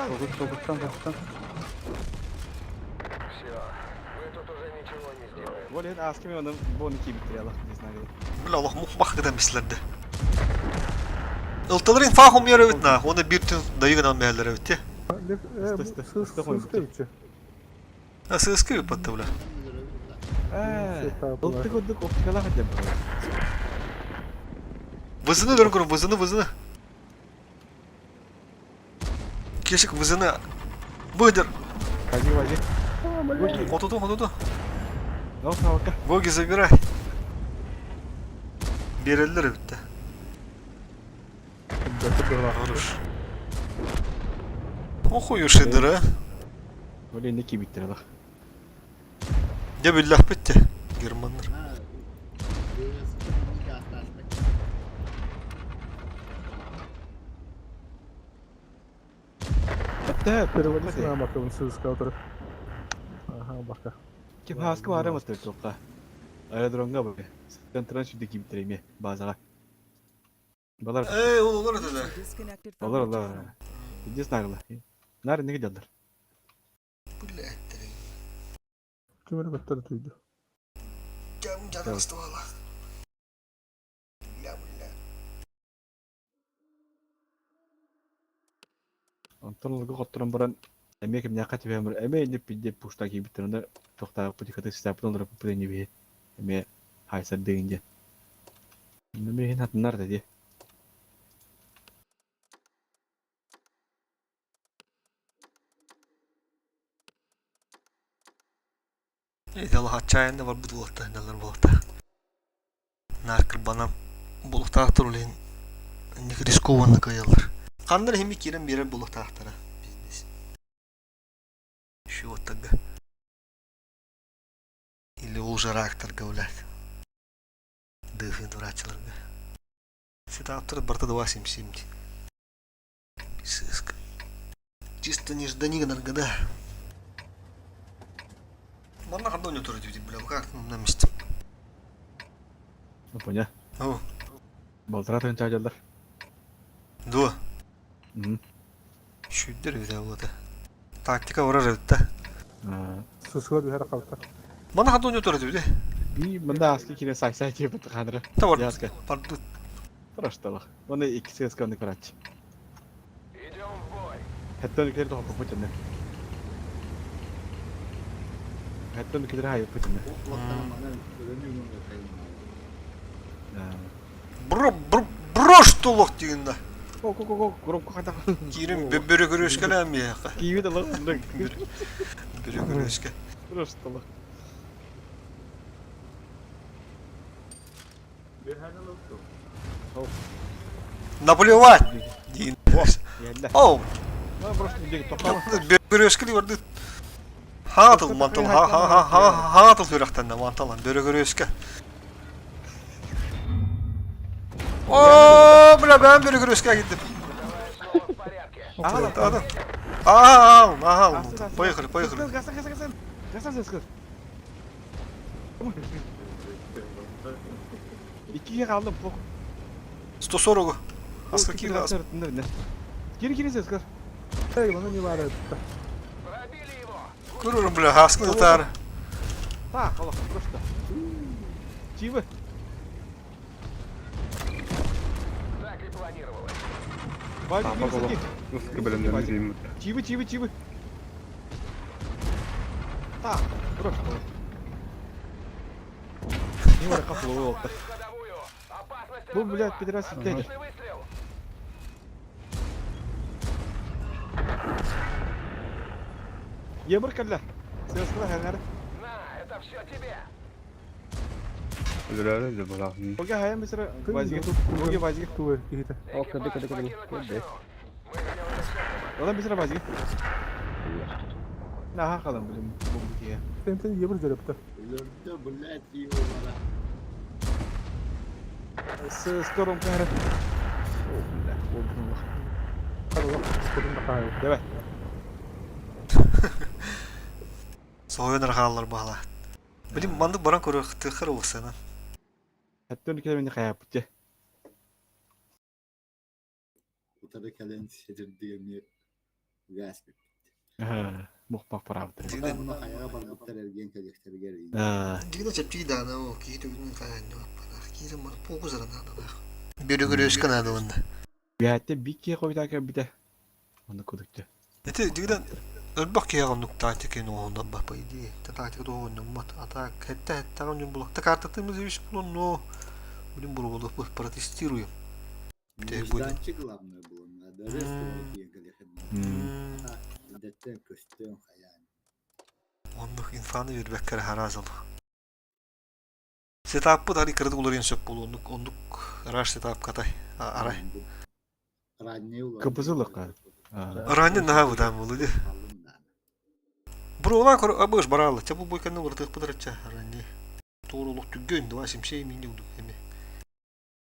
Фокус, фокустан, фокустан. Все, мы тут уже ничего не сделаем. Ол иһин ааскы мен оны бу оны киибиттэр алах не знаю. Бля, олох мух-мах гынан бислэрдэ. Ылталар инфа хомуйар эбит на, оны биир түн дайы гынан бэһэллэр эбит те. Сыска үччэ. Сыска үппатта бля. Ылты курдук оптикалаах этэ. Вызыны көрөн көрөн, вызыны, вызыны. Кешик вызыны. Выдер. Вази, вази. Хотуду, хотуду. Ал сабакка. Боги забирай. Береллер эбит да. Хорош. Охуй ушедыр, а. Ол инде киибиттэр алах. Дьэ биллэхпит те, германнар. Переводись на бака, сыска отырып. Ага, бака. Ким хааскы баара мастыр тоққа. Аэродромга бу. Центран сүдэ киибиттэр эме базаға. Балар. Эй, ол олар это да. Disconnected from Олар your олар. channel. Иди снагла. Нар неге дялдар. Блядь, Ким көттөр түйді. Кем жарастывала. Бля, бля. Онтон олорго хотторон баран эмиэ кимнээххэ түбэһэн баран эмиэ инник пидде пушта киирбиттэр онно тохтоох путикаты ситааппытын олорор путайны биһи эмиэ хаайсардыгын диэн. Онно миигин хатыннар да дии. Отчаянно барбыт буолта, далар буолта. Наар кырбанан булуктаахтар улин инник рискованно кыайаллар. Ханнар хими киирэн биэрэр булуктаахтара бизнес. Счеттарга. Или ол жарактарга блядь. Дыхын врачыларга. Сетаптар барта 2.77. Сыска. Чисто не ждани да. Манна ханда ойнотор дии бля, как на месте. Ну поня. О. Балтара тön чаажаллар. Дуо. Шүддер бит вот. Тактика барар эбит да. Сысыга түһэр халта. Манна ханда ойнотор дии. Би мында аски кире сай-сай деп ханра. Тавар. Яска. Пардут. Прошталах. Оны икки ССК оны карач. Идем в бой. Хеттен кире тохо путинне. Хеттен кире хай путинне. Бро бро брош тулох дегенде. Ко ко ко громко хата. Кирим бөрө көрөшкелем яка. Киви да лох. Бөрө көрөшкө. Прошталах. Наплевать. Дин. Оу. Бөрө барды. Хаатыл мантал ха ха ха ха хаатыл сүрәхтән мантал бөрө көрөшкө. О, бля, ben бөрө көрөшкө киттим. Ага, ага, ага, поехали, поехали. Гасан, гасан, гасан. Гасан, гасан. Иккиге қалдым, пох. 140. А с каких раз? Кири, кири, сескар. Эй, оны не бар Көрөрүм, бля, хаскын ытар. Так, аллах, просто. Чивы. Так и планировалось. Чивы, чивы, чивы. Так, просто. Не бар капылы болду. Бу, блядь, пидорас дядя. Емір кәлі. Сескі хаңар. На, это все тебе. Оге хайам бисер вазиге. Оге вазиге. Туы кихите. Одан бисер вазиге. Наха қалам білім бұл кие. Сен емір жүріпті. Өлөрдө, блядь, его бара. Скором кара. О, бля, уолбун Давай. Соһуйан эрэ хааллар баһылаа. Билим маннык баран көрүөхтүөххэр уопсайынан. Хэттэн кэлэмини хайааппыт дьэ. Утары кэлэн ситирдик эмиэ газ бүппүт. Мухпах параабыттар. Онно хайаҕа барбыттар эргиэн кэлиэхтэригэр Дигинэ чэпчэки даана ол киһи түгүнүн хаһаанньыбаппатах. Киирэн баран фокус эрэ наадалаах. Бүрүгүрүөскэ наадаланна. Бээтэ бик киһи хойутаа кэлбитэ. Онно кудукча. Ити дигинэн өлбөх киһи оннук тактика оҥоһуннар ба по идее. Тактика туһуннуммат. А так хэтте хэттэҕин дьон булах. Та картатын вещь булан, но будем буругулук протестируем. Нежданчик главное было, надо резко Дэттэн көстөн хайаан. Оннук инфаны биэрбэккэ эрэ хараас олох. Сетаппыт ары кыратык уларыйан сөп буолуо оннук оннук раш сетап катай арай. Кыбызылыка. Ранее наһаа бытаан буолуо дии. Бруолаан көр абыш бараалла. Ча бу бойканы уларытыахпыт ырачча ранее. Туор олох түргэн два симсей мине удук эми.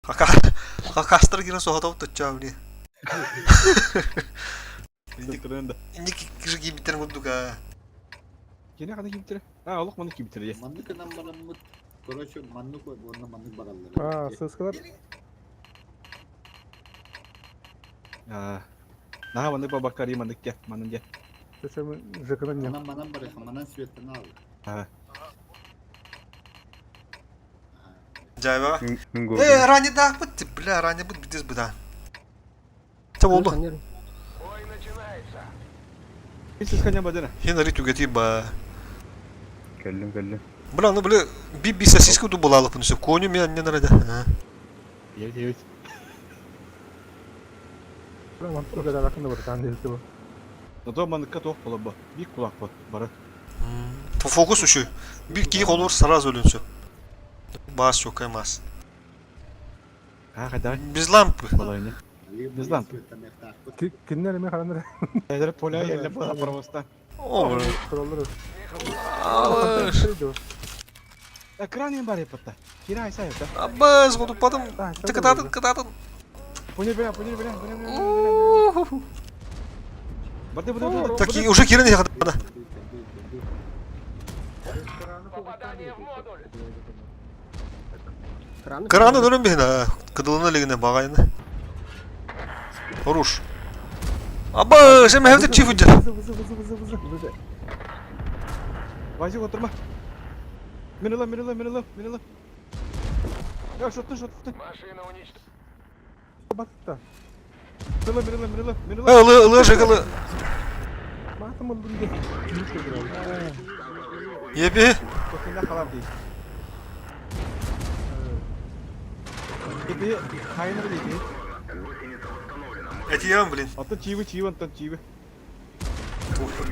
Хакастар кирен соһотоп туччаа били. Инник киши киибиттерин курдук аа. Кини хана киибиттэрэ? А, олох маннык киибиттэрэ. Маннык гынан бараммыт, короче, маннык уонна маннык бараллар. А, сыскалар. Аа. Наһаа маннык бабаккари маннык дьэ, манын дьэ. Зачем жеканан не? Манан манан барыха, манан светтан ал. Аа. Дьайба. Э, ранедаахпыт, бля, ранебыт бүтес быдаан. Чэ болду. Бой начинается. Сысканя бадына. Хен ари түгети ба. Кэллим, кэллим. Бля, ну бля, би би сосиску ду была лапын все. Коню меня не надо. Девять, девять. Зато маныкка туох буолар Бик кулак бу бары. Фокус үчү. Бир кии холур сразу өлүнсө. Баас чокай мас. А, хайдах? Без лампы. Половина. Без лампы. Кинилэр эмиэ харанар. Эдэр поля елле була просто. О, Тураллар. Экран им бар еппетта. Кира айса еппетта. Абыз, хотуппатым. Кытатын, кытатын. Понял, бля, понял, бля, понял, бля. Барды, барды, барды. Так, уже кирен яхада. Попадание в модуль. Краны өлөн биһинэ, кыдылына илигинэ баҕайыны. Оруш. Абы, сен мэһэбит чиф үддер. Вазик отырма. Мен ылам, мен ылам, мен ылам, мен ылам. Я шоттun, шоттun. Машина уничтожена. Батта. Мен ылам, мен ылам, мен ылам, мен ылам. Ылы, ылы, жыгылы. Матым ылдым деп. Еби. Тохина халар дейт. Еби, хайныр дейт. Этием, блин. Аттан чиви, чиви, аттан чиви.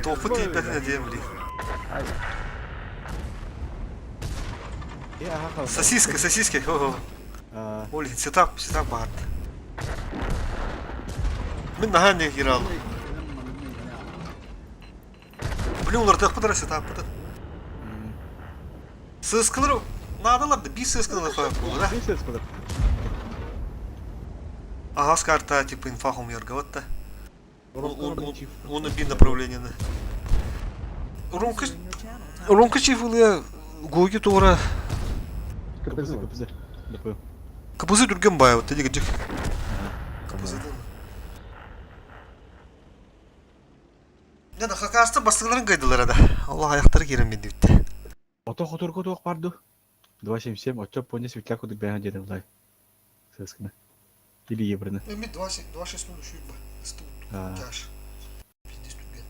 Тофу тииппэтин этием, блин. Е, аха хал. Сосиска, сосиски. Хо-хо. Ол сетап, сетап баар. Мин наһаа не киирал. Блин, уларытыахпыт эрэ сетаппытын. Сыскалар наадалар да, биир сыскалар хойох буолла да. Биир сыскалар. Аһас карта типа инфа хомуйарга да. Уонна биир направлениены. Урунку Урунку чифылыа Гоги туора КПЗ, КПЗ. ДП. КПЗ түргэн баайбыт дии кырдьык. КПЗ Да, хакаста бастыгыларын кыйдылар да. Аллах аяктары киирэн биндибит. Ото хоторго туох бар ду? 2.77, оччо поня светляк кудук бэйэн диэтэ булай. Сыскына. Или евроны. Эми 2.6 үшүй ба. А. Тяж. Пиздец түргэн.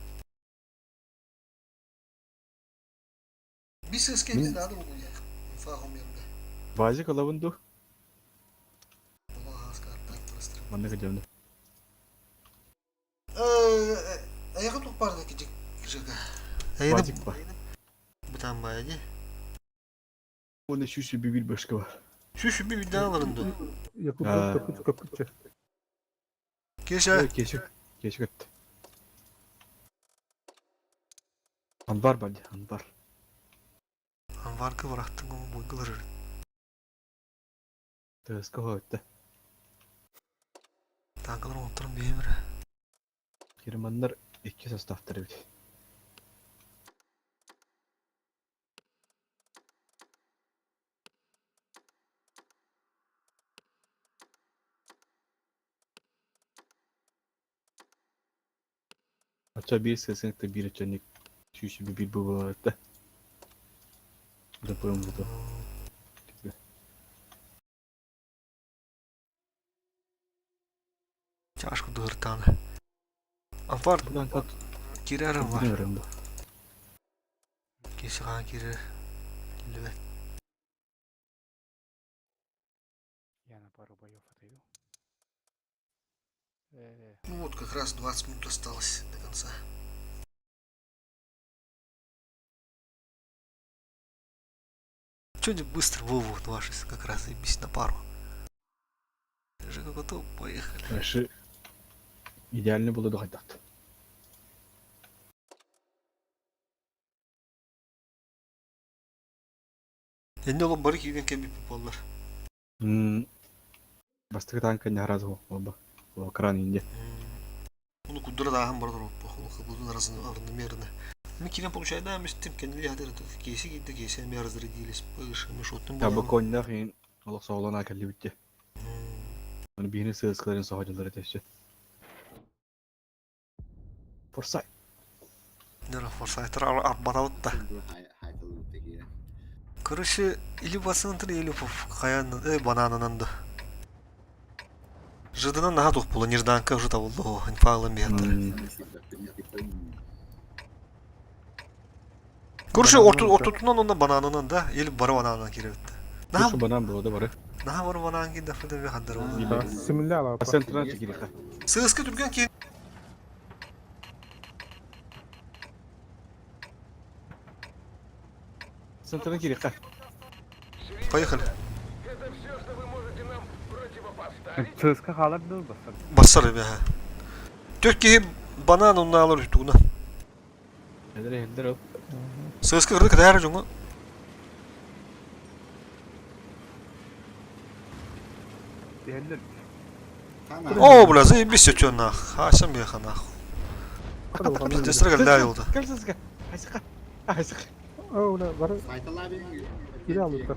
Бис сыска не надо было инфа хомуйарга. Вазик ылабын ду? Аллах аскар так Манна кыдьамны. Аяғы тух барды кижик жыга. Вазик ба. Бутан бая ди. Оны сүүс бибил башка бар. Сүүс би биден аларын ду. Якут көпүт көпүтчө. Кеша. Кешик. Кешик өттү. Анбар бар ди, анбар. Анваргы барахтың бойгылар. Тыаска уһуйда. Танкалар оҥотторон биһиэм эрэ. Германнар икки составтар эбит. Оччо биир сыасыҥта биир оччонник сүүс биир буолар да. Дапыам буту. Чашку дыгыртааны. Амфар кирерим бар. Киси хаан кирер. Лүбет. Я на пару боев отойду. Ну вот как раз 20 минут осталось до конца. Что-нибудь быстро Вову 2-6 как раз заебись на пару. Жека готов, поехали. Дальше идеально было дохайдат. Енді ол бары киирэн кэлбит буоллар. Бастакы таанка не разу оба. Экран инде. Onu кудура дааһын бара турар буолла равномерно. Мы кирен получай да, мы с тем кенли хатыр кейси кийди кейси мы разрядились пыш мы шоттун Таба коннах ин олох соолона кэллибитте. Оны биһини сыаскаларын соһодьулар этессе. Форсайт. Нера форсайттар арбатабыт да. Короче, или басынтыр, или хаянын, бананынан да. Жыдынан наха тух була, нежданка уже табылды, инфалым бияттар. Короче, ортотунан онда бананынан да, или бары бананынан киребитти. Наха банан было да бары. Наха бары банан кин дафы да хандар болду. Симля ла. Центрдан чекириха. Сыска түргөн ки. Центрдан кириха. Поехали. Это все, что вы можете нам противопоставить? ЦСКА хаалар дуу басар. Басар эбэ. Төрт киһи банан оннаалар үтүгүнэ. Эдер элдер ол. Сыска кырды кытаар дьоҥҥо. Иһэллэр. О, бля, заебись все нах. Хасам беха нах. Пиздец, кэллээ юлда. Кэл сыска. Айсыка. Айсыка. О, бля, бары кире алыптар.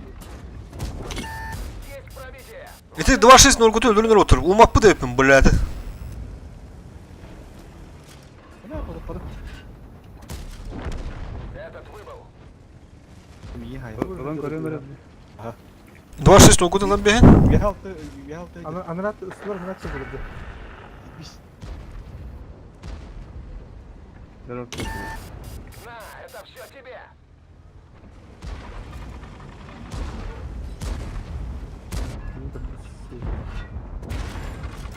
Есть пробитие! Ити 2-6-0 көтө өлөрүнөр отур. Умаппы деп блядь. Этот выбыл. Ылан көрөн көрөн. 2-6-0 көтө lan бэһин. Бихалты, бихалты. Анарат ысылар мына чыгылды. На, это все тебе!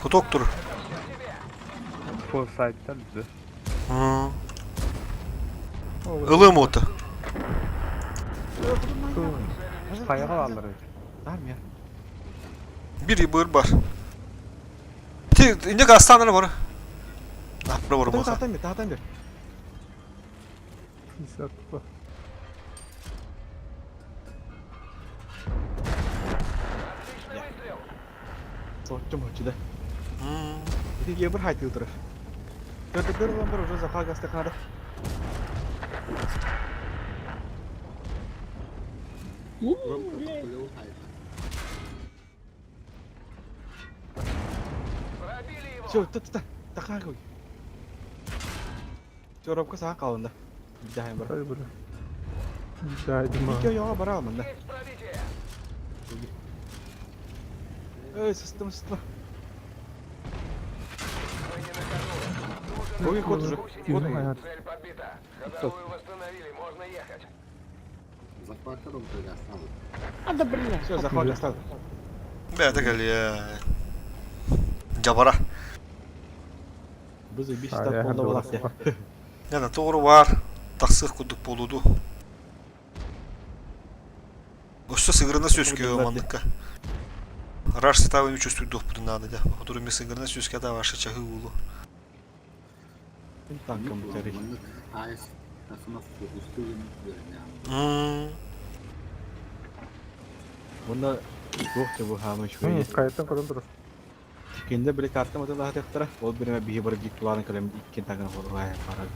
Куток тур. Форсайттар бизде. Ылым ота. Хайга алар. Армия. Бир быр бар. Ти инде астаныр бар. Напра бар баха. Таатан бер, таатан бер. Отличный выстрел! Соттум хочу да. Ити ебір хайтыл турар. Төрдө улан бар уже заха гасты ханада. Пробили его! Все, та та та та кой. Все, робка саа калында. Бидайм бар. Ай, бля. Да, Дима. Икки яга бара алмын да. Есть пробитие! Эй, сыстым, сыстым. Мы не на кону. Ой, кот уже. Гусеницы. Цель подбита. Ходовую восстановили, можно ехать. Все, захват осталось. Бә, кел. Жабара. Біз бис стат болда болақ. Яна тоғры бар. Тақсық кудук болуду. Өссө сыгырына сөскө мандыкка. Раш сетабын чувствую буду надо да. Хотуру ми сыгырына сөскө да ваша чахы улу. Танком бутери. Бұнда Туох да бу хаамай үчүгэй. Хайаттан көрөн турар. Кинилэр били карта матылаһатыахтара. Ол бириэмэ биһи бары биир тулааны кэлэн иккиэн таҥара буолуо барар.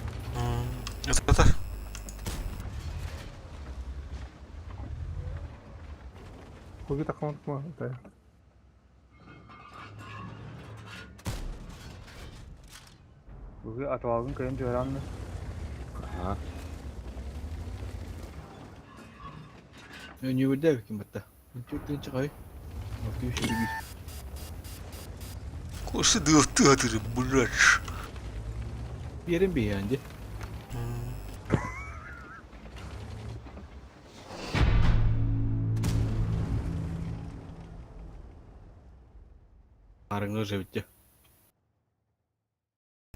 Это Хуги таком да. Быһыы отвалгын кыайан түһэрэн Ага. Өнүгүрдэ ким батта. Түөртүнчү хай. 651. Курсы дылтыатыры, блядь. Биэрин биһиэнди. Арыҥы живите.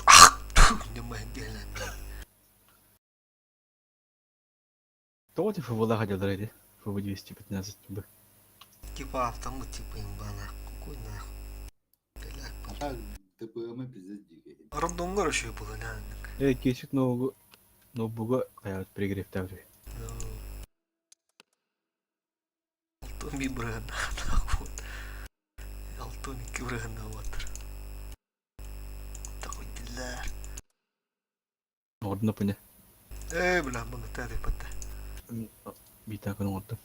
Ах, не Тоҕо ти ФВЛ хотеллар эти? ФВ 215 бы. Типа автомат, типа имба нахуй. Какой нахуй? А так ДПМ пиздец дикий. Рандом короче было, наверное. Э, кесик ноутбугу ноутбуга хаябыт пригревтәбит. Алтын bir бырыгын нахуй. Алтын iki бырыгын отыр. Такой дилер. Ордуна пыня. Э, бля, бұны тәді бітті. Бита күн оңордум.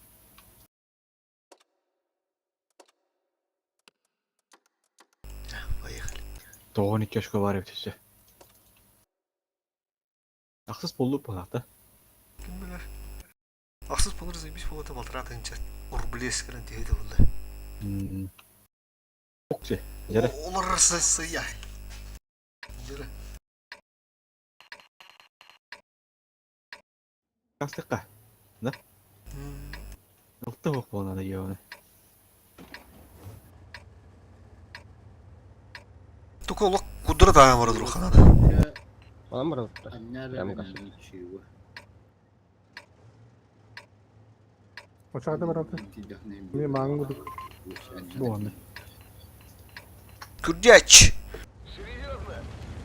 Поехали. Тоҕон икки очко бар эбит өссө. Ахсыс боллуп буолаата. Ким билэр? Ахсыс болар заебись болота балтара тыынча рублес кэлэн тиһиде булла. Оксе. Дьэрэ. Олар сыя. Дьэрэ. Астыкка. Да? Алта ох буолана ёны. Тука олох кудра таам барар ханан. Онон барбыттар. Прямо касса. Очаҕа баралты. Мне маңгы будук. Буоланы. Курдяч. Серьезно?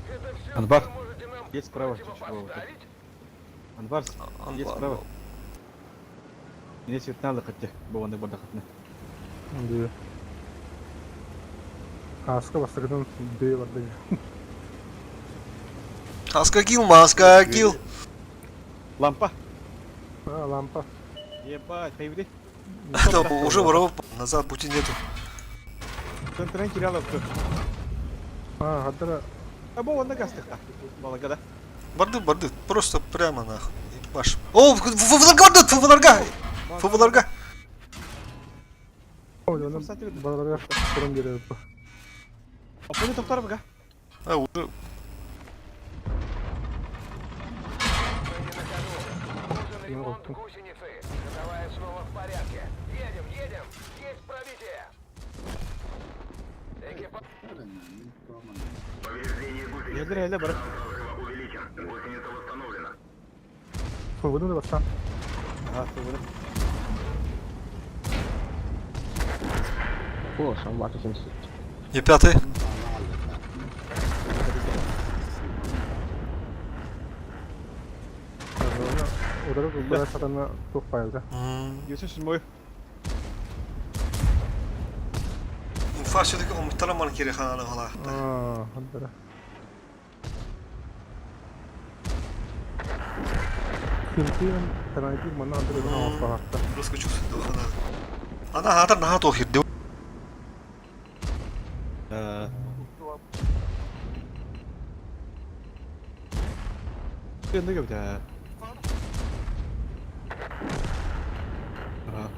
Это все, Анвар. что вы можете нам Есть справа чуть-чуть противопоставить? Анвар, есть справа. Не светналы хотя, буоланы бардахатны. Дии. Аска бастакытын бee барды. Маска кил, маска кил. Лампа. А, лампа. Ебать, хайбри. Да, уже воровал, назад пути нету. Центрен кирялов. А, хаддара. А буоланы кастыкка. Балагада. Барды, барды, просто прямо нахуй. Ебаш. О, ФВЛРГ, барды, ФВЛРГ! ФВЛРГ! Ой, оны балаларга туран берет. Апоны токтор бага. А, уже Цены на кону. Нужен Ну, ремонт вот. гусеницы. Ходовая снова в порядке. Едем, едем. Есть пробитие. Экипаж... Елдер эле бар. Фугуну да бастан. Ага, тугуну. О, сам вата 70. Не пятый. Удары кылбара сатана тух пайда. 907. Инфа все-таки умтараман керехана гала. А, хаддара. Хинтин таранки мана андыр гына оффахта. Русский чувствует хана. Ана хатар наха тохир. Э. Енді көбді. Ага.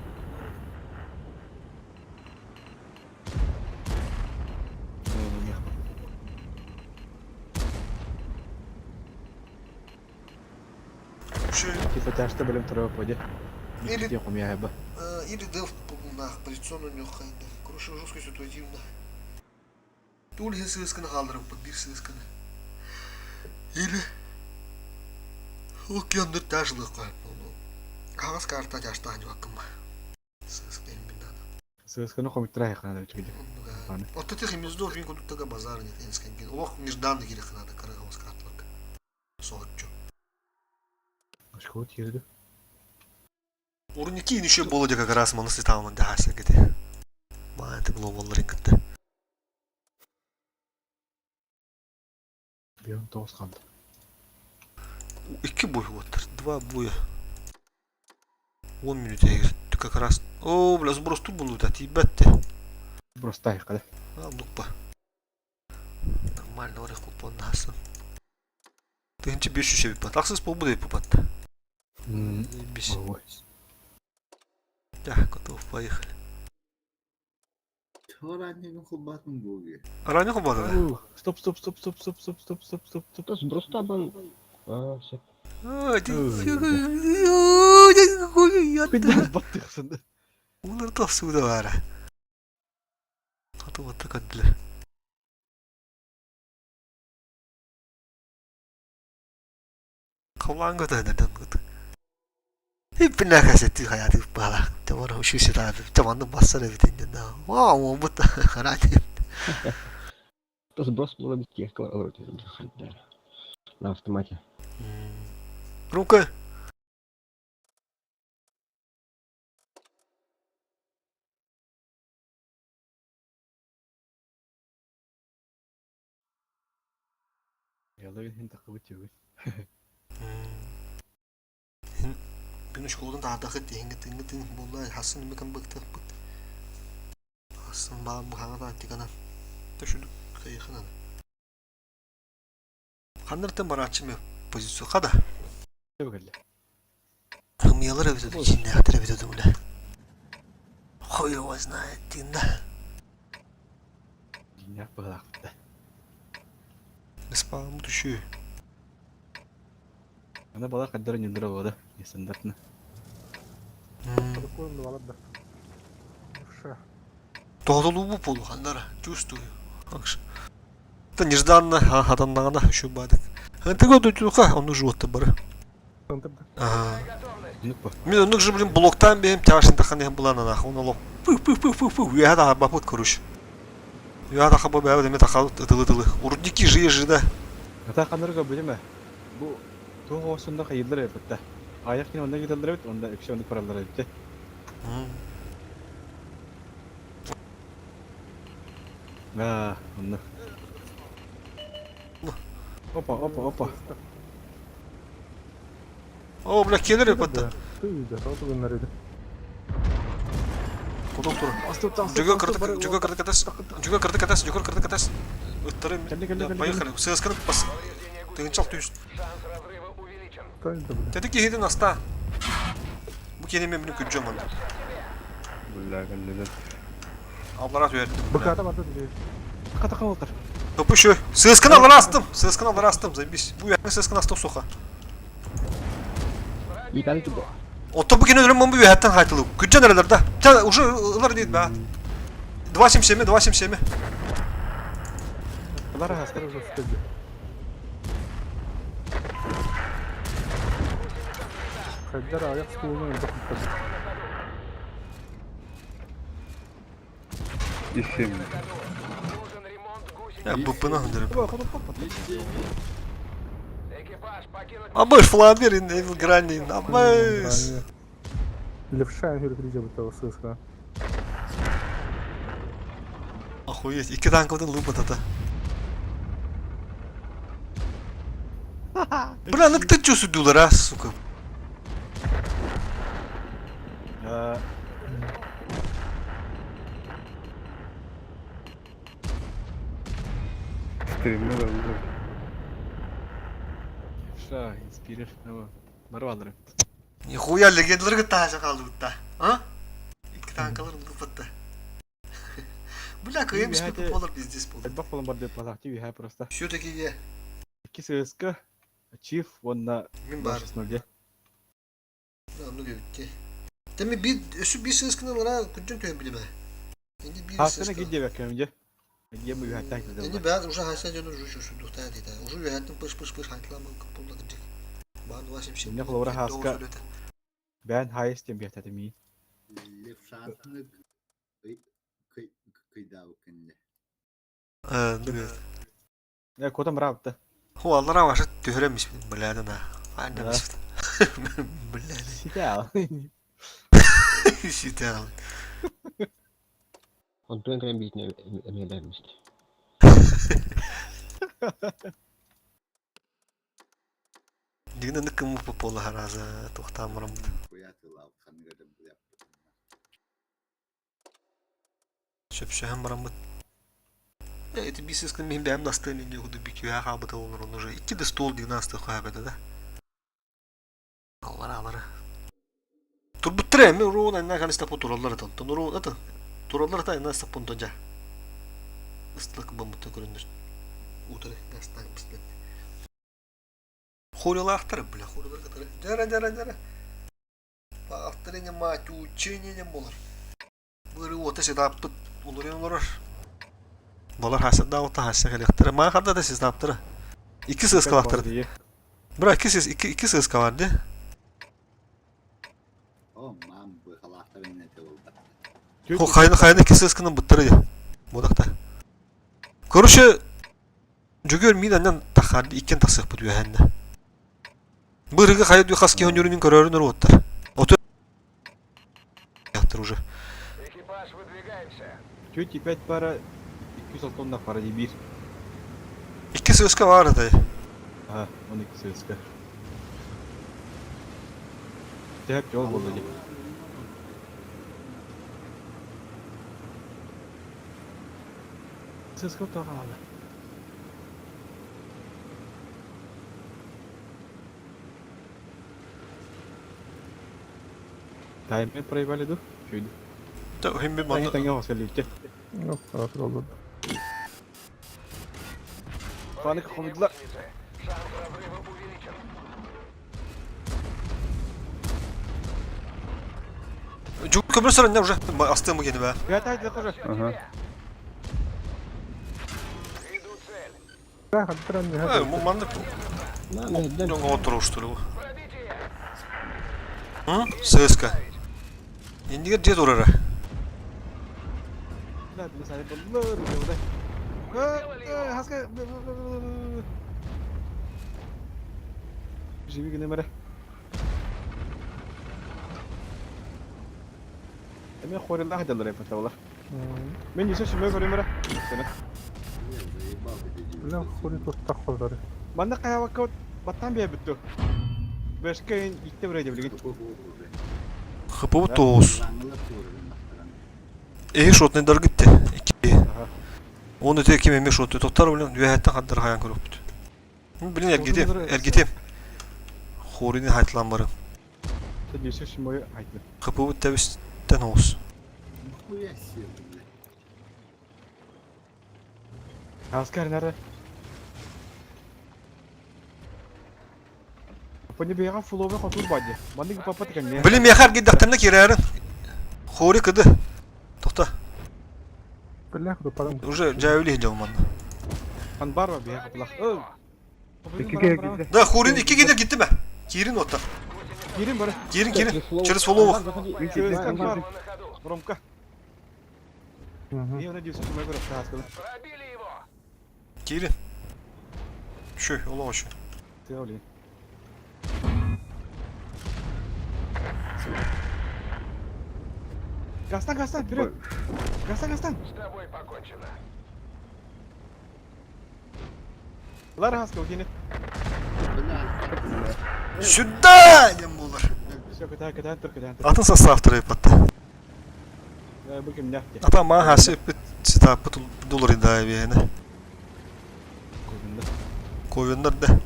Şu Типа тяжто білім тұрып поди. Или- Или хумя ба. или дев нах позиционно нюхайда. Короче, жестко ситуативно. Тул сысканы қалдырып бір сысканы. Или океанды тяжелый қойып. Қағаз карта жаштан жуақым. Сысканы бинада. Сысканы хомиттра хана чүгү. Вот этих имездов мен кудуттага базар нет энскен. Олох межданды керек надо карагауыз картлык. Соотчу. Ашкот ерді. Урники еще было как раз монасы там да сагыты. Мааны глобалларын кытта. Бион тоҕус хаалды. Икки бой уоттар. Два боя. 10 минут эгер. Как раз. О, бля, сброс тут был, да, тиийбэт те. Просто айқады. А, лупа. Нормально орех купон насын. 1500 эбит бат. Ахсыс буолбут эбит бат. Заебись. Ой. Да, готов, поехали. Ранее холбатын буги. Ранее холбаты, Стоп, стоп, стоп, стоп, стоп, стоп, стоп, стоп, стоп, стоп. То сброс табан. А, все. да? Баттыхсын. Улар тахсуда бара. Хата вот так отдля. Халлаан көтөһүнэрдэн гыт. Иппинэ кэсэти хайааты баала. Тэмор үшү ситаады. Тэманны бассар эбит иннин. Вау, бут харати. То сброс было бы тех На автомате. Громко. Ялы хин тақыбыт түгін. Күн школдан таардахыт тиһиҥҥэ тыҥҥы тыҥ буолла хасын мекан быктах быт. Хасын баам хаҥа тантиканан. Төшүдүк кайыхынан. Ханнартан барааччы позиция хада. Кэллэ. Хымыялар эбит үтү, чиннээхтэр эбит үтү бля. Хуй его знает, тинда. Динях быһалаахпыт. Спам түшүү. Ана бала каддар нюндра бода. Нестандартно. Такой балар да. Ша. Тоғдолуу болу ханнара, чувствую. Та нежданно хатаннагана үшу бадык. Антыга дутуха, он уже вот бары. Центрда. Ага. Нүк ба. Мен оннук же, блин, блоктан бэм тяшын тахан яхан булан анах. Он олох пых пых пых пых пых уяда бапыт короче. Уяда хаба бэбэ деме тахал тылы тылы. Урдики жи жи да. Ата канырга билеме. Бу туох осунда хайылдар эбитте. Аяк кин онда кетелдер эбит, онда үксе онда паралар эбитте. Аа, онда. Опа, опа, опа. О, бля, келер эбитте. Ты да, ол күннәр иде. Кудок тур. Жүгө кырдык, жүгө кырдык атас. Жүгө кырдык атас, жүгө кырдык атас. Ыттары Келли, келли, келли, поехали. ССК бас. Тыгынчал түйүс. Шанс разрыва увеличен. Та инде бля. Тети кихидин аста. Бу кенеме мені күджөм анда. Бля, кэллилэр. Аллара түйер. БК-та барды диye. Така така болтар. Топы еще. ССК-ны аллара астым. ССК-ны аллара астым, заебись. Бу яхны ССК-ны астым суха. И дальше бо. Отто бу кене өлөм бу яхтан хайтылы. Күджөн эрелер да. Та уже ылар дейт ба. 277, 277. Алар хастар. Уже стыдно. Хайдар аяк стулunu bakıp Исем. Нужен ремонт гусениц. Я БП-ны хындырып. Экипаж покинуть Абыш фламбер ин грани. Абыш. Левша хүрүп бит ССК. Охуеть, икки танковдан лупат ата. Бля, ну ты чё судулар, а, сука? Аа, Стриммер алды. ша, инспирер. Барып алыр. Нихуя легендаларга таажа қалды А? Икки танкалар лупатта. Бля, кыйым спипи полар пиздец болды. Бак болон бар деп базак тиби просто. Все-таки я. Ики ССК, Чиф, онна Мен бар. 6-0. Да, ну битти. Теме bir өсү bir сыскын алара күнчөн төйөн билеме. Энди bir Хастана сыскын. гидде бәкәмде. Гидде мы хаттак Энди бәз уже хайса жөнү уже шу духта дейт. Уже яхтын пыш пыш пыш хайтламан капулла дик. Бан 87. Эмне кылып хаска? Бән хайс тем бәтәте ми. Левшатны кыйдау кенне. Э, ну Э, котам рапты. Ху аллара башы төһөрөмүс биләден а. Андамыс. Биләден. Ситә. Ситә. Онтон кэлэн биитин эмиэлээбит. Дигин ынык кыммыппыт буолла харааза туохтаан бараммыт. Сөпсөһөн бараммыт. Эти биисискин мин бэйэм да астыам инньэ курдук бүкүһэ хаалбыта олорон уже икки да стол дигин астыахха сөп этэ да. Аллара алары. Турбуттара эми уруун анна калистапу тураллар это. Онтон уруун это тураллар это анна стаппун дожа. Ыстылык бомбутта көрүннөр. Утары гастан бистен. Хорилаахтар бля, хорилар кытары. Жара жара жара. Повторение мать учение болар. Быры уота сетаппыт уларыйан олорор. Балар хасырдаабыта хасса кэлиэхтэрэ. Маа харда да сетаптара. Икки сыаскалаахтар. Бра икки сыс икки икки сыаска бар дии. О, мам, быхалаахтар иннэтэ буолбат. Хо хайны хайны икки сыасканан буттара дии. Мудакта. Короче, Дьөгүөр миин аннан тахаар иккиэн тахсыахпыт үөһэннэ. Бырыгы хайа дүү хас киһи өнөрүнүн көрөрүн оруоттар. Оту уже. Экипаж, выдвигаемся. Чуть и пять пара, 200 тонна пара не бир. Икки сыска бар это. А, он икки сыска. Так, жол болды деп. Сыска тоға алды. Таймер проебали ду? Чуйду. Да, хим bir манна. Таҥа хос кэллибитэ. Ну, хорошо oldu. Паника хомуйдулар. Шанс разрыва увеличен. Жук көмөр сарынна уже астыым гени бә. Пятая тоже. Ага. Иду цель. Да, хаттыран не Э, маннык дьоҥҥо оттороуштуру. Пробитие. ССК. Иннигэр дьиэ турара. Да, биле сайып боллар, биле. Хаска. Живи гынемере. Эме хорилах далар эпаталар. Мен юсө сүмө көрүмөрө. Сene. Билен хури туттах холдары. Манна каябакка баттан бие бүттү. Бешке итте бирей билген. ХПУ тоғыз. Эһи шотный дар гитте. Ики. Оны өте ким эме шотты тоқтар билен үөһэттэн хаддар хаян көрөкпүт. Билин эргитем, эргитем. Хорини хайтылан бары. Юсө сүмө айтты. ХПУ тэбистен оғыз. Нихуя себе, блядь. Аскар нары. Пони бега фуловы хотур бади. Маннык папа текенне. Билин мехар гиддахтарна кирәрин. Хори кыды. Тоқта. Билен худу парам. Уже жайылы жалманна. Хан бар бега булах. Икки киһи Да, Хорин икки гидер гитти ме? Кирин отта. Кирин бар. Кирин, кирин. Через фоловых. Бар. Ромка. Мгм. Не, надеюсь, что мы көрөп таскалы. Пробили его. Кирин. Шö, ола ошо. Теоли. Гастан, Гастан, вперед! Гастан, Гастан! С тобой покончено. Лара Хаска, утени. Бля, Сюда! Дем болар. Все, кытай, кытай, тур, кытай, тур. Атын составтыры ипатта. Бу ким няхте. Ата маа хаси пит ситаппыт доллар да биэне. Көбүндө. Ковеннер да.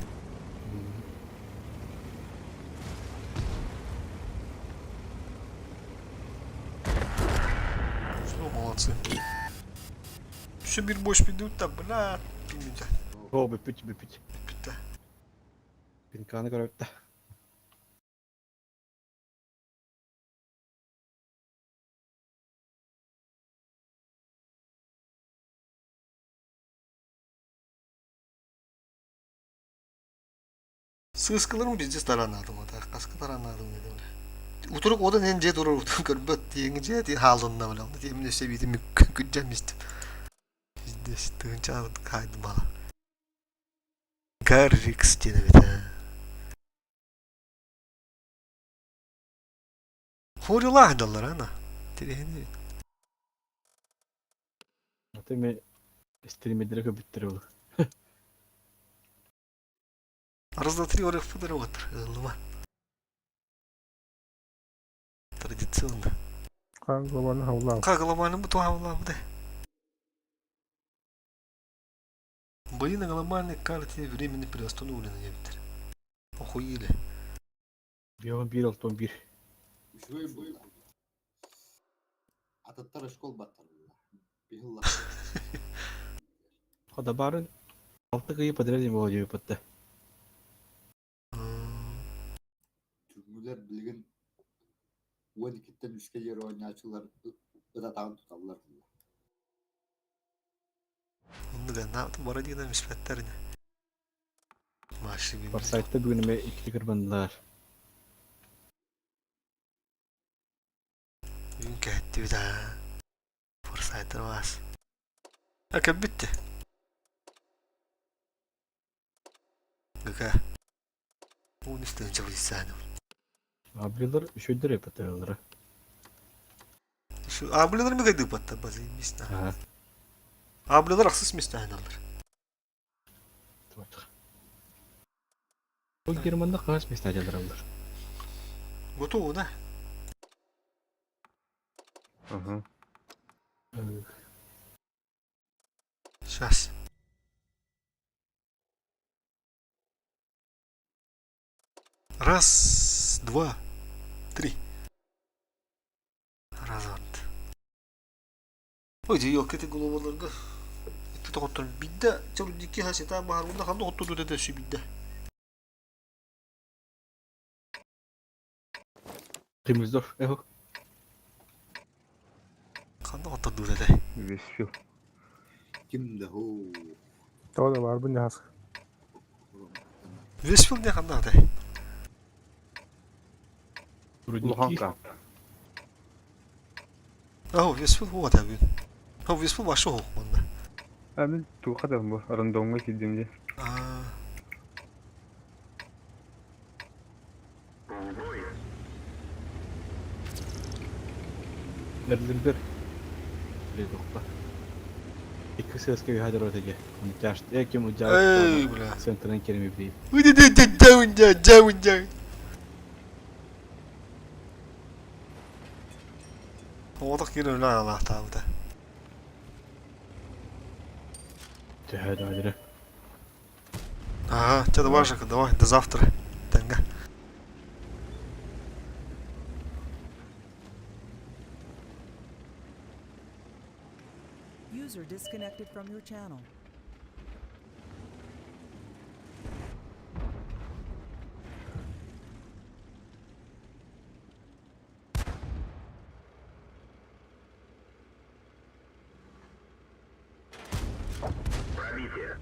Что, молодцы. Все бир бош пидут та, бля, пимите. О, бүпүт, бүпүт. Питте. Пинканы көрөптө. Сыскаларым пиздец таранадым ата, каска таранадым дедим. Утурук одан эн же турар утун көрбөт тиңи же ти халынна бля. Тиэмин өсө битим күджам истим. Пиздец тыгынча кайдым бала. Гаррикс диэн эбит ээ. Хорилаах даллар ана. Тириһини. Аты эми стримердэрэ көбүттэрэ ол. Раз, два, три, барыахпыт эрэ уоттар. Ыаллыма. Традиционно. Хаан глобально хаулаабыт. Ха глобально бу туһаабылаабыт. Бои на глобальной карте временно приостановлены диэбиттэр. Охуели. Биоҕун биир алтан биир. Үчүгэй буолла. Атыттар школ баттарылла. Биһылла. Хадабарын алты кыйы подряд им боло диэбиппит. Түҥҥүлэр билигин уон иккиттэн үскэ диэри оонньооччулар ытатаҕын туталлар буолла. Оннуга бара диэн испэттэр ини. Маши Форсайтта бүгүн эмэ икки кырбаннылар. Бүгүн кэһэттибит аа. Форсайттар баас. А кэлбитти. Гыка. Уун үстүн чабылыссааны. Аблилар үчүгдэр эпэтэллэрэ. Аблилар ми кайдыпаттар базы мисна. Ага. Аблилар ахсыс мистаһыналар. Ол Германда хас местаделар Готово, да? Ага. Сейчас. Раз, два, три. Разант. Ой, елка ты головаларга. Икки тоҕоттон бидде чабдикки хасета баар уонна ханна отту дэтэ сүбидде. Кимиздор, эхо. Ханна отту дэтэ. Весфил. Ким да хоо. Тоҕо да баарбын дьаһас. Весфил не ханна атай. Улахан карта. Аху, Весфил хуа табын. Хау, Весфил башы хоо манна. А мен туха да бу рандомга киирдим дии. Аа. Берлинбер. Ледокта. Икки сыаска үһэ доротеге. Тяж, ким Эй, бля. Центрын кереми бии. Уйди, ди, ди, дяунь, дяунь, дяунь. Оҕотох киирэн үлэ аналаахтаабыта. Төһө да Ага, чэ давай, Жека, давай, до завтра. Тэнгэ. User disconnected from your channel. Пробитие.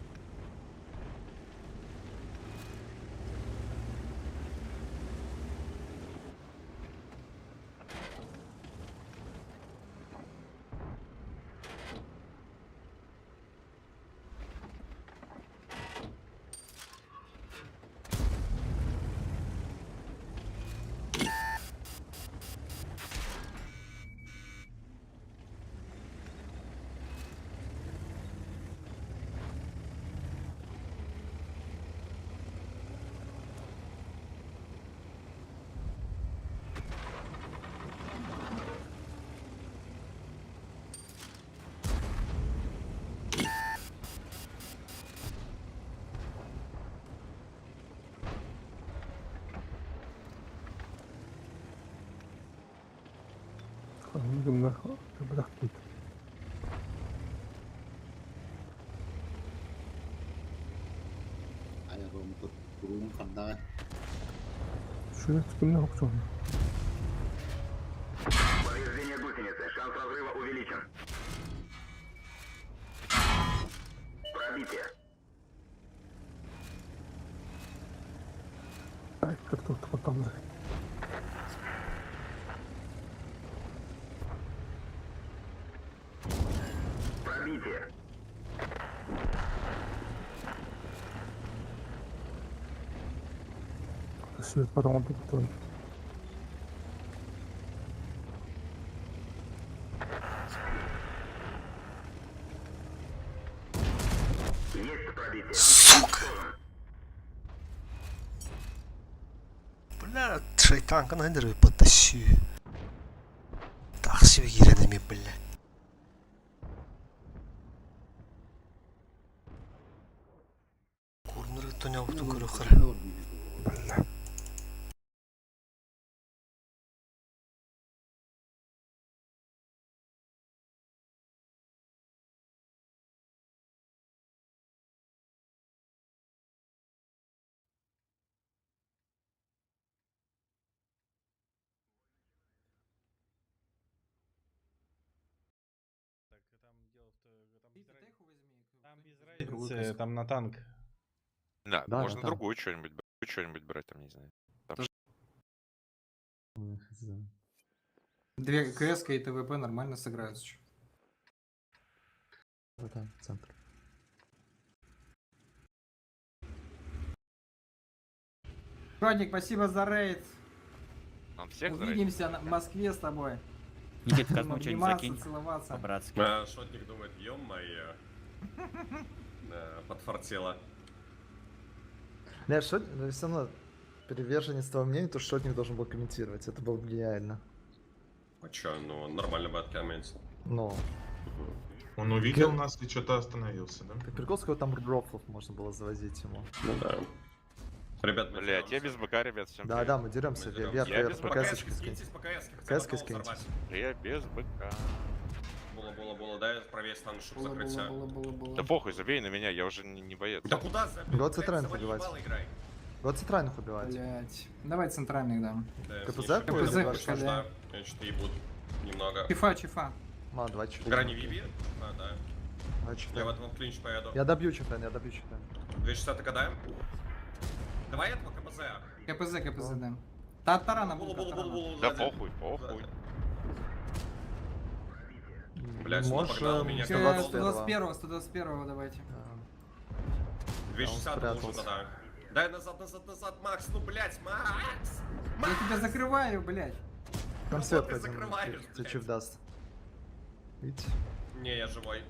Ханна гынна бырах диит. Айаром туруун ханнаҕа Шүрәт кимне хокчуун. Повреждение гусеницы. Шанс разрыва увеличен. Пробитие. Ай, кыртык тоқтамды. Пробитие. Свет потом тут. Бля, шайтанка нервы потащи. Так себе киирэн бля. Курнары тонябытын көрөхөр. Бля. Там без там на танк. Да, Да, можно на танк. другую что-нибудь, что-нибудь брать, там, не знаю. Там Две КС и ТВП нормально сыграются. чё. Да, центр. Шотник, спасибо за рейд. Нам всех зарейдить? Увидимся в Москве с тобой. Никит, в Будем казну что-нибудь обниматься, закинь. целоваться. По-братски. А, Шотник думает, ё-моё. Да, подфартило. Не, Шот... но все равно приверженец того мнения, то что Шотник должен был комментировать. Это было бы гениально. А чё, ну нормально бы откомментил. Но. Он увидел нас и что-то остановился, да? Так прикол, сколько там рофлов можно было завозить ему. Ну да. Ребят, мы Блять, я без БК, ребят, всем Да, привет. да, мы деремся. Мы Вверх, деремся. Я вверх, без по БК, КС-очке скинь. Скиньтесь по КС, хотя бы КС-ки одного скиньтесь. взорвать. Я без БК. Була, була, була, дай правее стану, чтобы Була, закрыть була, себя. була, була, була. Да похуй, забей на меня, я уже не боец. Да куда забил? Го Блядь, центральных завали убивать. ебало, играй. Го центральных убивать. Блять. Давай центральных дам. Да, КПЗ я какой-то КПЗ, убивать? КПЗ. Да, я что-то ебут немного. Чифа, чифа. Ладно, давай чуть. Грани Виби? А, да. Давай чуть. Я в этом клинч поеду. Я добью Чифен, я добью Чифен. 260 кадаем. Давай этого КПЗ. КПЗ, КПЗ, да. Та тарана Булу, будет, булу, булу, булу, Да сзади. похуй, похуй. Блядь, он погнал Можем меня. 121. 121, 121 давайте. 260 Он лужу спрятался. да. Дай назад, назад, назад, Макс, ну блять, Макс! Я тебя закрываю, блять. Там Ну свет вот ты один, закрываешь, тебе блядь. чиф даст. Видите? Не, я живой.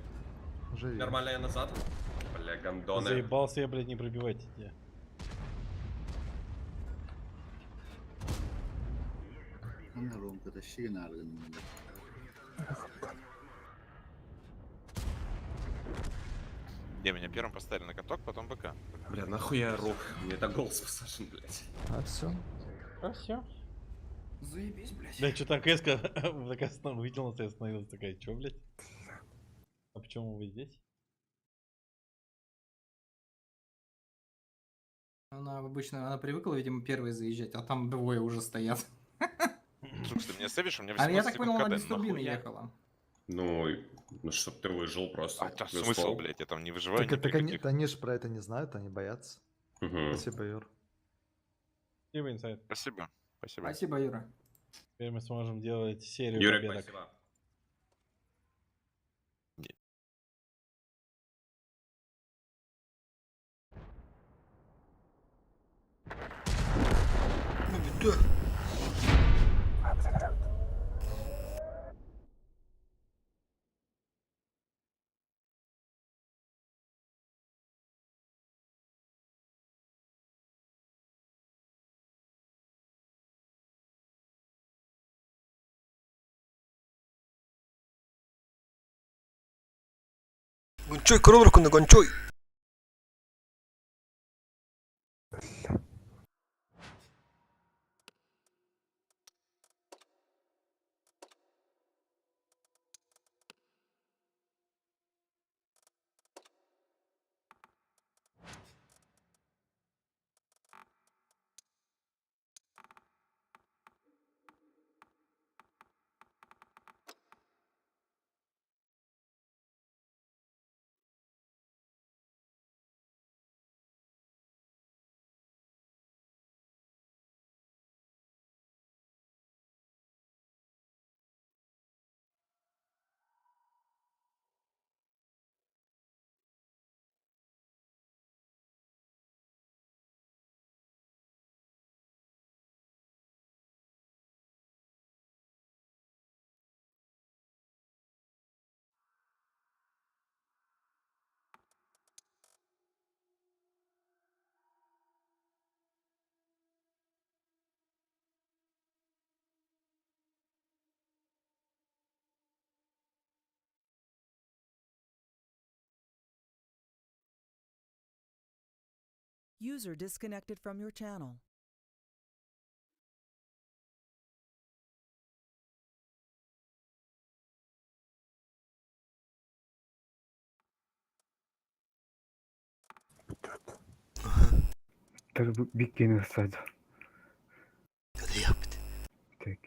Живи. Нормально, я назад. Бля, гондоны. Заебался я, блядь, не пробивать тебя. Она Ромка, тащи на арган. Где меня первым поставили на каток, потом БК. Бля, нахуй я рук? Мне это голос посажен, блять. А все. А все. Заебись, блять. Бля, что там КС такая увидела нас и остановилась такая, чё, блядь? А почему вы здесь? Она обычно, она привыкла, видимо, первой заезжать, а там двое уже стоят. Сука, ты меня сэвишь, у меня А 18 я так секунд понял, она КД, без турбины нахуя? ехала. Ну, ну, чтоб ты выжил просто. А, да, Плюс смысл, пол. блядь, я там не выживаю Так, ни так при они, каких. они же про это не знают, они боятся. Мгм. Спасибо, Юр. Спасибо, Инсайд. Спасибо, спасибо. Спасибо, Юра. Теперь мы сможем делать серию Юрик, победок. спасибо. Ну бүттү. Гончой көрөр күнү гончой. User disconnected from your channel. Биккини ысса Кадыйаппыт. Так.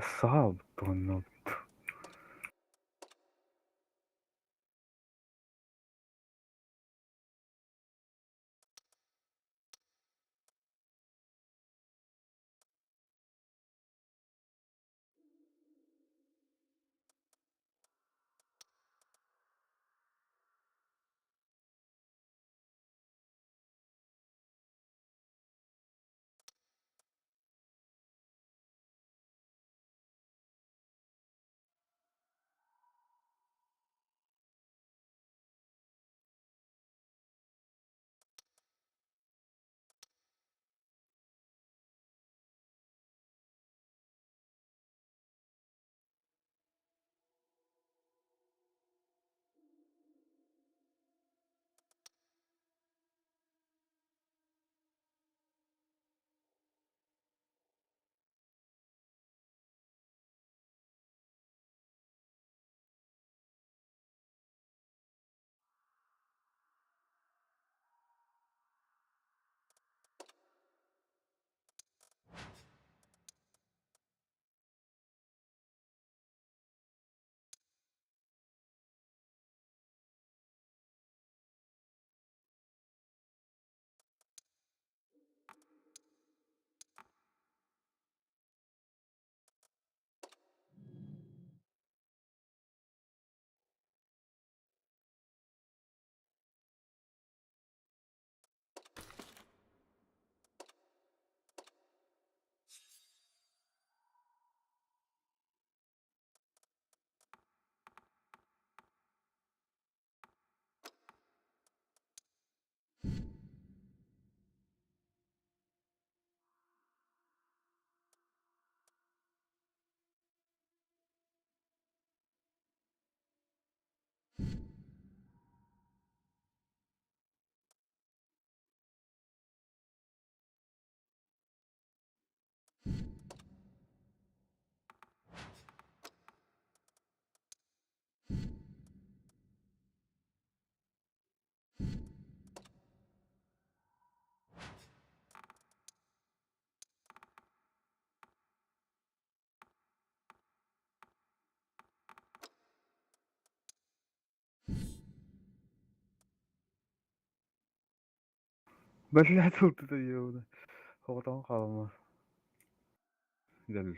صعب النبض. Бля, тут это ёбаный. Оҕотоҕун хаалма. Дэл.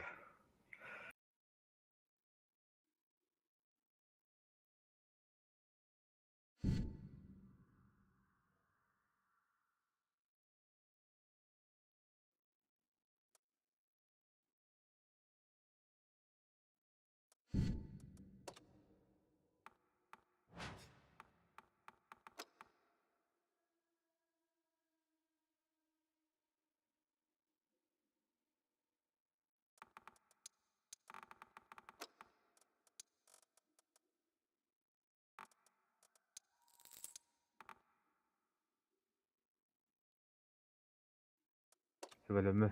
Сүбэлэммэ.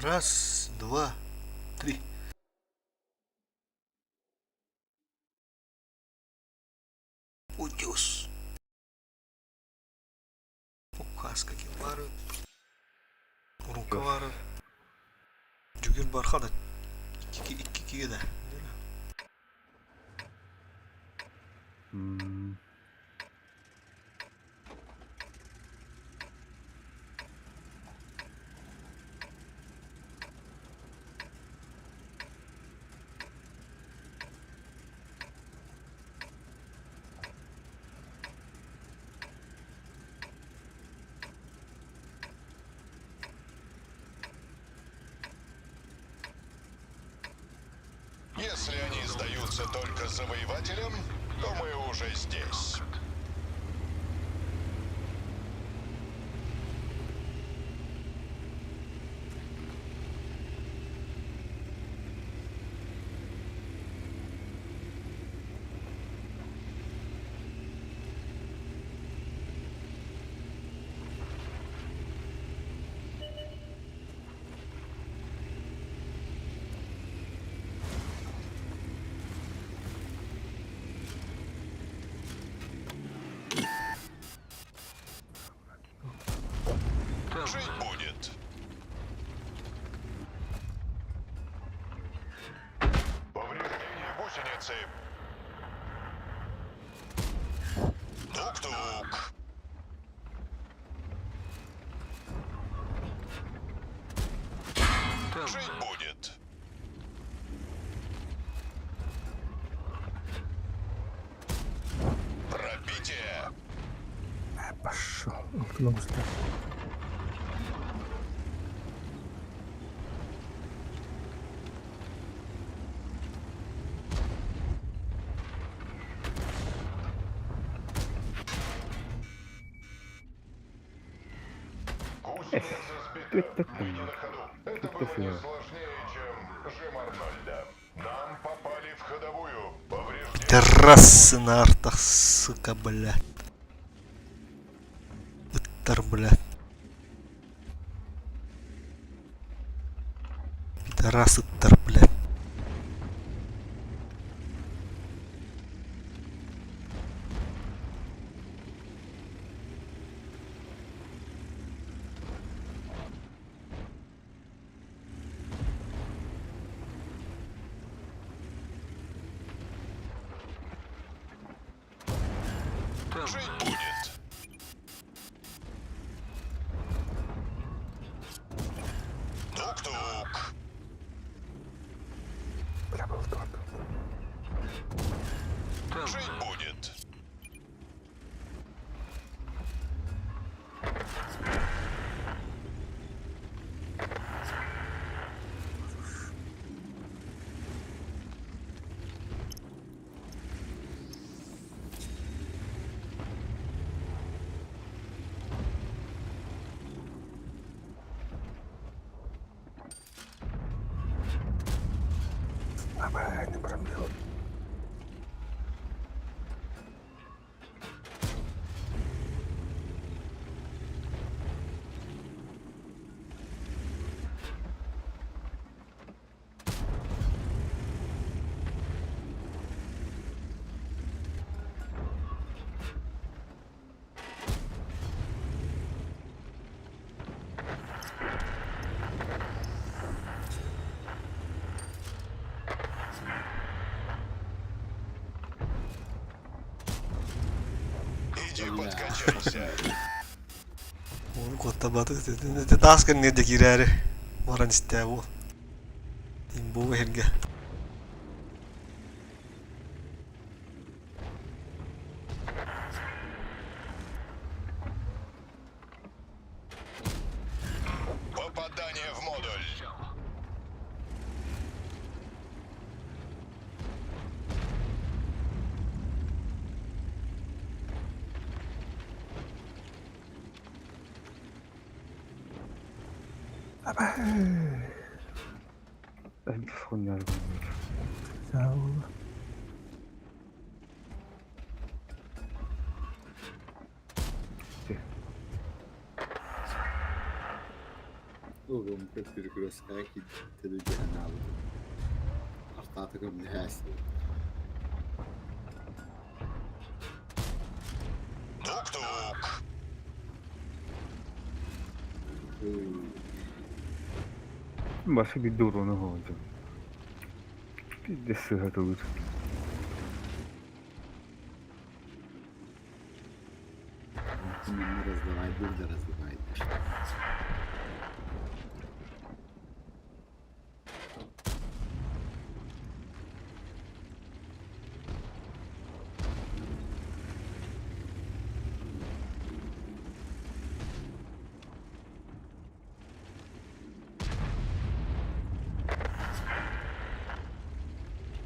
Раз, два, три. Утес. Указка бары. Рука бары. Жүгір барха да. Икки икки киге да. относишься только к завоевателям, то мы уже здесь. Жить будет. Повреждение гусеницы. Тук-тук. Жить будет. Пробитие. Пошел. Алтын оҕуста. Гусеница сбита. Мы не на ходу. Это было не сложнее, чем жим Арнольда. Нам попали в ходовую. Повреждение. Пидорасы на артах, сука, блядь. Ыттар, блядь. Пидорасы, ыттар, блядь. Жить будет. Тук-тук. Бля, был тот. Жить будет. Давай, не пробил. Иди подкачайся. Оны куоттабаты. Таас кэннигэр да киирээри баран истээ буол. Имбу эһиргэ. Попадание в модуль. Хуйня. Сау. Oğlum перекрестка киттеле Артатыгым нәс. Тук-тук. Башы bir dur onu olacağım. Bir de sıhhat olur. Не раздавай, да раздавай.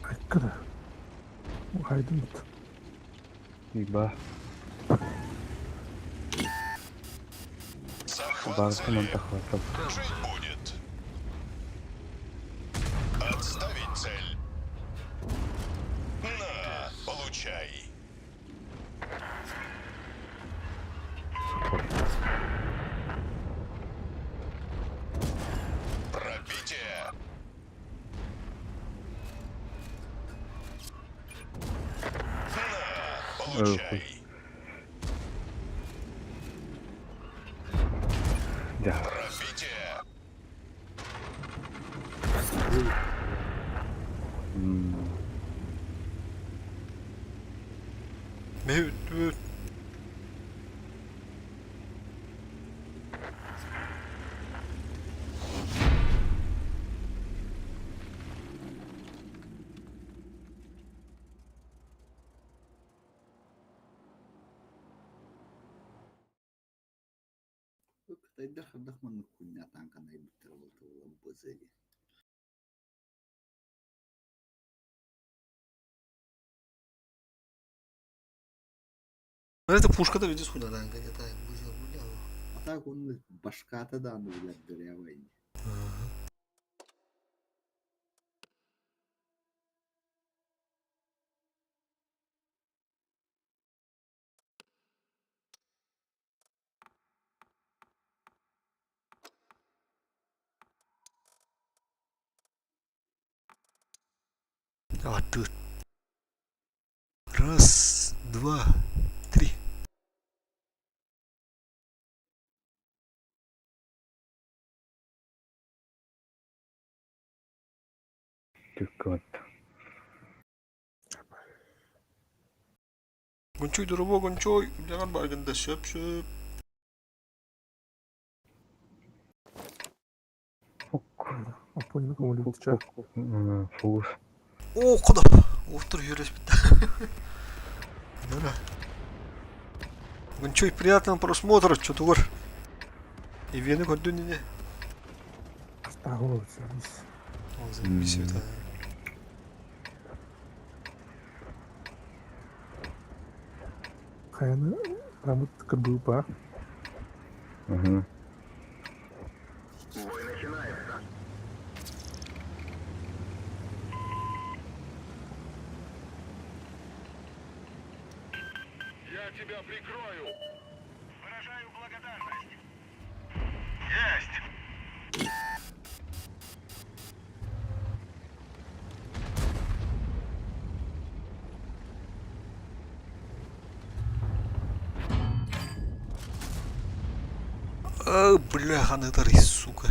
Айкыда. Хайдыммыт. Иба. Барытын тахватал. Жить будет. Отставить цель. На, получай. Пробитие. На, получай. Да. Пробитие. Mevcut. Кытайдар хайдах маннык кунньаатаан канайбыттара буолла бызыгы. Ну, это пушка-то видишь, куда да, где-то быза гуляла. А так он башката да, ну, блядь, дырявый. А, тут. Раз, два, три. Түккөт. Гончой дурубо, гончой. Биляган баргында шөп шөп. Апойны көңүлү булча. Фугус. О, куда? Отур юрес бит. Да. Гончой, приятного просмотра, что тугор. И вены көрдүн не. Астагы сервис. Ол заебись это. Хайаны рамыт кырбыпа. Угу. Бой начинается. Я тебя прикрою. Выражаю благодарность. Есть. А, бляха, нытарый, сука.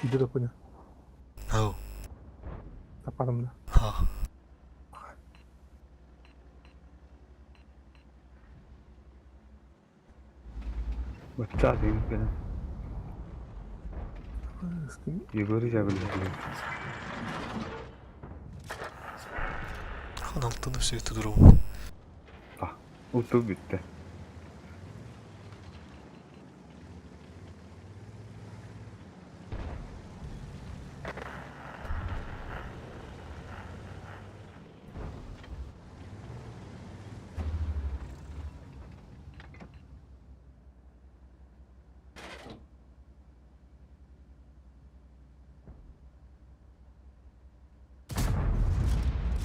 Иди да поня. Ау. Тападым да. Ха. Бачча дейм. Егорий жабылды. Хан алтыны все это дурубо. Уту бүтті.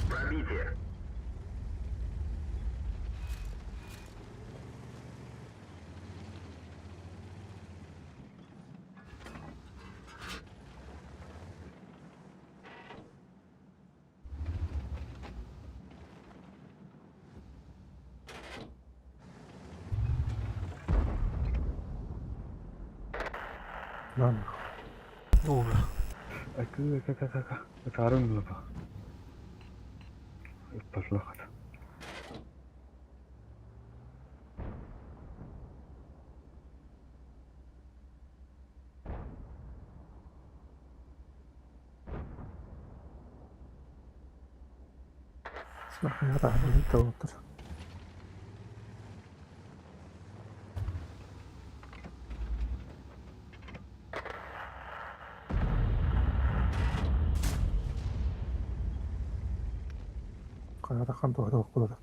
Пробитие. На. О, бля. Акы, ака, ака, ака. Сарын лапа. Паслахат. Нахуй, Харатахан туһата буолар.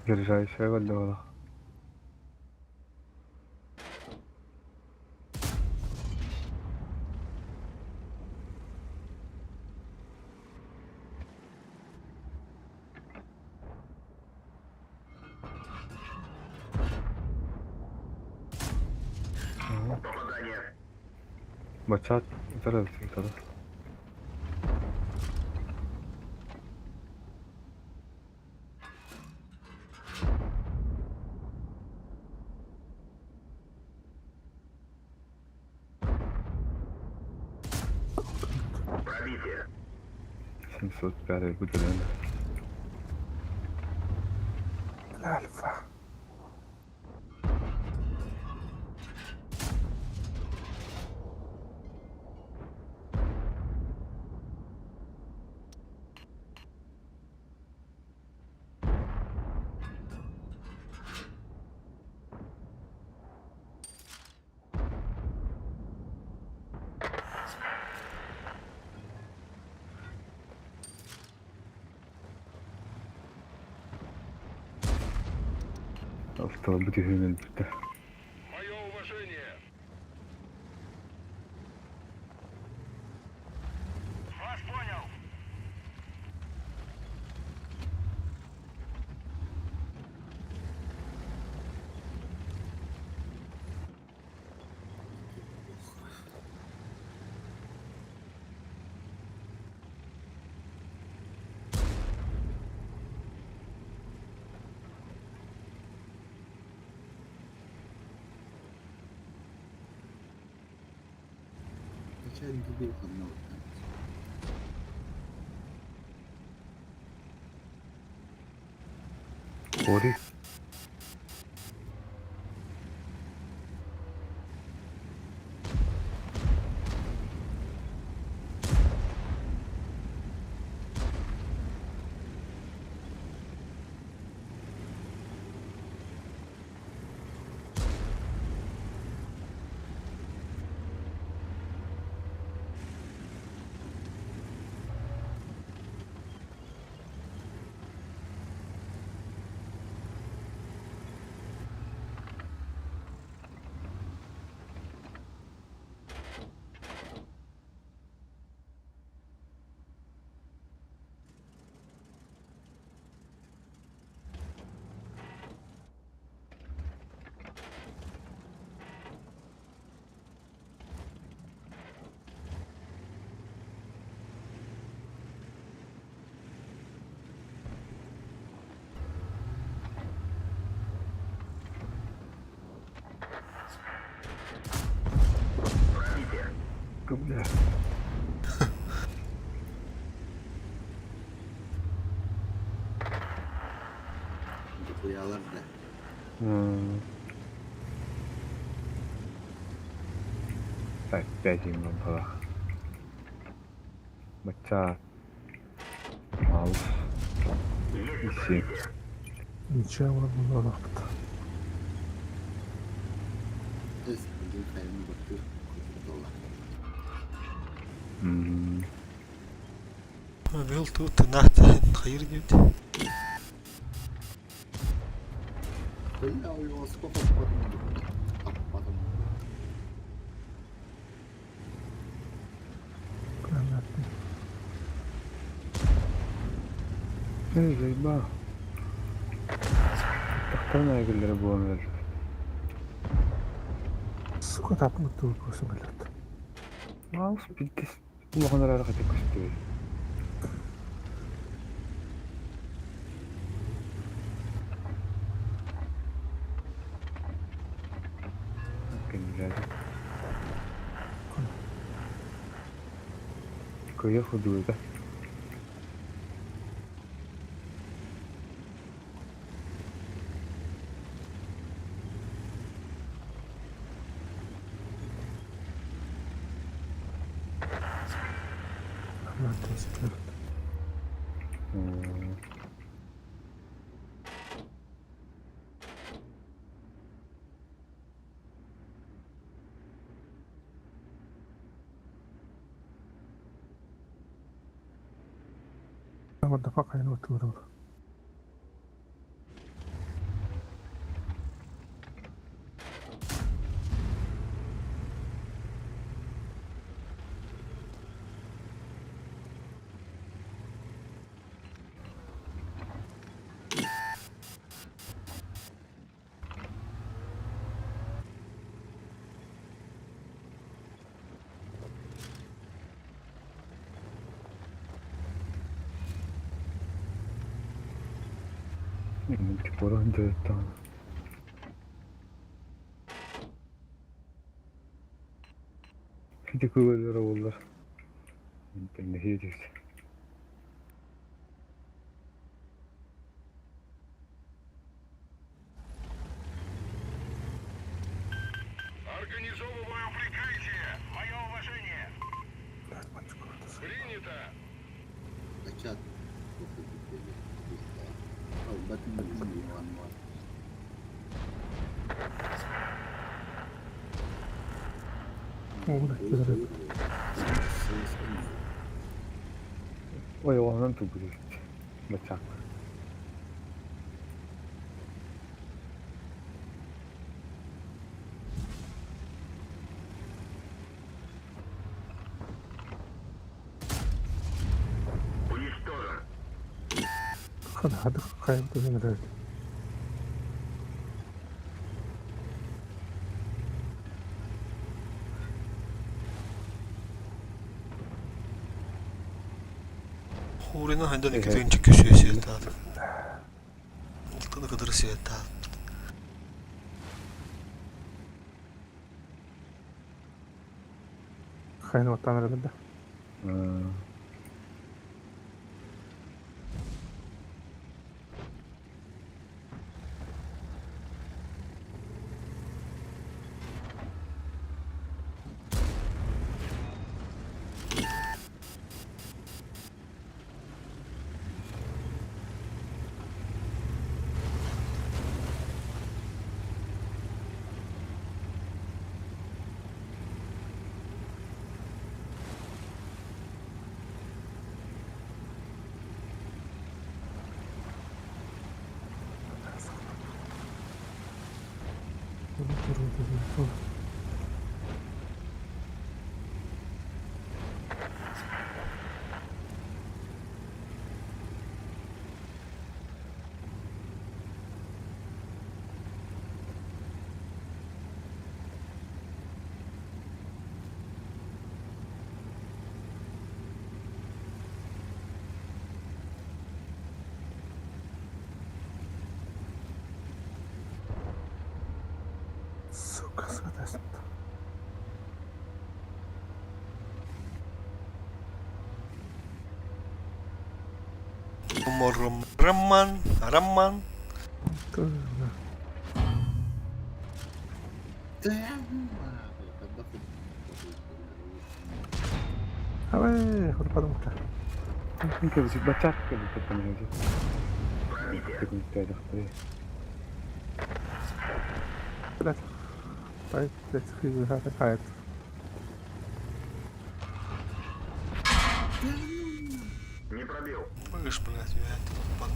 Заряжайся, валёла. Бачат, зараз, зараз. 705 будет, Альфа. Автомобиль бүттэ. Мое уважение! Вас понял! Geçen gibi anlamadım. Ори. Бля. Буялар да. Опять им была. Бача. Маус. И си. Ничего было. Эс, один хайын баттыр. Доллар. Бил тут нахтен хайыр диют. Бля, у него сколько потом. Потом. Эй, заеба. Тахтана эгеллere буолан эрэр. Сука, тапмыт тугу блядь. Маус билдес улахан эрэр хатык көстүбүт. Кэннилэр. Кыйа худуйда. What the fuck, I know what to do. Tipo, Ити кыыллара буоллар. Тэҥнэһиэ Организовываю прикрытие. Мое уважение. Принято. Качат. Албат О, да, Ой, онон тугу Бачак. Уничтожен. Hadi kaybettim. Хурина хайдан iki тыгынчы көсүө сиэтаат. Алтыны кыдыры сиэтаат. Хайны оттан эрэлэр да. Сука, соответственно. Мором Роман, Роман. Авэ, хурпадымта. Бачак Блять. Дай, блять, хуй хайт. Не пробил. Быш, блядь, я это под...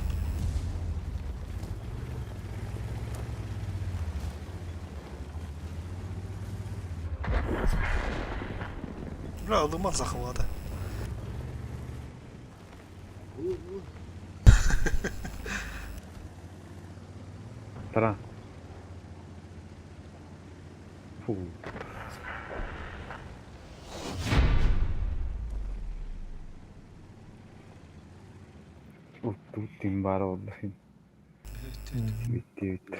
Бля, лыман захвата. Тара. Фу. Тут бар oldu. Bitti bitti.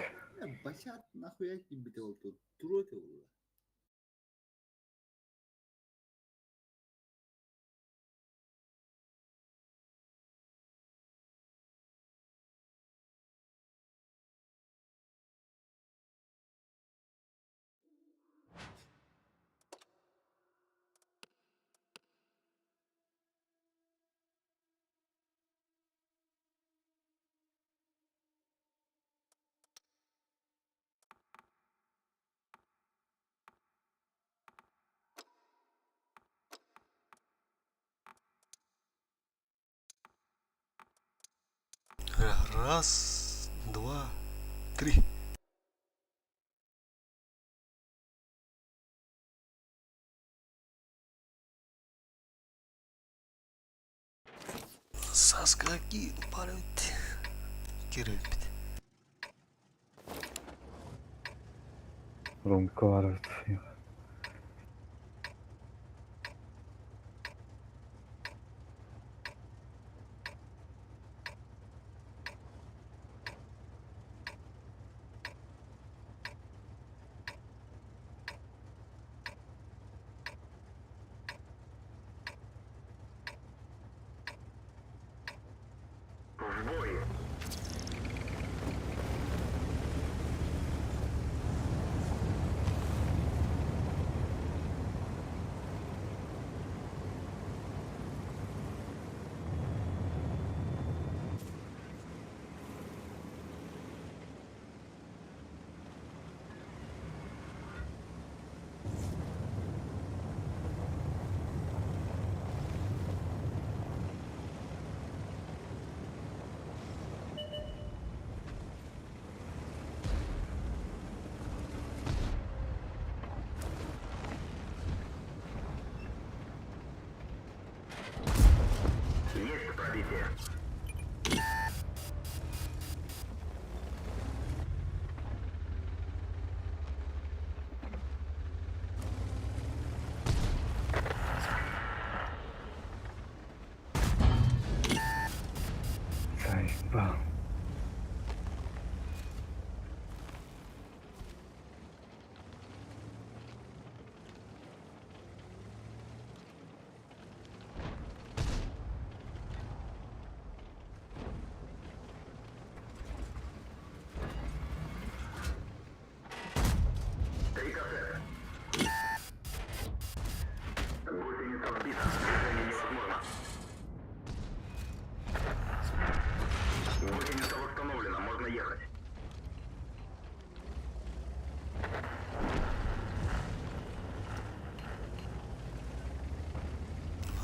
Бачат нахуя кимбител тут туротел. Раз, два, три. Сааскыга баар эбит. Киирбит. Ромка баар эбит. Заебал.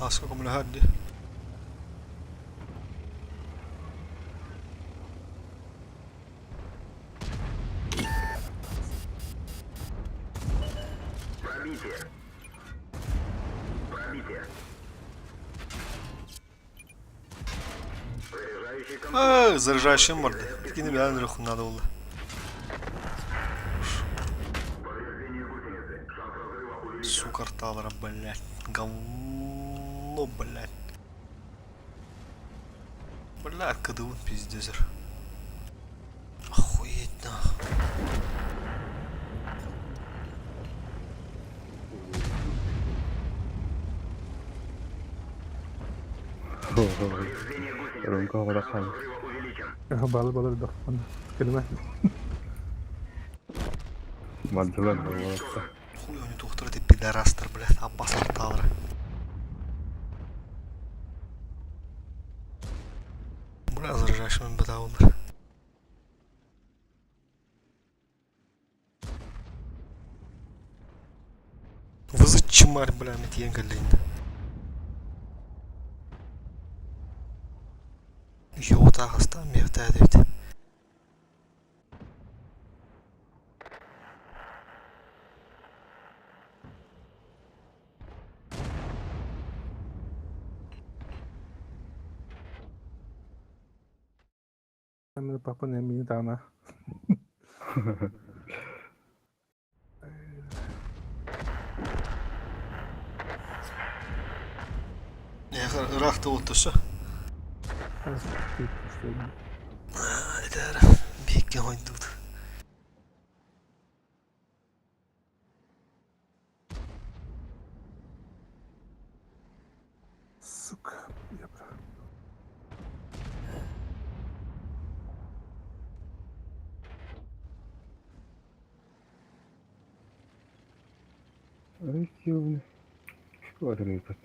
Ааска көмөлөһөр дии. Эй, заряжающим барда. Кини бэйэн өлүөххүн наада буолла. Сука артаалара, блядь. Говно, блядь. Блядь, кыдыбын пиздезер. Охуеть нахуй. Ромка оҕото хаалла. Балы балыр да. Kelime. Бардылар да уолаттар. Хуй они тухтар эти пидорастар, блядь, аббас артаалара. Бля, заряжающим бетаулар. Вызыччымар, бля, метиен кэллин. Йоутаҕастан миэхтээтэбит. Папа не мини тана. Ыраах да уоттуssa. Этээр биикке хойдуут. Сука. Я прав. Ай, ёбаный. Скоро рыпат.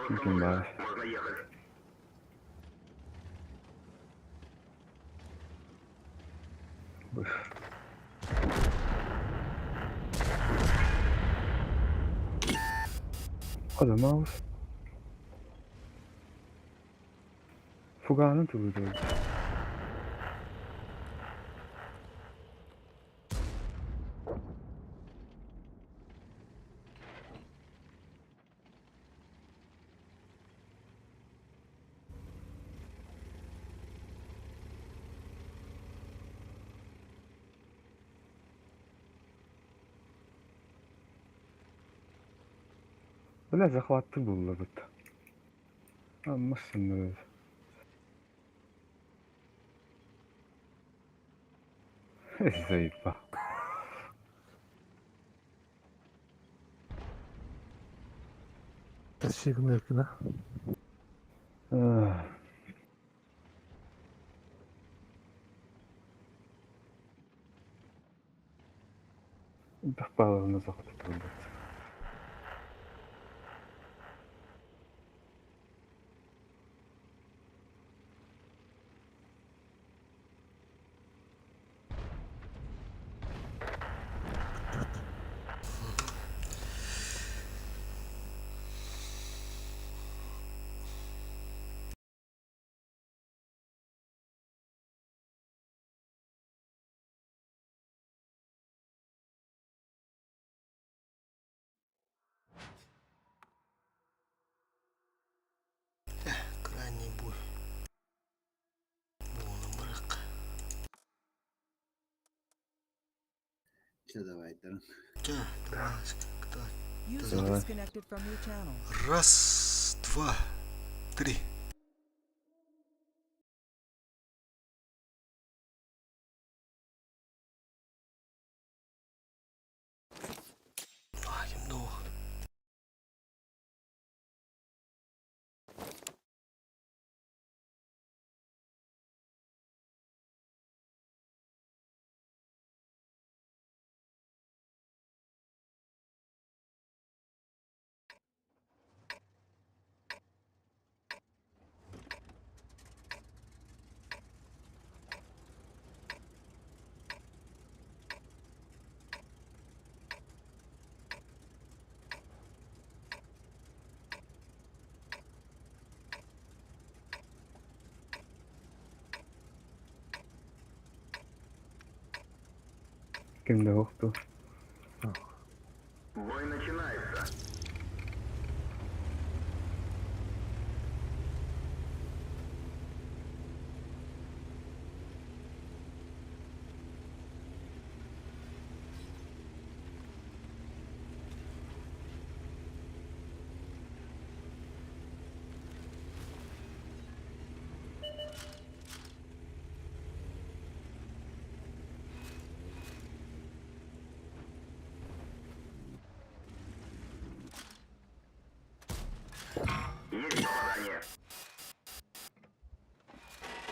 Ким баар? Адамаус. Фугааны тугу Бля, захватты буллабыт. Аммассыннар. Заебал. Тащи гныркина. Павловна захватывает. Крайний бой. Буолан барык. Че давай, да. Чэ, давай, кто? User Давай. disconnected from your channel. Раз, два, три. А, много. Ким да охту. Бой начинается.